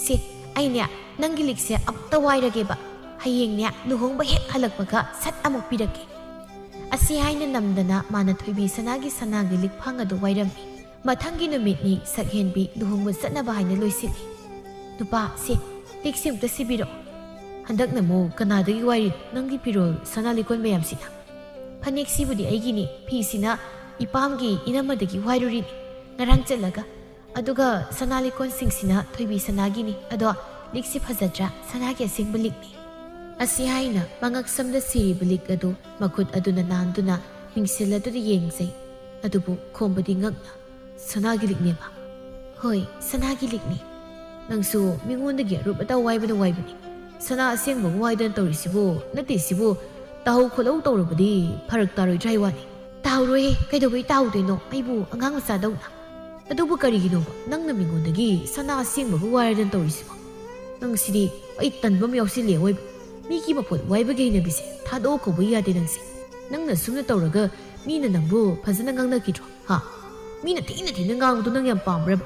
ꯁꯦ, ꯑꯩꯅꯦ ꯅꯪꯒꯤ ꯂꯤꯛꯁꯦ ꯑꯃꯨꯛꯇ ꯋꯥꯏꯔꯒꯦꯕ꯫ ꯍꯌꯦꯡꯅꯦ ꯂꯨꯍꯣꯡꯕ ꯍꯦꯛ ꯍꯜꯂꯛꯄꯒ ꯁꯠ ꯑꯃꯨꯛ ꯄꯤꯔꯛꯀꯦ"꯫ ꯑꯁꯤ ꯍꯥꯏꯅ ꯅꯝꯗꯅ ꯃꯥꯅ ꯊꯣꯏꯕꯤ ꯁꯅꯥꯒꯤ ꯁꯅꯥꯒꯤ ꯂꯤꯛꯐꯥꯡ ꯑꯗꯨ ꯋꯥꯏꯔꯝꯃꯤ꯫ ꯃꯊꯪꯒꯤ ꯅꯨꯃꯤꯠꯅꯤ ꯁꯛꯍꯦꯟꯕꯤ ꯂꯨꯍꯣꯡꯕ ꯆꯠꯅꯕ ꯍꯥꯏꯅ ꯂꯣꯏꯁꯤꯜꯂꯤ꯫ "ꯅꯨꯄꯥ, ꯁꯦ, ꯂꯤꯛꯁꯦ ꯑꯃꯨꯛꯇ ꯁꯤꯕꯤꯔꯛꯑꯣ"꯫ "ꯍꯟꯗꯛꯅ ꯑꯃꯨꯛ ꯀꯅꯥꯗꯒꯤ ꯋꯥꯏꯔꯤꯅꯣ ꯅꯪꯒꯤ ꯐꯤꯔꯣꯜ ꯁꯅꯥ ꯂꯤꯛꯀꯣꯟ ꯃꯌꯥꯝꯁꯤꯅ?" "ꯐꯅꯦꯛꯁꯤꯕꯨꯗꯤ ꯑꯩꯒꯤꯅꯤ, ꯐꯤꯁꯤꯅ ꯏꯄꯥꯝꯒꯤ ꯏꯅꯝꯃꯗꯒꯤ ꯋꯥꯏꯔꯨꯔꯤꯅꯤ ꯉꯔꯥꯡ ꯆꯠꯂꯒ꯫ ꯑꯗꯨꯒ ꯁꯅꯥ ꯂꯤꯛꯀꯣꯟꯁꯤꯡꯁꯤꯅ ꯊꯣꯏꯕꯤ ꯁꯅꯥꯒꯤꯅꯤ꯫ ꯑꯗꯣ ꯂꯤꯛꯁꯤ ꯐꯖꯗ꯭ꯔꯥ? ꯁꯅꯥꯒꯤ ꯑꯁꯦꯡꯕ ꯂꯤꯛꯅꯤ"꯫ ꯑꯁꯤ ꯍꯥꯏꯅ ꯃꯉꯛꯁꯝꯗ ꯁꯤꯔꯤꯕ ꯂꯤꯛ ꯑꯗꯨ ꯃꯈꯨꯠ ꯑꯗꯨꯅ ꯅꯥꯟꯗꯨꯅ ꯃꯤꯡꯁꯤꯜ ꯑꯗꯨꯗ ꯌꯦꯡꯖꯩ꯫ ꯑꯗꯨꯕꯨ ꯈꯣꯝꯕꯗꯤ ꯉꯛꯅ, "ꯁꯅꯥꯒꯤ ꯂꯤꯛꯅꯦꯕ?" "ꯍꯣꯏ, ꯁꯅꯥꯒꯤ ꯂꯤꯛꯅꯤ"꯫ "ꯅꯪꯁꯨ ꯃꯤꯉꯣꯟꯗꯒꯤ ꯑꯔꯨꯞ ꯑꯇꯥ ꯋꯥꯏꯕꯅ ꯋꯥꯏꯕꯅꯤ꯫ ꯁꯅꯥ ꯑꯁꯦꯡꯕꯕꯨ ꯋꯥꯏꯗꯅ ꯇꯧꯔꯤꯁꯤꯕꯨ? ꯅꯠꯇꯦ ꯁꯤꯕꯨ, ꯇꯥꯍꯧ ꯈꯣꯠꯍꯧ ꯇꯧꯔꯕꯗꯤ ꯐꯔꯛ ꯇꯥꯔꯣꯏꯗ꯭ꯔꯥ ꯍꯥꯏ ꯋꯥꯅꯤ"꯫ "ꯇꯥꯍꯧꯔꯣꯏꯍꯦ, ꯀꯩꯗꯧꯕꯩ ꯇꯥꯍꯧꯗꯣꯏꯅꯣ? ꯑꯩꯕꯨ ꯑꯉꯥꯡ ꯃꯆꯥꯗꯧꯅ"꯫ "ꯑꯗꯨꯕꯨ ꯀꯔꯤꯒꯤꯅꯣꯕ ꯅꯪꯅ ꯃꯤꯉꯣꯟꯗꯒꯤ ꯁꯅꯥ ꯑꯁꯦꯡꯕꯕꯨ ꯋꯥꯏꯔꯗꯅ ꯇꯧꯔꯤꯁꯤꯕꯣ? ꯅꯪꯁꯤꯗꯤ ꯑꯩ ꯇꯟꯕ ꯑꯃ ꯌꯥꯎꯁꯤꯜꯂꯦ ꯑꯣꯏꯕ꯫ ꯃꯤꯒꯤ ꯃꯄꯣꯠ ꯋꯥꯏꯕꯒꯤ ꯍꯩꯅꯕꯤꯁꯦ ꯊꯥꯗꯣꯛꯑꯣ ꯀꯧꯕ ꯌꯥꯗꯦ ꯅꯪꯁꯦ꯫ ꯅꯪꯅ ꯁꯨꯝꯅ ꯇꯧꯔꯒ ꯃꯤꯅ ꯅꯪꯕꯨ ꯐꯖꯅ ꯉꯥꯡꯅꯈꯤꯗ꯭ꯔꯣ? ꯍꯥ? ꯃꯤꯅ ꯊꯤꯅ ꯊꯤꯅ ꯉꯥꯡꯕꯗꯣ ꯅꯪ ꯌꯥꯝ ꯄꯥꯝꯕ꯭ꯔꯕ?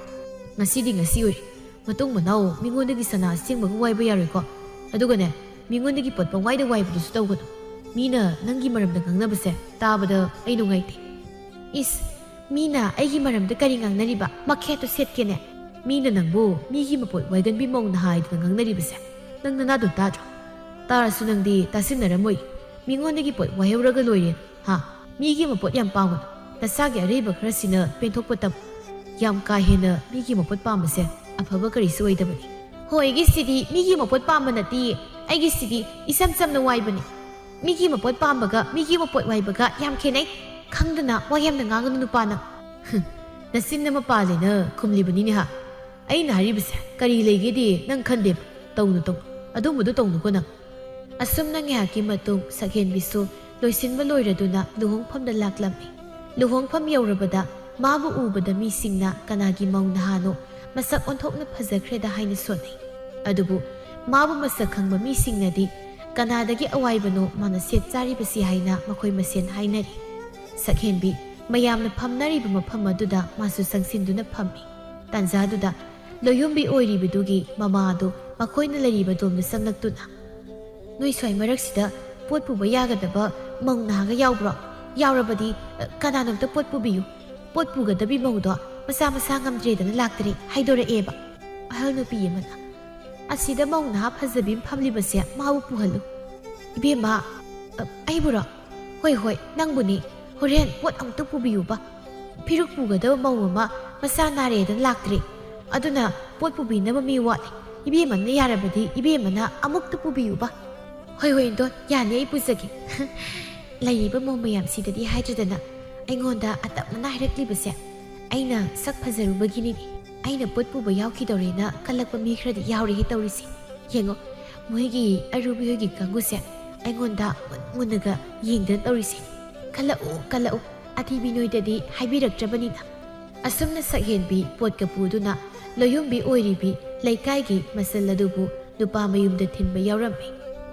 ꯉꯁꯤꯗꯤ ꯉꯁꯤ ꯑꯣꯏꯔꯦ꯫ ꯃꯇꯨꯡ ꯃꯅꯥꯎ ꯃꯤꯉꯣꯟꯗꯒꯤ ꯁꯅꯥ ꯑꯁꯦꯡꯕꯒ ꯋꯥꯏꯕ ꯌꯥꯔꯣꯏꯀꯣ꯫ ꯑꯗꯨꯒꯅꯦ, ꯃꯤꯉꯣꯟꯗꯒꯤ ꯄꯣꯠ ꯄꯪꯋꯥꯏꯗ ꯋꯥꯏꯕꯗꯨꯁꯨ ꯇꯧꯒꯅꯨ꯫ ꯃꯤꯅ ꯅꯪꯒꯤ ꯃꯔꯝꯗ ꯉꯥꯡꯅꯕꯁꯦ ꯇꯥꯕꯗ ꯑꯩ ꯅꯨꯡꯉꯥꯏꯇꯦ"꯫ "ꯏꯁ, ꯃꯤꯅ ꯑꯩꯒꯤ ꯃꯔꯝꯗ ꯀꯔꯤ ꯉꯥꯡꯅꯔꯤꯕ? ꯃꯈꯦꯠꯇꯣ ꯁꯦꯠꯀꯦꯅꯦ"꯫ "ꯃꯤꯅ ꯅꯪꯕꯨ ꯃꯤꯒꯤ ꯃꯄꯣꯠ ꯋꯥꯏꯒꯟꯕꯤ ꯃꯧꯅ ꯍꯥꯏꯗꯅ ꯉꯥꯡꯅꯔꯤꯕꯁꯦ ꯅꯪ ꯅꯅꯥꯗꯣ ꯇꯥꯗ꯭ꯔꯣ? ꯇꯥꯔꯁꯨ ꯅꯪꯗꯤ ꯇꯥꯁꯤꯟꯅꯔꯝꯃꯣꯏ꯫ ꯃꯤꯉꯣꯟꯗꯒꯤ ꯄꯣꯠ ꯋꯥꯏꯍꯧꯔꯒ ꯂꯣꯏꯔꯦ, ꯍꯥ? ꯃꯤꯒꯤ ꯃꯄꯣꯠ ꯌꯥꯝ ꯄꯥꯝꯒꯅꯨ꯫ ꯅꯁꯥꯒꯤ ꯑꯔꯩꯕ ꯈꯔꯁꯤꯅ ꯄꯦꯟꯊꯣꯛꯄ ꯇꯝꯃꯨ꯫ ꯌꯥꯝ ꯀꯥ ꯍꯦꯟꯅ ꯃꯤꯒꯤ ꯃꯄꯣꯠ ꯄꯥꯝꯕꯁꯦ ꯑꯐꯕ ꯀꯔꯤꯁꯨ ꯑꯣꯏꯗꯕꯅꯤ"꯫ "ꯍꯣ, ꯑꯩꯒꯤꯁꯤꯗꯤ ꯃꯤꯒꯤ ꯃꯄꯣꯠ ꯄꯥꯝꯕ ꯅꯠꯇꯤꯌꯦ, ꯑꯩꯒꯤꯁꯤꯗꯤ ꯏꯁꯝ ꯆꯝꯅ ꯋꯥꯏꯕꯅꯤ꯫ ꯃꯤꯒꯤ ꯃꯄꯣꯠ ꯄꯥꯝꯕꯒ ꯃꯤꯒꯤ ꯃꯄꯣꯠ ꯋꯥꯏꯕꯒ ꯌꯥꯝ ꯈꯦꯠꯅꯩ꯫ ꯈꯪꯗꯅ ꯋꯥ ꯌꯥꯝꯅ ꯉꯥꯡꯒꯅꯨ ꯅꯨꯄꯥ ꯅꯪ"꯫ "ꯍꯨꯝ, ꯅꯆꯤꯟ ꯑꯃ ꯄꯥꯜꯂꯦꯅ ꯈꯨꯝꯂꯤꯕꯅꯤꯅꯦ ꯍꯥ꯫ ꯑꯩꯅ ꯍꯥꯏꯔꯤꯕꯁꯦ ꯀꯔꯤ ꯂꯩꯒꯦꯗꯤ ꯅꯪ ꯈꯟꯗꯦꯕ꯫ ꯇꯧꯅꯨ, ꯇꯧꯅꯨ꯫ ꯑꯗꯨꯝꯕꯗꯨ ꯇꯧꯅꯨꯀꯣ ꯅꯪ"꯫ ꯑꯁꯨꯝꯅ ꯉꯥꯏꯍꯥꯛꯀꯤ ꯃꯇꯨꯡ ꯁꯛꯍꯦꯟꯕꯤꯁꯨ ꯂꯣꯏꯁꯤꯟꯕ ꯂꯣꯏꯔꯗꯨꯅ ꯂꯨꯍꯣꯡꯐꯝꯗ ꯂꯥꯛꯂꯝꯃꯤ꯫ ꯂꯨꯍꯣꯡꯐꯝ ꯌꯧꯔꯕꯗ ꯃꯥꯕꯨ ꯎꯕꯗ ꯃꯤꯁꯤꯡꯅ ꯀꯅꯥꯒꯤ ꯃꯧ ꯅꯍꯥꯅꯣ ꯃꯁꯛ ꯑꯣꯟꯊꯣꯛꯅ ꯐꯖꯈ꯭ꯔꯦꯗ ꯍꯥꯏꯅ ꯁꯣꯟꯅꯩ꯫ ꯑꯗꯨꯕꯨ ꯃꯥꯕꯨ ꯃꯁꯛ ꯈꯪꯕ ꯃꯤꯁꯤꯡꯅꯗꯤ ꯀꯅꯥꯗꯒꯤ ꯑꯋꯥꯏꯕꯅꯣ ꯃꯥꯅ ꯁꯦꯠ ꯆꯥꯔꯤꯕꯁꯤ ꯍꯥꯏꯅ ꯃꯈꯣꯏ ꯃꯁꯦꯟ ꯍꯥꯏꯅꯔꯤ꯫ ꯁꯛꯍꯦꯟꯕꯤ ꯃꯌꯥꯝꯅ ꯐꯝꯅꯔꯤꯕ ꯃꯐꯝ ꯑꯗꯨꯗ ꯃꯥꯁꯨ ꯆꯪꯁꯤꯟꯗꯨꯅ ꯐꯝꯃꯤ꯫ ꯇꯥꯟꯖꯥꯗꯨꯗ ꯂꯣꯌꯨꯝꯕꯤ ꯑꯣꯏꯔꯤꯕꯗꯨꯒꯤ ꯃꯃꯥ ꯑꯗꯨ ꯃꯈꯣꯏꯅ ꯂꯩꯔꯤꯕ ꯑꯗꯣꯝꯗ ꯆꯪꯂꯛꯇꯨꯅ, "ꯅꯣꯏ ꯁ꯭ꯋꯥꯏ ꯃꯔꯛꯁꯤꯗ ꯄꯣꯠ ꯄꯨꯕ ꯌꯥꯒꯗꯕ ꯃꯧ ꯅꯍꯥꯒ ꯌꯥꯎꯕ꯭ꯔꯣ? ꯌꯥꯎꯔꯕꯗꯤ, ꯑ, ꯀꯅꯥꯅꯣꯝꯇ ꯄꯣꯠ ꯄꯨꯕꯤꯌꯨ꯫ ꯄꯣꯠ ꯄꯨꯒꯗꯕꯤ ꯃꯧꯗꯣ ꯃꯁꯥ ꯃꯁꯥ ꯉꯝꯗ꯭ꯔꯦꯗꯅ ꯂꯥꯛꯇ꯭ꯔꯦ" ꯍꯥꯏꯗꯣꯔꯛꯑꯦꯕ꯫ ꯑꯍꯜ ꯅꯨꯄꯤ ꯑꯃꯅ, "ꯑꯁꯤꯗ ꯃꯧ ꯅꯍꯥ ꯐꯖꯕꯤ ꯑꯃ ꯐꯝꯂꯤꯕꯁꯦ ꯃꯥꯕꯨ ꯄꯨꯍꯜꯂꯨ꯫" "ꯏꯕꯦꯝꯃ, ꯑ, ꯑꯩꯕꯨꯔꯣ?" "ꯍꯣꯏ, ꯍꯣꯏ, ꯅꯪꯕꯨꯅꯤ꯫ ꯍꯣꯔꯦꯟ ꯄꯣꯠ ꯑꯃꯨꯛꯇ ꯄꯨꯕꯤꯌꯨꯕ꯫ ꯐꯤꯔꯨꯛ ꯄꯨꯒꯗꯕ ꯃꯧ ꯑꯃ ꯃꯁꯥ ꯅꯥꯔꯦꯗꯅ ꯂꯥꯛꯇ꯭ꯔꯦ꯫ ꯑꯗꯨꯅ ꯄꯣꯠ ꯄꯨꯕꯤꯅꯕ ꯃꯤ ꯋꯥꯠꯂꯦ꯫ ꯏꯕꯦꯝꯃꯅ ꯌꯥꯔꯕꯗꯤ ꯏꯕꯦꯝꯃꯅ ꯑꯃꯨꯛꯇ ꯄꯨꯕꯤꯌꯨꯕ꯫" "ꯍꯣꯏ, ꯍꯣꯏ, ꯏꯟꯗꯣꯟ, ꯌꯥꯅꯤ, ꯑꯩ ꯄꯨꯖꯒꯦ꯫" ꯂꯩꯔꯤꯕ ꯃꯧ ꯃꯌꯥꯝꯁꯤꯗꯗꯤ ꯍꯥꯏꯗ꯭ꯔꯗꯅ ꯑꯩꯉꯣꯟꯗ ꯑꯇꯞꯅꯅ ꯍꯥꯏꯔꯛꯂꯤꯕꯁꯦ ꯑꯩꯅ ꯁꯛ ꯐꯖꯔꯨꯕꯒꯤꯅꯤꯅꯦ꯫ ꯑꯩꯅ ꯄꯣꯠ ꯄꯨꯕ ꯌꯥꯎꯈꯤꯗꯧꯔꯦꯅ ꯀꯜꯂꯛꯄ ꯃꯤ ꯈꯔꯗꯤ ꯌꯥꯎꯔꯦꯍꯦ ꯇꯧꯔꯤꯁꯦ꯫ ꯌꯦꯡꯉꯣ, ꯃꯣꯏꯒꯤ ꯑꯔꯨꯕꯤ ꯍꯣꯏꯒꯤ ꯀꯥꯡꯕꯨꯁꯦ ꯑꯩꯉꯣꯟꯗ ꯃꯨꯟ ꯃꯨꯟꯅꯒ ꯌꯦꯡꯗꯅ ꯇꯧꯔꯤꯁꯦ꯫ "ꯀꯜꯂꯛꯎ, ꯀꯜꯂꯛꯎ, ꯑꯊꯤꯕꯤ ꯅꯣꯏꯗꯗꯤ ꯍꯥꯏꯕꯤꯔꯛꯇ꯭ꯔꯕꯅꯤꯅ꯫" ꯑꯁꯨꯝꯅ ꯁꯛꯍꯦꯟꯕꯤ ꯄꯣꯠꯀ ꯄꯨꯗꯨꯅ ꯂꯣꯌꯨꯝꯕꯤ ꯑꯣꯏꯔꯤꯕꯤ ꯂꯩꯀꯥꯏꯒꯤ ꯃꯆꯜ ꯑꯗꯨꯕꯨ ꯅꯨꯄꯥ ꯃꯌꯨꯝꯗ ꯊꯤꯟꯕ ꯌꯥꯎꯔꯝꯃꯤ꯫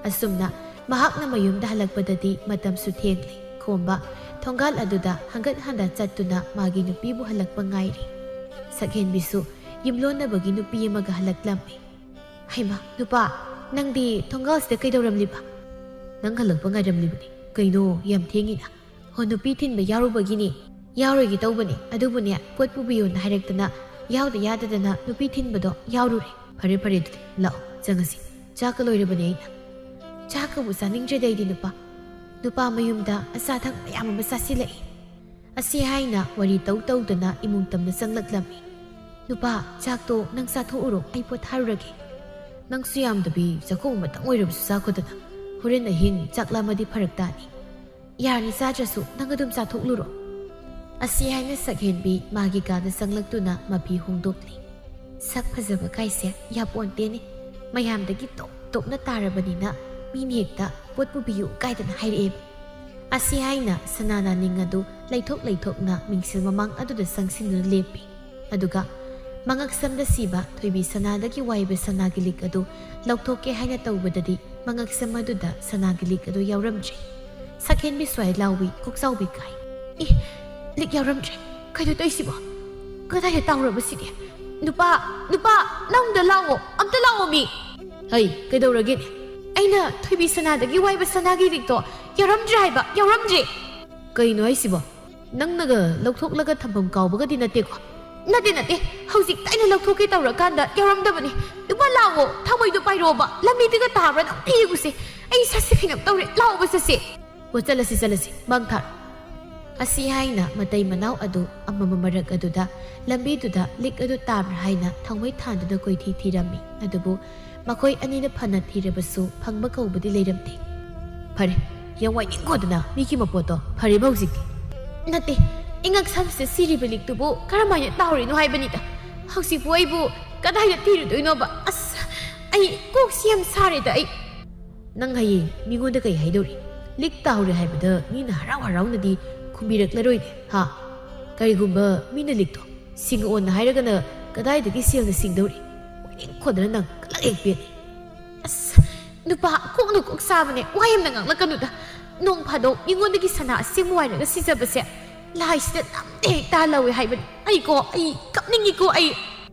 ꯑꯁꯨꯝꯅ ꯃꯍꯥꯛꯅ ꯃꯌꯨꯝꯗ ꯍꯜꯂꯛꯄꯗꯗꯤ ꯃꯇꯝꯁꯨ ꯊꯦꯡꯂꯦ꯫ ꯈꯣꯝꯕ ꯊꯣꯡꯒꯥꯜ ꯑꯗꯨꯗ ꯍꯪꯒꯠ ꯍꯟꯗ ꯆꯠꯇꯨꯅ ꯃꯥꯒꯤ ꯅꯨꯄꯤꯕꯨ ꯍꯜꯂꯛꯄ ꯉꯥꯏꯔꯤ꯫ ꯁꯛꯍꯦꯟꯕꯤꯁꯨ ꯌꯨꯝꯂꯣꯟꯅꯕꯒꯤ ꯅꯨꯄꯤ ꯑꯃꯒ ꯍꯜꯂꯛꯂꯝꯃꯤ꯫ "ꯍꯩꯃꯥ, ꯅꯨꯄꯥ, ꯅꯪꯗꯤ ꯊꯣꯡꯒꯥꯜꯁꯤꯗ ꯀꯩꯗꯧꯔꯝꯂꯤꯕ?" "ꯅꯪ ꯍꯜꯂꯛꯄ ꯉꯥꯏꯔꯝꯂꯤꯕꯅꯤ꯫ ꯀꯩꯅꯣ, ꯌꯥꯝ ꯊꯦꯡꯉꯤꯅ?" "ꯍꯣ, ꯅꯨꯄꯤ ꯊꯤꯟꯕ ꯌꯥꯎꯔꯨꯕꯒꯤꯅꯤ꯫ ꯌꯥꯎꯔꯣꯏꯒꯦ ꯇꯧꯕꯅꯤ, ꯑꯗꯨꯕꯨꯅꯦ, ꯄꯣꯠ ꯄꯨꯕꯤꯌꯣꯅ ꯍꯥꯏꯔꯛꯇꯅ ꯌꯥꯎꯗ ꯌꯥꯗꯗꯅ ꯅꯨꯄꯤ ꯊꯤꯟꯕꯗꯣ ꯌꯥꯎꯔꯨꯔꯦ꯫" "ꯐꯔꯦ, ꯐꯔꯦ, ꯑꯗꯨꯗꯤ ꯂꯥꯛꯑꯣ, ꯆꯪꯉꯁꯤ꯫ ꯆꯥꯛꯀ ꯂꯣꯏꯔꯕꯅꯦ ꯑꯩꯅ꯫" "ꯆꯥꯛꯀꯕꯨ ꯆꯥꯅꯤꯡꯗ꯭ꯔꯦꯗ ꯑꯩꯗꯤ, ꯅꯨꯄꯥ꯫ ꯅꯨꯄꯥ ꯃꯌꯨꯝꯗ ꯑꯆꯥ ꯑꯊꯛ ꯃꯌꯥꯝ ꯑꯃ ꯆꯥꯁꯤꯜꯂꯛꯏ꯫" ꯑꯁꯤ ꯍꯥꯏꯅ ꯋꯥꯔꯤ ꯇꯧ ꯇꯧꯗꯅ ꯏꯃꯨꯡ ꯇꯝꯅ ꯆꯪꯂꯛꯂꯝꯃꯤ꯫ "ꯅꯨꯄꯥ, ꯆꯥꯛꯇꯣ ꯅꯪ ꯆꯥꯊꯣꯛꯎꯔꯣ, ꯑꯩ ꯄꯣꯊꯥꯔꯨꯔꯒꯦ꯫" "ꯅꯪꯁꯨ ꯌꯥꯝꯗꯕꯤ ꯆꯥꯛꯈꯣꯝ ꯑꯃꯇꯪ ꯑꯣꯏꯔꯕꯁꯨ ꯆꯥꯈꯣꯗꯅ꯫ ꯍꯣꯔꯦꯟ ꯑꯍꯤꯡ ꯆꯥꯛ ꯂꯥꯝꯃꯗꯤ ꯐꯔꯛ ꯇꯥꯅꯤ꯫ ꯌꯥꯔꯅꯤ, ꯆꯥꯗ꯭ꯔꯁꯨ ꯅꯪ ꯑꯗꯨꯝ ꯆꯥꯊꯣꯛꯂꯨꯔꯣ꯫" ꯑꯁꯤ ꯍꯥꯏꯅ ꯁꯛꯍꯦꯟꯕꯤ ꯃꯥꯒꯤ ꯀꯥꯗ ꯆꯪꯂꯛꯇꯨꯅ ꯃꯐꯤ ꯍꯣꯡꯗꯣꯛꯂꯤ꯫ "ꯁꯛ ꯐꯖꯕ ꯀꯥꯏꯁꯦ ꯌꯥꯄꯣꯟꯇꯦꯅꯦ꯫ ꯃꯌꯥꯝꯗꯒꯤ ꯇꯣꯞ ꯇꯣꯞꯅ ꯇꯥꯔꯕꯅꯤꯅ ꯃꯤꯅ ꯍꯦꯛꯇ ꯄꯣꯠ ꯄꯨꯕꯤꯌꯨ ꯀꯥꯏꯗꯅ ꯍꯥꯏꯔꯛꯑꯦꯕ꯫" ꯑꯁꯤ ꯍꯥꯏꯅ ꯁꯅꯥ ꯅꯥꯅꯤꯡ ꯑꯗꯨ ꯂꯩꯊꯣꯛ ꯂꯩꯊꯣꯛꯅ ꯃꯤꯡꯁꯦꯜ ꯃꯃꯥꯡ ꯑꯗꯨꯗ ꯆꯪꯁꯤꯟꯗꯨꯅ ꯂꯦꯞꯄꯤ꯫ ꯑꯗꯨꯒ ꯃꯉꯛ ꯁꯝꯗ ꯁꯤꯕ ꯊꯣꯏꯕꯤ ꯁꯅꯥꯗꯒꯤ ꯋꯥꯏꯕ ꯁꯅꯥꯒꯤ ꯂꯤꯛ ꯑꯗꯨ ꯂꯧꯊꯣꯛꯀꯦ ꯍꯥꯏꯅ ꯇꯧꯕꯗꯗꯤ ꯃꯉꯛꯁꯝ ꯑꯗꯨꯗ ꯁꯅꯥꯒꯤ ꯂꯤꯛ ꯑꯗꯨ ꯌꯥꯎꯔꯝꯗ꯭ꯔꯦ꯫ ꯁꯛꯍꯦꯟꯕꯤ ꯁ꯭ꯋꯥꯏ ꯂꯥꯎꯏ, ꯀꯣꯛꯆꯥꯎꯕꯤ ꯀꯥꯏ꯫ "ꯑꯦ, ꯂꯤꯛ ꯌꯥꯎꯔꯝꯗ꯭ꯔꯦ꯫ ꯀꯩꯅꯣ ꯇꯧꯏꯁꯤꯕꯣ? ꯀꯗꯥꯏꯗ ꯇꯥꯎꯔꯕ ꯁꯤꯗꯤ? ꯅꯨꯄꯥ, ꯅꯨꯄꯥ, ꯅꯪꯗ ꯂꯥꯛꯑꯣ, ꯑꯝꯇ ꯂꯥꯛꯑꯣ ꯃꯤ!" "ꯍꯩ, ꯀꯩꯗꯧꯔꯒꯦꯅꯦ?" "ꯑꯩꯅ ꯊꯣꯏꯕꯤ ꯁꯅꯥꯗꯒꯤ ꯋꯥꯏꯕ ꯁꯅꯥꯒꯤ ꯂꯤꯛꯇꯣ ꯌꯥꯎꯔꯝꯗ꯭ꯔꯦ ꯍꯥꯏꯕ, ꯌꯥꯎꯔꯝꯗ꯭ꯔꯦ!" "ꯀꯩꯅꯣ ꯍꯥꯏꯁꯤꯕꯣ? ꯅꯪꯅꯒ ꯂꯧꯊꯣꯛꯂꯒ ꯊꯝꯐꯝ ꯀꯥꯎꯕꯒꯗꯤ ꯅꯠꯇꯦꯀꯣ?" "ꯅꯠꯇꯦ, ꯅꯠꯇꯦ, ꯍꯧꯖꯤꯛꯇ ꯑꯩꯅ ꯂꯧꯊꯣꯛꯀꯦ ꯇꯧꯔꯀꯥꯟꯗ ꯌꯥꯎꯔꯝꯗꯕꯅꯦ꯫ ꯅꯨꯄꯥ ꯂꯥꯛꯑꯣ, ꯊꯥꯡꯃꯩꯗꯣ ꯄꯥꯏꯔꯛꯑꯣꯕ, ꯂꯝꯕꯤꯗꯒ ꯇꯥꯕ꯭ꯔꯥ ꯑꯝꯇ ꯌꯦꯡꯉꯨꯁꯦ꯫ ꯑꯩ ꯏꯁꯥꯁꯦ ꯀꯩꯅꯣꯝ ꯇꯧꯔꯦ, ꯂꯥꯛꯑꯣꯕ ꯆꯠꯁꯦ꯫" "ꯑꯣ, ꯆꯠꯂꯁꯤ, ꯆꯠꯂꯁꯤ, ꯃꯥꯡ ꯊꯥꯔꯣ꯫" ꯑꯁꯤ ꯍꯥꯏꯅ ꯃꯇꯩ ꯃꯅꯥꯎ ꯑꯗꯨ ꯑꯃꯃꯝ ꯃꯔꯛ ꯑꯗꯨꯗ ꯂꯝꯕꯤꯗꯨꯗ ꯂꯤꯛ ꯑꯗꯨ ꯇꯥꯕ꯭ꯔꯥ ꯍꯥꯏꯅ ꯊꯥꯡꯃꯩ ꯊꯥꯟꯗꯨꯅ ꯀꯣꯏꯊꯤ ꯊꯤꯔꯝꯃꯤ꯫ ꯑꯗꯨꯕꯨ ꯃꯈꯣꯏ ꯑꯅꯤꯅ ꯐꯅ ꯊꯤꯔꯕꯁꯨ ꯐꯪꯕ ꯀꯧꯕꯗꯤ ꯂꯩꯔꯝꯗꯦ꯫ "ꯐꯔꯦ, ꯌꯥꯝ ꯋꯥꯏꯅꯤꯡꯈꯣꯗꯅ ꯃꯤꯒꯤ ꯃꯄꯣꯠꯇꯣ꯫ ꯐꯔꯦꯕ ꯍꯧꯖꯤꯛꯇꯤ꯫" "ꯅꯠꯇꯦ, ꯏꯉꯛ ꯁꯝꯁꯤꯗ ꯁꯤꯔꯤꯕ ꯂꯤꯛꯇꯨꯕꯨ ꯀꯔꯝꯍꯥꯏꯅ ꯇꯥꯍꯧꯔꯤꯅꯣ ꯍꯥꯏꯕꯅꯤꯗ꯫ ꯍꯧꯖꯤꯛꯄꯨ ꯑꯩꯕꯨ ꯀꯗꯥꯏꯗ ꯊꯤꯔꯨꯗꯣꯏꯅꯣꯕ? ꯑꯁ, ꯑꯩ ꯀꯣꯛꯁꯤ ꯌꯥꯝ ꯁꯥꯔꯦꯗ ꯑꯩ꯫" "ꯅꯪ ꯍꯌꯦꯡ ꯃꯤꯉꯣꯟꯗ ꯀꯩ ꯍꯥꯏꯗꯧꯔꯤ? ꯂꯤꯛ ꯇꯥꯍꯧꯔꯦ ꯍꯥꯏꯕꯗ ꯃꯤꯅ ꯍꯔꯥꯎ ꯍꯔꯥꯎꯅꯗꯤ ꯈꯨꯝꯕꯤꯔꯛꯂꯔꯣꯏꯅꯦ, ꯍꯥ? ꯀꯔꯤꯒꯨꯝꯕ ꯃꯤꯅ ꯂꯤꯛꯇꯣ ꯁꯤꯡꯉꯛꯑꯣꯅ ꯍꯥꯏꯔꯒꯅ ꯀꯗꯥꯏꯗꯒꯤ ꯁꯦꯜꯅ ꯁꯤꯡꯗꯧꯔꯤ? ꯋꯥꯏꯅꯤꯡꯈꯣꯗꯅ ꯅꯪ ꯀꯂꯛ ꯍꯦꯛ ꯄꯦꯠꯂꯤ꯫" "ꯑꯁ, ꯅꯨꯄꯥ ꯀꯣꯛꯅ ꯀꯣꯛ ꯆꯥꯕꯅꯦ, ꯋꯥ ꯌꯥꯝꯅ ꯉꯥꯡꯂꯛꯀꯅꯨꯗ꯫ ꯅꯣꯡ ꯐꯥꯗꯣꯛ ꯃꯤꯉꯣꯟꯗꯒꯤ ꯁꯅꯥ ꯑꯁꯦꯡꯕ ꯋꯥꯏꯔꯒ ꯁꯤꯖꯕꯁꯦ ꯂꯥꯏꯁꯤꯗ ꯅꯝꯗ ꯍꯦꯛ ꯇꯥꯍꯜꯍꯧꯋꯦ ꯍꯥꯏꯕꯅꯤ꯫ ꯑꯩꯀꯣ, ꯑꯩ ꯀꯞꯅꯤꯡꯉꯤꯀꯣ ꯑꯩ꯫"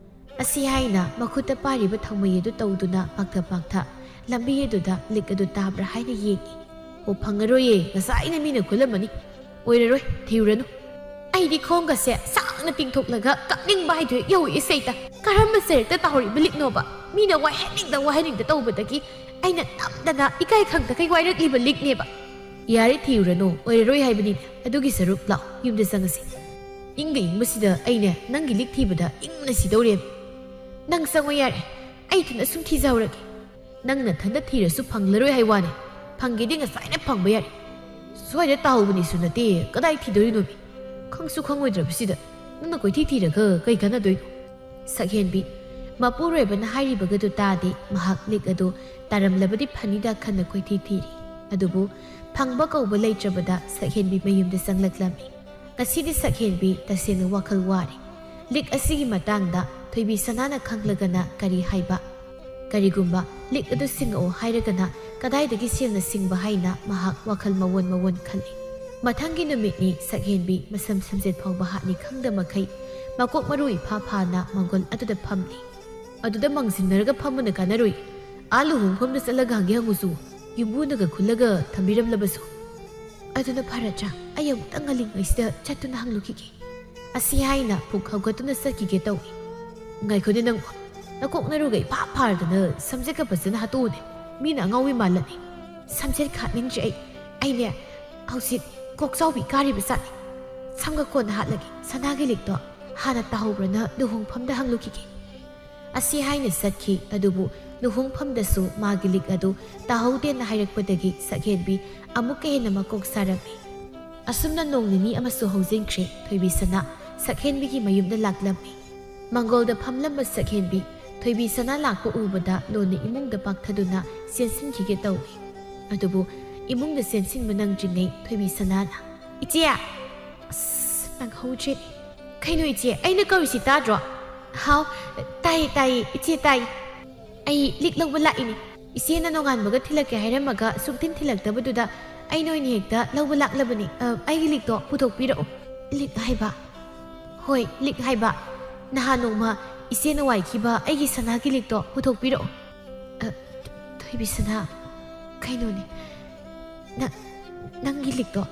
ꯑꯁꯤ ꯍꯥꯏꯅ ꯃꯈꯨꯠꯇ ꯄꯥꯏꯔꯤꯕ ꯊꯥꯡꯃꯩ ꯑꯗꯨ ꯇꯧꯗꯨꯅ ꯄꯥꯛꯊ ꯄꯥꯛꯊ ꯂꯝꯕꯤ ꯑꯗꯨꯗ ꯂꯤꯛ ꯑꯗꯨ ꯇꯥꯕ꯭ꯔꯥ ꯍꯥꯏꯅ ꯌꯦꯡꯉꯤ꯫ "ꯑꯣ, ꯐꯪꯉꯔꯣꯏꯌꯦ, ꯉꯁꯥꯏꯅ ꯃꯤꯅ ꯈꯨꯜꯂꯝꯃꯅꯤ꯫ ꯑꯣꯏꯔꯔꯣꯏ, ꯊꯤꯔꯨꯔꯅꯨ꯫" ꯑꯩꯗꯤ ꯈꯣꯡꯒꯁꯦ ꯁꯥꯡꯅ ꯇꯤꯡꯊꯣꯛꯂꯒ ꯀꯞꯅꯤꯡꯕ ꯍꯥꯏꯗꯣ ꯍꯦꯛ ꯌꯧꯏ ꯏꯁꯩꯗ꯫ ꯀꯔꯝꯕ ꯆꯩꯔꯛꯇ ꯇꯥꯍꯧꯔꯤꯕ ꯂꯤꯛꯅꯣꯕ? ꯃꯤꯅ ꯋꯥꯏꯍꯟꯅꯤꯡꯗ ꯋꯥꯏꯍꯟꯅꯤꯡꯗ ꯇꯧꯕꯗꯒꯤ ꯑꯩꯅ ꯅꯝꯗꯅ ꯏꯀꯥꯏ ꯈꯪꯗꯈꯩ ꯋꯥꯏꯔꯛꯂꯤꯕ ꯂꯤꯛꯅꯦꯕ꯫ "ꯌꯥꯔꯦ, ꯊꯤꯔꯨꯔꯅꯨ, ꯑꯣꯏꯔꯔꯣꯏ ꯍꯥꯏꯕꯅꯤꯅꯦ꯫ ꯑꯗꯨꯒꯤ ꯁꯔꯨꯛ ꯂꯥꯛꯑꯣ, ꯌꯨꯝꯗ ꯆꯪꯉꯁꯤ꯫ ꯏꯪꯒ ꯏꯪꯕꯁꯤꯗ ꯑꯩꯅꯦ ꯅꯪꯒꯤ ꯂꯤꯛ ꯊꯤꯕꯗ ꯏꯪꯕꯅ ꯁꯤꯗꯧꯔꯦꯕ꯫ ꯅꯪ ꯆꯪꯉꯣ ꯌꯥꯔꯦ, ꯑꯩ ꯏꯊꯟꯇ ꯁꯨꯝ ꯊꯤꯖꯍꯧꯔꯒꯦ꯫ ꯅꯪ ꯅꯊꯟꯇ ꯊꯤꯔꯁꯨ ꯐꯪꯂꯔꯣꯏ ꯍꯥꯏ ꯋꯥꯅꯦ꯫ ꯐꯪꯒꯦꯗꯤ ꯉꯁꯥꯏꯅ ꯐꯪꯕ ꯌꯥꯔꯦ꯫ ꯁ꯭ꯋꯥꯏꯗ ꯇꯥꯍꯧꯕꯅꯤꯁꯨ ꯅꯠꯇꯦ, ꯀꯗꯥꯏ ꯊꯤꯗꯣꯔꯤꯅꯣꯃꯤ? ꯈꯪꯁꯨ ꯈꯪꯉꯣꯏꯗ꯭ꯔꯕꯁꯤꯗ ꯅꯪꯅ ꯀꯣꯏꯊꯤ ꯊꯤꯔꯒ ꯀꯩ ꯀꯥꯟꯅꯗꯣꯏꯅꯣ?" ꯁꯛꯍꯦꯟꯕꯤ ꯃꯄꯨꯔꯣꯏꯕꯅ ꯍꯥꯏꯔꯤꯕꯒꯗꯨ ꯇꯥꯗꯦ꯫ ꯃꯍꯥꯛ ꯂꯤꯛ ꯑꯗꯨ ꯇꯥꯔꯝꯂꯕꯗꯤ ꯐꯅꯤꯗ ꯈꯟꯅ ꯀꯣꯏꯊꯤ ꯊꯤꯔꯤ꯫ ꯑꯗꯨꯕꯨ ꯐꯪꯕ ꯀꯧꯕ ꯂꯩꯇ꯭ꯔꯕꯗ ꯁꯛꯍꯦꯟꯕꯤ ꯃꯌꯨꯝꯗ ꯆꯪꯂꯛꯂꯝꯃꯤ꯫ ꯉꯁꯤꯗꯤ ꯁꯛꯍꯦꯟꯕꯤ ꯇꯁꯦꯡꯅ ꯋꯥꯈꯜ ꯋꯥꯔꯦ꯫ ꯂꯤꯛ ꯑꯁꯤꯒꯤ ꯃꯇꯥꯡꯗ ꯊꯣꯏꯕꯤ ꯁꯅꯥꯅ ꯈꯪꯂꯒꯅ ꯀꯔꯤ ꯍꯥꯏꯕ? ꯀꯔꯤꯒꯨꯝꯕ ꯂꯤꯛ ꯑꯗꯨ ꯁꯤꯡꯉꯛꯑꯣ ꯍꯥꯏꯔꯒꯅ ꯀꯗꯥꯏꯗꯒꯤ ꯁꯦꯜꯅ ꯁꯤꯡꯕ ꯍꯥꯏꯅ ꯃꯍꯥꯛ ꯋꯥꯈꯜ ꯃꯑꯣꯟ ꯃꯑꯣꯟ ꯈꯜꯂꯤ꯫ ꯃꯊꯪꯒꯤ ꯅꯨꯃꯤꯠꯅꯤ ꯁꯛꯍꯦꯟꯕꯤ ꯃꯁꯝ ꯁꯝꯖꯦꯠ ꯐꯥꯎꯕ ꯍꯥꯠꯅꯤ ꯈꯪꯗ ꯃꯈꯩ ꯃꯀꯣꯛ ꯃꯔꯨ ꯏꯐꯥ ꯐꯥꯅ ꯃꯪꯒꯣꯜ ꯑꯗꯨꯗ ꯐꯝꯂꯤ꯫ ꯑꯗꯨꯗ ꯃꯥꯡꯁꯤꯟꯅꯔꯒ ꯐꯝꯕꯅ ꯀꯥꯟꯅꯔꯣꯏ꯫ ꯑꯥ ꯂꯨꯍꯣꯡꯐꯝꯗ ꯆꯠꯂꯒ ꯍꯪꯒꯦ ꯍꯪꯉꯨꯁꯨ, ꯌꯨꯝꯕꯨꯅꯒ ꯈꯨꯜꯂꯒ ꯊꯝꯕꯤꯔꯝꯂꯕꯁꯨ꯫ ꯑꯗꯨꯅ ꯐꯔꯗ꯭ꯔꯥ? ꯑꯩ ꯑꯃꯨꯛꯇ ꯉꯜꯂꯤꯉꯩꯁꯤꯗ ꯆꯠꯇꯨꯅ ꯍꯪꯂꯨꯈꯤꯒꯦ꯫ ꯑꯁꯤ ꯍꯥꯏꯅ ꯄꯨꯛ ꯍꯧꯒꯠꯇꯨꯅ ꯆꯠꯈꯤꯒꯦ ꯇꯧꯏ꯫ ꯉꯥꯏꯈꯣꯅꯦ ꯅꯪꯕꯨ, ꯅꯀꯣꯛ ꯅꯔꯨꯒ ꯏꯐꯥ ꯐꯥꯔꯗꯅ ꯁꯝꯖꯦꯠꯀ ꯐꯖꯅ ꯍꯥꯠꯇꯣꯛꯎꯅꯦ꯫ ꯃꯤꯅ ꯑꯉꯥꯎꯕꯤ ꯃꯥꯜꯂꯅꯤ꯫ ꯁꯝꯖꯦꯠ ꯈꯥꯠꯅꯤꯡꯗ꯭ꯔꯦ ꯑꯩ꯫ ꯑꯩꯅꯦ ꯍꯧꯖꯤꯛ ꯀꯣꯛ ꯆꯥꯎꯕꯤ ꯀꯥꯔꯤꯕ ꯖꯥꯠꯅꯤ꯫ ꯁꯝꯒ ꯀꯣꯟꯅ ꯍꯥꯠꯂꯒꯦ꯫ ꯁꯅꯥꯒꯤ ꯂꯤꯛꯇꯣ ꯍꯥꯟꯅ ꯇꯥꯍꯧꯕ꯭ꯔꯅ ꯂꯨꯍꯣꯡꯐꯝꯗ ꯍꯪꯂꯨꯈꯤꯒꯦ꯫ ꯑꯁꯤ ꯍꯥꯏꯅ ꯆꯠꯈꯤ꯫ ꯑꯗꯨꯕꯨ ꯂꯨꯍꯣꯡꯐꯝꯗꯁꯨ ꯃꯥꯒꯤ ꯂꯤꯛ ꯑꯗꯨ ꯇꯥꯍꯧꯗꯦꯅ ꯍꯥꯏꯔꯛꯄꯗꯒꯤ ꯁꯛꯍꯦꯟꯕꯤ ꯑꯃꯨꯛꯀ ꯍꯦꯟꯅ ꯃꯀꯣꯛ ꯁꯥꯔꯝꯃꯤ꯫ ꯑꯁꯨꯝꯅ ꯅꯣꯡ ꯅꯤꯅꯤ ꯑꯃꯁꯨ ꯍꯧꯖꯤꯟꯈ꯭ꯔꯦ꯫ ꯊꯣꯏꯕꯤ ꯁꯅꯥ ꯁꯛꯍꯦꯟꯕꯤꯒꯤ ꯃꯌꯨꯝꯗ ꯂꯥꯛꯂꯝꯃꯤ꯫ ꯃꯪꯒꯣꯜꯗ ꯐꯝꯂꯝꯕ ꯁꯛꯍꯦꯟꯕꯤ ꯊꯣꯏꯕꯤ ꯁꯅꯥ ꯂꯥꯛꯄ ꯎꯕꯗ ꯂꯣꯟꯅ ꯏꯃꯨꯡꯗ ꯄꯥꯛꯊꯗꯨꯅ ꯆꯦꯟꯁꯤꯟꯈꯤꯒꯦ ꯇꯧꯏ꯫ ꯑꯗꯨꯕꯨ ꯏꯃꯨꯡꯗ ꯆꯦꯟꯁꯤꯟꯕ ꯅꯪꯗ꯭ꯔꯤꯉꯩ ꯊꯣꯏꯕꯤ ꯁꯅꯥꯅ, "ꯏꯆꯦ!" ꯑꯁ, ꯅꯪꯍꯧꯗ꯭ꯔꯦ꯫ "ꯀꯩꯅꯣ ꯏꯆꯦ, ꯑꯩꯅ ꯀꯧꯔꯤꯁꯤ ꯇꯥꯗ꯭ꯔꯣ?" "ꯍꯥꯎ, ꯇꯥꯏꯌꯦ, ꯇꯥꯏꯌꯦ, ꯏꯆꯦ ꯇꯥꯏꯌꯦ꯫ ꯑꯩ ꯂꯤꯛ ꯂꯧꯕ ꯂꯥꯛꯏꯅꯦ꯫ ꯏꯆꯦꯅ ꯅꯣꯡꯉꯥꯟꯕꯒ ꯊꯤꯜꯂꯛꯀꯦ ꯍꯥꯏꯔꯝꯃꯒ ꯁꯨꯛꯊꯤꯟ ꯊꯤꯜꯂꯛꯇꯕꯗꯨꯗ ꯑꯩꯅ ꯑꯣꯏꯅ ꯍꯦꯛꯇ ꯂꯧꯕ ꯂꯥꯛꯂꯕꯅꯤ꯫ ꯑ, ꯑꯩꯒꯤ ꯂꯤꯛꯇꯣ ꯄꯨꯊꯣꯛꯄꯤꯔꯛꯑꯣ꯫" "ꯂꯤꯛ ꯍꯥꯏꯕ?" "ꯍꯣꯏ, ꯂꯤꯛ ꯍꯥꯏꯕ꯫ ꯅꯍꯥꯟ ꯅꯣꯡꯃ ꯏꯆꯦꯅ ꯋꯥꯏꯈꯤꯕ ꯑꯩꯒꯤ ꯁꯅꯥꯒꯤ ꯂꯤꯛꯇꯣ ꯄꯨꯊꯣꯛꯄꯤꯔꯛꯑꯣ꯫" "ꯑ, ꯊꯣꯏꯕꯤ ꯁꯅꯥ, ꯀꯩꯅꯣꯅꯦ? ꯅ-, ꯅꯪꯒꯤ ꯂꯤꯛꯇꯣ?"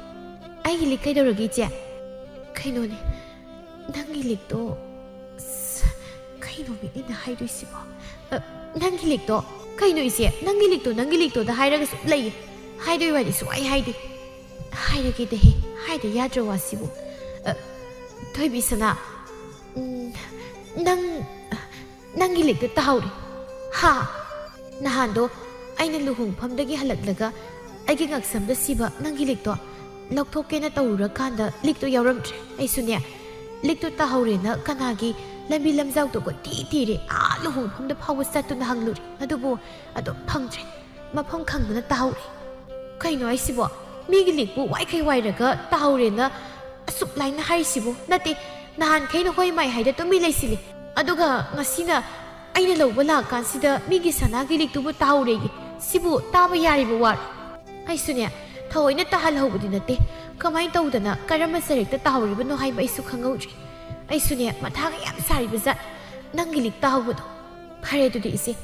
"ꯑꯩꯒꯤ ꯂꯤꯛ ꯀꯩꯗꯧꯔꯒꯦ, ꯏꯆꯦ?" "ꯀꯩꯅꯣꯅꯦ, ꯅꯪꯒꯤ ꯂꯤꯛꯇꯣ꯫" ꯑꯁ, ꯀꯩꯅꯣ ꯃꯤꯠꯅꯤꯅ ꯍꯥꯏꯗꯣꯏꯁꯤꯕꯣ? "ꯑ, ꯅꯪꯒꯤ ꯂꯤꯛꯇꯣ?" "ꯀꯩꯅꯣ ꯏꯆꯦ, ꯅꯪꯒꯤ ꯂꯤꯛꯇꯣ, ꯅꯪꯒꯤ ꯂꯤꯛꯇꯣꯗ ꯍꯥꯏꯔꯒ ꯁꯨꯝ ꯂꯩꯌꯦ꯫ ꯍꯥꯏꯗꯣꯏ ꯋꯥꯗꯤ ꯁꯨꯡꯍꯥꯏ ꯍꯥꯏꯗꯦ꯫ ꯍꯥꯏꯔꯒꯦꯗ ꯍꯦ, ꯍꯥꯏꯗ ꯌꯥꯗ꯭ꯔ ꯋꯥꯁꯤꯕꯨ꯫ ꯑ, ꯊꯣꯏꯕꯤ ꯁꯅꯥ, ꯎꯝ, ꯅꯪ, ꯅꯪꯒꯤ ꯂꯤꯛꯇꯣ ꯇꯥꯍꯧꯔꯦ꯫" "ꯍꯥ?" "ꯅꯍꯥꯟꯗꯣ ꯑꯩꯅ ꯂꯨꯍꯣꯡꯐꯝꯗꯒꯤ ꯍꯜꯂꯛꯂꯒ ꯑꯩꯒꯤ ꯉꯛꯁꯝꯗ ꯁꯤꯕ ꯅꯪꯒꯤ ꯂꯤꯛꯇꯣ ꯂꯧꯊꯣꯛꯀꯦꯅ ꯇꯧꯔꯨꯔꯀꯥꯟꯗ ꯂꯤꯛꯇꯣ ꯌꯥꯎꯔꯝꯗ꯭ꯔꯦ꯫ ꯑꯩꯁꯨꯅꯦ, ꯂꯤꯛꯇꯣ ꯇꯥꯍꯧꯔꯦꯅ ꯀꯅꯥꯒꯤ ꯂꯝꯕꯤ ꯂꯝꯖꯥꯎꯗꯣ ꯀꯣꯏꯊꯤ ꯊꯤꯔꯦ꯫ ꯑꯥ ꯂꯨꯍꯣꯡꯐꯝꯗ ꯐꯥꯎꯕ ꯆꯠꯇꯨꯅ ꯍꯪꯂꯨꯔꯦ꯫ ꯑꯗꯨꯕꯨ ꯑꯗꯨꯝ ꯐꯪꯗ꯭ꯔꯦ꯫ ꯃꯐꯝ ꯈꯪꯗꯅ ꯇꯥꯍꯧꯔꯦ꯫" "ꯀꯩꯅꯣ ꯍꯥꯏꯁꯤꯕꯣ? ꯃꯤꯒꯤ ꯂꯤꯛꯄꯨ ꯋꯥꯏꯈꯩ ꯋꯥꯏꯔꯒ ꯇꯥꯍꯧꯔꯦꯅ ꯑꯁꯨꯛ ꯂꯥꯏꯅ ꯍꯥꯏꯔꯤꯁꯤꯕꯨ? ꯅꯠꯇꯦ, ꯅꯍꯥꯟꯈꯩꯅ ꯍꯣꯏ ꯃꯥꯏ ꯍꯥꯏꯗ ꯇꯨꯃꯤꯟ ꯂꯩꯁꯤꯜꯂꯤ꯫ ꯑꯗꯨꯒ ꯉꯁꯤꯅ ꯑꯩꯅ ꯂꯧꯕ ꯂꯥꯛꯀꯥꯟꯁꯤꯗ ꯃꯤꯒꯤ ꯁꯅꯥꯒꯤ ꯂꯤꯛꯇꯨꯕꯨ ꯇꯥꯍꯧꯔꯦꯌꯦ꯫ ꯁꯤꯕꯨ ꯇꯥꯕ ꯌꯥꯔꯤꯕ ꯋꯥꯔꯣ? ꯑꯩꯁꯨꯅꯦ, ꯊꯑꯣꯏꯅ ꯇꯥꯍꯜꯍꯧꯕꯗꯤ ꯅꯠꯇꯦ꯫ ꯀꯃꯥꯏꯅ ꯇꯧꯗꯅ ꯀꯔꯝꯕ ꯆꯔꯦꯛꯇ ꯇꯥꯍꯧꯔꯤꯕꯅꯣ ꯍꯥꯏꯕ ꯑꯩꯁꯨ ꯈꯪꯍꯧꯗ꯭ꯔꯦ꯫ ꯑꯩꯁꯨꯅꯦ, ꯃꯊꯥꯒ ꯌꯥꯝ ꯁꯥꯔꯤꯕ ꯖꯥꯠ꯫ ꯅꯪꯒꯤ ꯂꯤꯛ ꯇꯥꯍꯧꯕꯗꯣ꯫ ꯐꯔꯦ ꯑꯗꯨꯗꯤ ꯏꯆꯦ,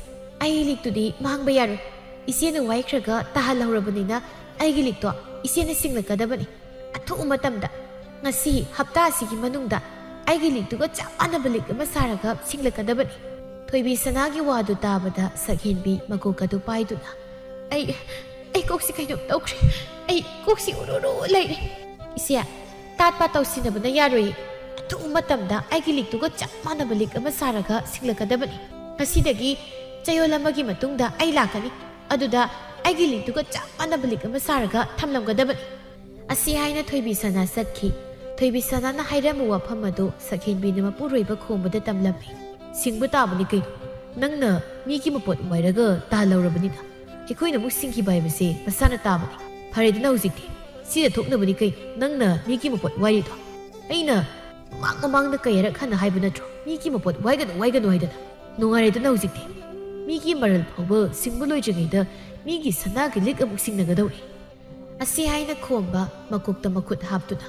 ꯑꯩ ꯂꯤꯛꯇꯨꯗꯤ ꯃꯥꯡꯕ ꯌꯥꯔꯣꯏ꯫ ꯏꯆꯦꯅ ꯋꯥꯏꯈ꯭ꯔꯒ ꯇꯥꯍꯜꯍꯧꯔꯕꯅꯤꯅ ꯑꯩꯒꯤ ꯂꯤꯛꯇꯣ ꯏꯆꯦꯅ ꯁꯤꯡꯂꯛꯀꯗꯕꯅꯤ꯫ ꯑꯊꯨꯕ ꯃꯇꯝꯗ, ꯉꯁꯤ ꯍꯞꯇꯥ ꯑꯁꯤꯒꯤ ꯃꯅꯨꯡꯗ ꯑꯩꯒꯤ ꯂꯤꯛꯇꯨꯒ ꯆꯞ ꯃꯥꯟꯅꯕ ꯂꯤꯛ ꯑꯃ ꯁꯥꯔꯒ ꯁꯤꯡꯂꯛꯀꯗꯕꯅꯤ꯫ ꯊꯣꯏꯕꯤ ꯁꯅꯥꯒꯤ ꯋꯥꯗꯨ ꯇꯥꯕꯗ ꯁꯛꯍꯦꯟꯕꯤ ꯃꯀꯣꯛ ꯑꯗꯨ ꯄꯥꯏꯗꯨꯅ, "ꯑꯩ, ꯑꯩ ꯀꯣꯛꯁꯤ ꯀꯩꯅꯣꯝ ꯇꯧꯈ꯭ꯔꯦ꯫ ꯑꯩ ꯀꯣꯛꯁꯤ ꯎꯔꯨ ꯎꯔꯨ ꯂꯩꯔꯦ꯫ ꯏꯆꯦ, ꯇꯥꯠ ꯄꯥꯠ ꯇꯧꯁꯤꯟꯅꯕꯅ ꯌꯥꯔꯣꯏꯌꯦ꯫ ꯑꯊꯨꯕ ꯃꯇꯝꯗ ꯑꯩꯒꯤ ꯂꯤꯛꯇꯨꯒ ꯆꯞ ꯃꯥꯟꯅꯕ ꯂꯤꯛ ꯑꯃ ꯁꯥꯔꯒ ꯁꯤꯡꯂꯛꯀꯗꯕꯅꯤ꯫ ꯉꯁꯤꯗꯒꯤ ꯆꯌꯣꯜ ꯑꯃꯒꯤ ꯃꯇꯨꯡꯗ ꯑꯩ ꯂꯥꯛꯀꯅꯤ꯫ ꯑꯗꯨꯗ ꯑꯩꯒꯤ ꯂꯤꯛꯇꯨꯒ ꯆꯞ ꯃꯥꯟꯅꯕ ꯂꯤꯛ ꯑꯃ ꯁꯥꯔꯒ ꯊꯝꯂꯝꯒꯗꯕꯅꯤ"꯫ ꯑꯁꯤ ꯍꯥꯏꯅ ꯊꯣꯏꯕꯤ ꯁꯅꯥ ꯆꯠꯈꯤ꯫ ꯊꯣꯏꯕꯤ ꯁꯅꯥꯅ ꯍꯥꯏꯔꯝꯕ ꯋꯥꯐꯝ ꯑꯗꯨ ꯁꯛꯍꯦꯟꯕꯤꯅ ꯃꯄꯨꯔꯣꯏꯕ ꯈꯣꯝꯕꯗ ꯇꯝꯂꯝꯃꯤ꯫ "ꯁꯤꯡꯕ ꯇꯥꯕꯅꯤ ꯀꯩꯅꯣ꯫ ꯅꯪꯅ ꯃꯤꯒꯤ ꯃꯄꯣꯠ ꯋꯥꯏꯔꯒ ꯇꯥꯍꯜꯍꯧꯔꯕꯅꯤꯅ ꯑꯩꯈꯣꯏꯅ ꯑꯃꯨꯛ ꯁꯤꯡꯈꯤꯕ ꯍꯥꯏꯕꯁꯦ ꯃꯁꯥꯅ ꯇꯥꯕꯅꯤ꯫ ꯐꯔꯦꯗꯅ ꯍꯧꯖꯤꯛꯇꯤ꯫ ꯁꯤꯗ ꯊꯣꯛꯅꯕꯅꯤ ꯀꯩꯅꯣ ꯅꯪꯅ ꯃꯤꯒꯤ ꯃꯄꯣꯠ ꯋꯥꯏꯔꯤꯗꯣ꯫ ꯑꯩꯅ ꯃꯃꯥꯡ ꯃꯃꯥꯡꯗ ꯀꯌꯥꯔꯛ ꯍꯟꯅ ꯍꯥꯏꯕ ꯅꯠꯇ꯭ꯔꯣ, ꯃꯤꯒꯤ ꯃꯄꯣꯠ ꯋꯥꯏꯒꯅꯨ, ꯋꯥꯏꯒꯅꯨ ꯍꯥꯏꯗꯅ? ꯅꯨꯡꯉꯥꯏꯔꯦꯗꯅ ꯍꯧꯖꯤꯛꯇꯤ꯫ ꯃꯤꯒꯤ ꯃꯔꯜ ꯐꯥꯎꯕ ꯁꯤꯡꯕ ꯂꯣꯏꯗ꯭ꯔꯤꯉꯩꯗ ꯃꯤꯒꯤ ꯁꯅꯥꯒꯤ ꯂꯤꯛ ꯑꯃꯨꯛ ꯁꯤꯡꯅꯒꯗꯧꯔꯦ"꯫ ꯑꯁꯤ ꯍꯥꯏꯅ ꯈꯣꯝꯕ ꯃꯀꯣꯛꯇ ꯃꯈꯨꯠ ꯍꯥꯞꯇꯨꯅ,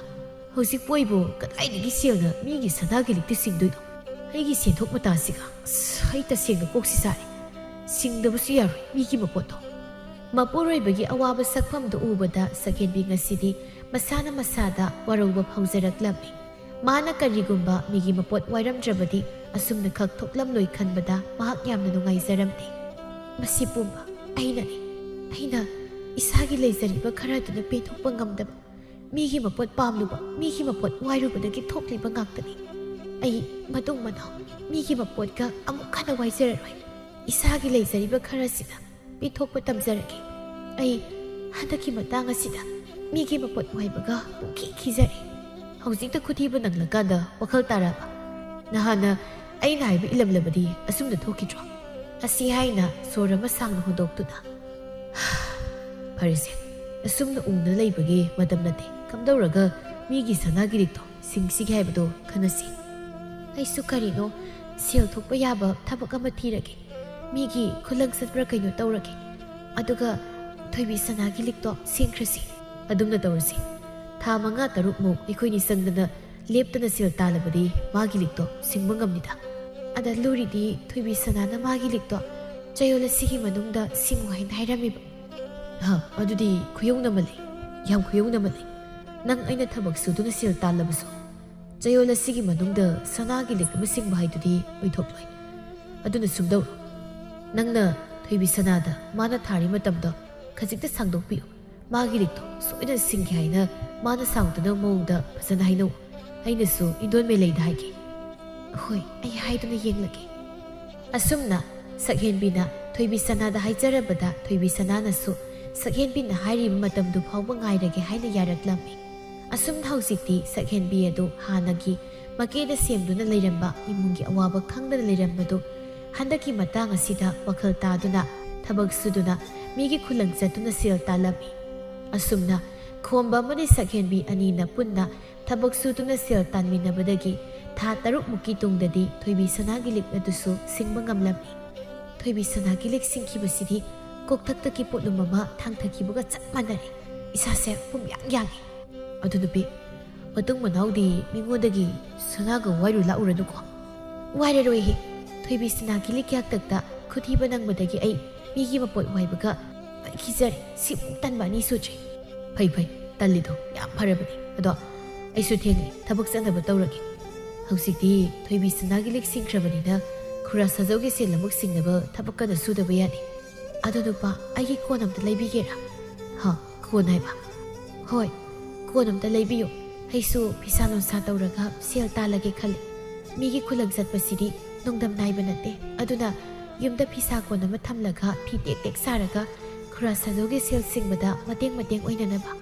"ꯍꯧꯖꯤꯛꯄꯨ ꯑꯩꯕꯨ ꯀꯗꯥꯏꯗꯒꯤ ꯁꯦꯜꯅ ꯃꯤꯒꯤ ꯁꯅꯥꯒꯤ ꯂꯤꯛꯇꯤ ꯁꯤꯡꯗꯣꯏꯅꯣ? ꯑꯩꯒꯤ ꯁꯦꯟꯊꯣꯛ ꯃꯇꯥꯁꯤꯒ, ꯑꯁ, ꯑꯩ ꯇꯁꯦꯡꯅ ꯀꯣꯛꯁꯤ ꯁꯥꯔꯦ꯫ ꯁꯤꯡꯗꯕꯁꯨ ꯌꯥꯔꯣꯏ ꯃꯤꯒꯤ ꯃꯄꯣꯠꯇꯣ"꯫ ꯃꯄꯨꯔꯣꯏꯕꯒꯤ ꯑꯋꯥꯕ ꯁꯛꯐꯝꯗꯨ ꯎꯕꯗ ꯁꯛꯍꯦꯟꯕꯤ ꯉꯁꯤꯗꯤ ꯃꯁꯥꯅ ꯃꯁꯥꯗ ꯋꯥꯔꯧꯕ ꯐꯥꯎꯖꯔꯛꯂꯝꯃꯤ꯫ ꯃꯥꯅ ꯀꯔꯤꯒꯨꯝꯕ ꯃꯤꯒꯤ ꯃꯄꯣꯠ ꯋꯥꯏꯔꯝꯗ꯭ꯔꯕꯗꯤ ꯑꯁꯨꯝꯅ ꯈꯛ ꯊꯣꯛꯂꯝꯂꯣꯏ ꯈꯟꯕꯗ ꯃꯍꯥꯛ ꯌꯥꯝꯅ ꯅꯨꯡꯉꯥꯏꯖꯔꯝꯗꯦ꯫ "ꯃꯁꯤ ꯄꯨꯝꯕ ꯑꯩꯅꯅꯤ꯫ ꯑꯩꯅ ꯏꯁꯥꯒꯤ ꯂꯩꯖꯔꯤꯕ ꯈꯔꯗꯨꯅ ꯄꯦꯟꯊꯣꯛꯄ ꯉꯝꯗꯕ, ꯃꯤꯒꯤ ꯃꯄꯣꯠ ꯄꯥꯝꯂꯨꯕ, ꯃꯤꯒꯤ ꯃꯄꯣꯠ ꯋꯥꯏꯔꯨꯕꯗꯒꯤ ꯊꯣꯛꯂꯤꯕ ꯉꯥꯛꯇꯅꯤ꯫ ꯑꯩ ꯃꯇꯨꯡ ꯃꯅꯥꯎ ꯃꯤꯒꯤ ꯃꯄꯣꯠꯀ ꯑꯃꯨꯛ ꯍꯟꯅ ꯋꯥꯏꯖꯔꯔꯣꯏ꯫ ꯏꯁꯥꯒꯤ ꯂꯩꯖꯔꯤꯕ ꯈꯔꯁꯤꯅ ꯄꯤꯊꯣꯛꯄ ꯇꯝꯖꯔꯒꯦ꯫ ꯑꯩ ꯍꯟꯗꯛꯀꯤ ꯃꯇꯥꯡ ꯑꯁꯤꯗ ꯃꯤꯒꯤ ꯃꯄꯣꯠ ꯋꯥꯏꯕꯒ ꯄꯨꯡꯈꯤ ꯈꯤꯖꯔꯦ꯫ ꯍꯧꯖꯤꯛꯇ ꯈꯨꯊꯤꯕ ꯅꯪꯂꯀꯥꯟꯗ ꯋꯥꯈꯜ ꯇꯥꯔꯕ? ꯅꯍꯥꯟꯅ ꯑꯩꯅ ꯍꯥꯏꯕ ꯏꯜꯂꯝꯂꯕꯗꯤ ꯑꯁꯨꯝꯅ ꯊꯣꯛꯈꯤꯗ꯭ꯔꯣ?" ꯑꯁꯤ ꯍꯥꯏꯅ ꯁꯣꯔ ꯑꯃ ꯁꯥꯡꯅ ꯍꯣꯟꯗꯣꯛꯇꯨꯅ, "ꯐꯔꯦꯁꯦ, ꯑꯁꯨꯝꯅ ꯎꯅ ꯂꯩꯕꯒꯤ ꯃꯇꯝ ꯅꯠꯇꯦ꯫ ꯀꯝꯗꯧꯔꯒ ꯃꯤꯒꯤ ꯁꯅꯥꯒꯤ ꯂꯤꯛꯇꯣ ꯁꯤꯡꯁꯤꯒꯦ ꯍꯥꯏꯕꯗꯣ ꯈꯟꯅꯁꯤ"꯫ ꯑꯩꯁꯨ ꯀꯔꯤꯅꯣ ꯁꯦꯜ ꯊꯣꯛꯄ ꯌꯥꯕ ꯊꯕꯛ ꯑꯃ ꯊꯤꯔꯒꯦ꯫ ꯃꯤꯒꯤ ꯈꯨꯂꯪ ꯆꯠꯄ꯭ꯔꯥ ꯀꯩꯅꯣ ꯇꯧꯔꯒꯦ꯫ ꯑꯗꯨꯒ ꯊꯣꯏꯕꯤ ꯁꯅꯥꯒꯤ ꯂꯤꯛꯇꯣ ꯁꯤꯡꯈ꯭ꯔꯁꯤ꯫ ꯑꯗꯨꯝꯅ ꯇꯧꯔꯁꯤ꯫ ꯊꯥ ꯃꯉꯥ ꯇꯔꯨꯛꯃꯨꯛ ꯑꯩꯈꯣꯏꯅꯤ ꯆꯪꯗꯅ ꯂꯦꯞꯇꯅ ꯁꯦꯜ ꯇꯥꯜꯂꯕꯗꯤ ꯃꯥꯒꯤ ꯂꯤꯛꯇꯣ ꯁꯤꯡꯕ ꯉꯝꯅꯤꯗ꯫ ꯑꯗ ꯂꯨꯔꯤꯗꯤ ꯊꯣꯏꯕꯤ ꯁꯅꯥꯅ ꯃꯥꯒꯤ ꯂꯤꯛꯇꯣ ꯆꯌꯣꯜ ꯑꯁꯤꯒꯤ ꯃꯅꯨꯡꯗ ꯁꯤꯡꯉꯨ ꯍꯥꯏꯅ ꯍꯥꯏꯔꯝꯃꯤꯕ꯫ ꯍ, ꯑꯗꯨꯗꯤ ꯈꯨꯌꯧꯅꯃꯜꯂꯤ꯫ ꯌꯥꯝ ꯈꯨꯌꯧꯅꯃꯜꯂꯤ꯫ ꯅꯪ ꯑꯩꯅ ꯊꯕꯛ ꯁꯨꯗꯨꯅ ꯁꯦꯜ ꯇꯥꯜꯂꯕꯁꯨ ꯆꯌꯣꯜ ꯑꯁꯤꯒꯤ ꯃꯅꯨꯡꯗ ꯁꯅꯥꯒꯤ ꯂꯤꯛ ꯑꯃ ꯁꯤꯡꯕ ꯍꯥꯏꯗꯨꯗꯤ ꯑꯣꯏꯊꯣꯛꯂꯣꯏ꯫ ꯑꯗꯨꯅ ꯁꯨꯝꯗꯧ, ꯅꯪꯅ ꯊꯣꯏꯕꯤ ꯁꯅꯥꯗ ꯃꯥꯅ ꯊꯥꯔꯤ ꯃꯇꯝꯗꯣ ꯈꯖꯤꯛꯇ ꯁꯥꯡꯗꯣꯛꯄꯤꯌꯨ꯫ ꯃꯥꯒꯤ ꯂꯤꯛꯇꯣ ꯁꯣꯏꯗꯅ ꯁꯤꯡꯒꯦ ꯍꯥꯏꯅ ꯃꯥꯅ ꯁꯥꯎꯗꯅꯕ ꯃꯑꯣꯡꯗ ꯐꯖꯅ ꯍꯥꯏꯅꯧ꯫ ꯑꯩꯅꯁꯨ ꯏꯟꯗꯣꯟ ꯃꯦꯂꯩꯗ ꯍꯥꯏꯒꯦ꯫ ꯍꯣꯏ, ꯑꯩ ꯍꯥꯏꯗꯨꯅ ꯌꯦꯡꯂꯒꯦ꯫ ꯑꯁꯨꯝꯅ ꯁꯛꯍꯦꯟꯕꯤꯅ ꯊꯣꯏꯕꯤ ꯁꯅꯥꯗ ꯍꯥꯏꯖꯔꯕꯗ ꯊꯣꯏꯕꯤ ꯁꯅꯥꯅꯁꯨ ꯁꯛꯍꯦꯟꯕꯤꯅ ꯍꯥꯏꯔꯤꯕ ꯃꯇꯝꯗꯨ ꯐꯥꯎꯕ ꯉꯥꯏꯔꯒꯦ ꯍꯥꯏꯅ ꯌꯥꯔꯛꯂꯝꯃꯤ꯫ ꯑꯁꯨꯝꯅ ꯍꯧꯖꯤꯛꯇꯤ ꯁꯛꯍꯦꯟꯕꯤ ꯑꯗꯨ ꯍꯥꯟꯅꯒꯤ ꯃꯀꯦꯗ ꯁꯦꯝꯗꯨꯅ ꯂꯩꯔꯝꯕ, ꯏꯃꯨꯡꯒꯤ ꯑꯋꯥꯕ ꯈꯪꯗꯅ ꯂꯩꯔꯝꯕꯗꯨ ꯍꯟꯗꯛꯀꯤ ꯃꯇꯥꯡ ꯑꯁꯤꯗ ꯋꯥꯈꯜ ꯇꯥꯗꯨꯅ ꯊꯕꯛ ꯁꯨꯗꯨꯅ ꯃꯤꯒꯤ ꯈꯨꯂꯪ ꯆꯠꯇꯨꯅ ꯁꯦꯜ ꯇꯥꯜꯂꯝꯃꯤ꯫ ꯑꯁꯨꯝꯅ ꯈꯣꯝꯕ ꯑꯃꯗꯤ ꯁꯛꯍꯦꯟꯕꯤ ꯑꯅꯤꯅ ꯄꯨꯟꯅ ꯊꯕꯛ ꯁꯨꯗꯨꯅ ꯁꯦꯜ ꯇꯥꯟꯃꯤꯟꯅꯕꯗꯒꯤ ꯊꯥ ꯇꯔꯨꯛꯃꯨꯛꯀꯤ ꯇꯨꯡꯗꯗꯤ ꯊꯣꯏꯕꯤ ꯁꯅꯥꯒꯤ ꯂꯤꯛ ꯑꯗꯨꯁꯨ ꯁꯤꯡꯕ ꯉꯝꯂꯝꯃꯤ꯫ ꯊꯣꯏꯕꯤ ꯁꯅꯥꯒꯤ ꯂꯤꯛ ꯁꯤꯡꯈꯤꯕꯁꯤꯗꯤ ꯀꯣꯛꯊꯛꯇꯒꯤ ꯄꯣꯠꯂꯨꯝ ꯑꯃ ꯊꯥꯡꯊꯈꯤꯕꯒ ꯆꯞ ꯃꯥꯟꯅꯔꯦ꯫ ꯏꯁꯥꯁꯦ ꯄꯨꯝꯌꯥꯡ ꯌꯥꯡꯉꯤ꯫ ꯑꯗꯨ ꯅꯨꯄꯤ, ꯃꯇꯨꯡ ꯃꯅꯥꯎꯗꯤ ꯃꯤꯉꯣꯟꯗꯒꯤ ꯁꯅꯥꯒ ꯋꯥꯏꯔꯨ ꯂꯥꯛꯎꯔꯅꯨꯀꯣ꯫ ꯋꯥꯏꯔꯔꯣꯏꯍꯦ꯫ ꯊꯣꯏꯕꯤ ꯁꯅꯥꯒꯤ ꯂꯤꯛ ꯌꯥꯛꯇꯛꯇ ꯈꯨꯊꯤꯕ ꯅꯪꯕꯗꯒꯤ ꯑꯩ ꯃꯤꯒꯤ ꯃꯄꯣꯠ ꯋꯥꯏꯕꯒ ꯀꯤꯖꯔꯦ꯫ ꯁꯤꯃꯨꯛ ꯇꯟꯕ ꯑꯅꯤ ꯁꯨꯗ꯭ꯔꯤ꯫ ꯐꯩ ꯐꯩ, ꯇꯜꯂꯤꯗꯣ ꯌꯥꯝ ꯐꯔꯕꯅꯤ꯫ ꯑꯗꯣ ꯑꯩꯁꯨ ꯊꯦꯡꯂꯦ, ꯊꯕꯛ ꯆꯠꯅꯕ ꯇꯧꯔꯒꯦ꯫ ꯍꯧꯖꯤꯛꯇꯤ ꯊꯣꯏꯕꯤ ꯁꯅꯥꯒꯤ ꯂꯤꯛ ꯁꯤꯡꯈ꯭ꯔꯕꯅꯤꯅ ꯈꯨꯔꯥ ꯁꯥꯖꯧꯒꯤ ꯁꯦꯜ ꯑꯃꯨꯛ ꯁꯤꯡꯅꯕ ꯊꯕꯛ ꯀꯟꯅ ꯁꯨꯗꯕ ꯌꯥꯗꯦ꯫ ꯑꯗꯣ ꯅꯨꯄꯥ, ꯑꯩꯒꯤ ꯀꯣꯟ ꯑꯝꯇ ꯂꯩꯕꯤꯒꯦꯔꯥ? ꯍ, ꯀꯣꯟ ꯍꯥꯏꯕ? ꯍꯣꯏ, ꯀꯣꯟ ꯑꯝꯇ ꯂꯩꯕꯤꯌꯨ꯫ ꯑꯩꯁꯨ ꯐꯤꯁꯥ ꯂꯣꯟꯁꯥ ꯇꯧꯔꯒ ꯁꯦꯜ ꯇꯥꯜꯂꯒꯦ ꯈꯜꯂꯤ꯫ ꯃꯤꯒꯤ ꯈꯨꯂꯪ ꯆꯠꯄꯁꯤꯗꯤ ꯅꯣꯡꯗꯝ ꯅꯥꯏꯕ ꯅꯠꯇꯦ꯫ ꯑꯗꯨꯅ ꯌꯨꯝꯗ ꯐꯤꯁꯥ ꯀꯣꯟ ꯑꯃ ꯊꯝꯂꯒ ꯐꯤ ꯇꯦꯛ ꯇꯦꯛ ꯁꯥꯔꯒ ꯈꯨꯔꯥ ꯁꯥꯖꯧꯒꯤ ꯁꯦꯜ ꯁꯤꯡꯕꯗ ꯃꯇꯦꯡ ꯃꯇꯦꯡ ꯑꯣꯏꯅꯅꯕ꯫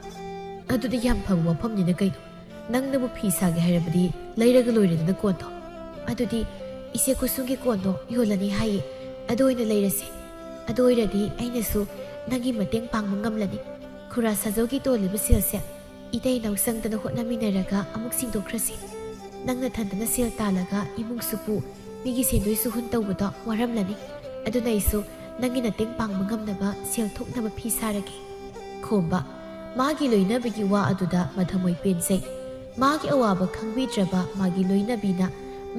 ꯑꯗꯨꯗꯤ ꯌꯥꯝ ꯐꯕ ꯋꯥꯐꯝꯅꯤꯅ ꯀꯩꯅꯣ꯫ ꯅꯪꯅꯕꯨ ꯐꯤ ꯁꯥꯒꯦ ꯍꯥꯏꯔꯕꯗꯤ ꯂꯩꯔꯒ ꯂꯣꯏꯔꯦꯗꯅ ꯀꯣꯟꯗꯣ꯫ ꯑꯗꯨꯗꯤ ꯏꯆꯦ ꯀꯨꯁꯨꯝꯒꯤ ꯀꯣꯟꯗꯣ ꯌꯣꯜꯂꯅꯤ ꯍꯥꯏꯌꯦ꯫ ꯑꯗꯨ ꯑꯣꯏꯅ ꯂꯩꯔꯁꯦ꯫ ꯑꯗꯨ ꯑꯣꯏꯔꯗꯤ ꯑꯩꯅꯁꯨ ꯅꯪꯒꯤ ꯃꯇꯦꯡ ꯄꯥꯡꯕ ꯉꯝꯂꯅꯤ꯫ ꯈꯨꯔꯥ ꯁꯥꯖꯧꯒꯤ ꯇꯣꯜꯂꯤꯕ ꯁꯦꯜꯁꯦ ꯏꯇꯩ ꯏꯅꯥꯎ ꯆꯪꯗꯅ ꯍꯣꯠꯅꯃꯤꯟꯅꯔꯒ ꯑꯃꯨꯛ ꯁꯤꯡꯗꯣꯛꯈ꯭ꯔꯁꯤ꯫ ꯅꯪ ꯅꯊꯟꯗꯅ ꯁꯦꯜ ꯇꯥꯜꯂꯒ ꯏꯃꯨꯡꯁꯨ ꯄꯨ, ꯑꯩꯒꯤ ꯁꯦꯟꯗꯣꯏ ꯁꯨꯍꯨꯟ ꯇꯧꯕꯗꯣ ꯋꯥꯔꯝꯂꯅꯤ꯫ ꯑꯗꯨꯅ ꯑꯩꯁꯨ ꯅꯪꯒꯤ ꯃꯇꯦꯡ ꯄꯥꯡꯕ ꯉꯝꯅꯕ ꯁꯦꯜ ꯊꯣꯛꯅꯕ ꯐꯤ ꯁꯥꯔꯒꯦ꯫ ꯈꯣꯝꯕ꯫ ꯃꯥꯒꯤ ꯂꯣꯏꯅꯕꯤꯒꯤ ꯋꯥ ꯑꯗꯨꯗ ꯃꯊꯃꯣꯏ ꯄꯦꯟꯖꯩ꯫ ꯃꯥꯒꯤ ꯑꯋꯥꯕ ꯈꯪꯕꯤꯗ꯭ꯔꯕ ꯃꯥꯒꯤ ꯂꯣꯏꯅꯕꯤꯅ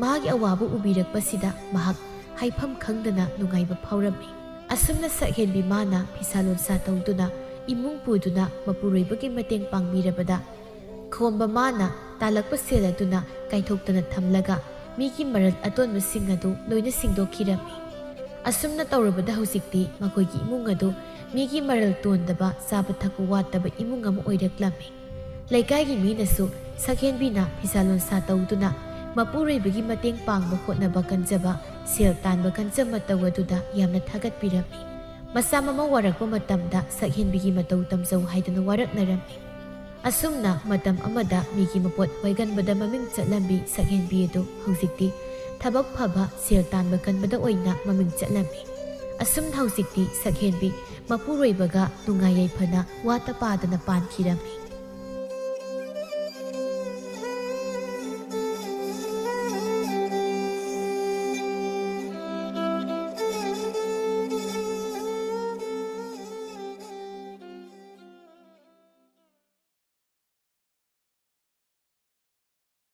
ꯃꯥꯒꯤ ꯑꯋꯥꯕ ꯎꯕꯤꯔꯛꯄꯁꯤꯗ ꯃꯍꯥꯛ ꯍꯥꯏꯐꯝ ꯈꯪꯗꯅ ꯅꯨꯡꯉꯥꯏꯕ ꯐꯥꯎꯔꯝꯃꯤ꯫ ꯑꯁꯨꯝꯅ ꯁꯛꯍꯦꯟꯕꯤ ꯃꯥꯅ ꯐꯤꯁꯥ ꯂꯣꯟꯁꯥ ꯇꯧꯗꯨꯅ ꯏꯃꯨꯡ ꯄꯨꯗꯨꯅ ꯃꯄꯨꯔꯣꯏꯕꯒꯤ ꯃꯇꯦꯡ ꯄꯥꯡꯕꯤꯔꯕꯗ, ꯈꯣꯝꯕ ꯃꯥꯅ ꯇꯥꯜꯂꯛꯄ ꯁꯦꯜ ꯑꯗꯨꯅ ꯀꯥꯏꯊꯣꯛꯇꯅ ꯊꯝꯂꯒ ꯃꯤꯒꯤ ꯃꯔꯜ ꯑꯇꯣꯟꯕꯁꯤꯡ ꯑꯗꯨ ꯂꯣꯏꯅ ꯁꯤꯡꯗꯣꯛꯈꯤꯔꯝꯃꯤ꯫ ꯑꯁꯨꯝꯅ ꯇꯧꯔꯕꯗ ꯍꯧꯖꯤꯛꯇꯤ ꯃꯈꯣꯏꯒꯤ ꯏꯃꯨꯡ ꯑꯗꯨ ꯃꯤꯒꯤ ꯃꯔꯜ ꯇꯣꯟꯗꯕ, ꯆꯥꯕ ꯊꯛꯄ ꯋꯥꯠꯇꯕ ꯏꯃꯨꯡ ꯑꯃ ꯑꯣꯏꯔꯛꯂꯝꯃꯤ꯫ ꯂꯩꯀꯥꯏꯒꯤ ꯃꯤꯅꯁꯨ ꯁꯛꯍꯦꯟꯕꯤꯅ ꯐꯤꯁꯥ ꯂꯣꯟꯁꯥ ꯇꯧꯗꯨꯅ ꯃꯄꯨꯔꯣꯏꯕꯒꯤ ꯃꯇꯦꯡ ꯄꯥꯡꯕ ꯍꯣꯠꯅꯕ ꯀꯟꯖꯕ, ꯁꯦꯜ ꯇꯥꯟꯕ ꯀꯟꯖ ꯃꯇꯧ ꯑꯗꯨꯗ ꯌꯥꯝꯅ ꯊꯥꯒꯠꯄꯤꯔꯝꯃꯤ꯫ ꯃꯆꯥ ꯃꯃꯧ ꯋꯥꯔꯛꯄ ꯃꯇꯝꯗ ꯁꯛꯍꯦꯟꯕꯤꯒꯤ ꯃꯇꯧ ꯇꯝꯖꯧ ꯍꯥꯏꯗꯨꯅ ꯋꯥꯔꯛꯅꯔꯝꯃꯤ꯫ ꯑꯁꯨꯝꯅ ꯃꯇꯝ ꯑꯃꯗ ꯃꯤꯒꯤ ꯃꯄꯣꯠ ꯍꯣꯏꯒꯟꯕꯗ ꯃꯃꯤꯡ ꯆꯠꯂꯝꯕꯤ ꯁꯛꯍꯦꯟꯕꯤ ꯑꯗꯨ ꯍꯧꯖꯤꯛꯇꯤ ꯊꯕꯛ ꯐꯕ, ꯁꯦꯜ ꯇꯥꯟꯕ ꯀꯟꯕꯗ ꯑꯣꯏꯅ ꯃꯃꯤꯡ ꯆꯠꯂꯝꯃꯤ꯫ ꯑꯁꯨꯝꯅ ꯍꯧꯖꯤꯛꯇꯤ ꯁꯛꯍꯦꯟꯕꯤ ꯃꯄꯨꯔꯣꯏꯕꯒ ꯅꯨꯡꯉꯥꯏ ꯌꯥꯏꯐꯅ ꯋꯥꯇ ꯄꯥꯗꯅ ꯄꯥꯟꯈꯤꯔꯝꯃꯤ꯫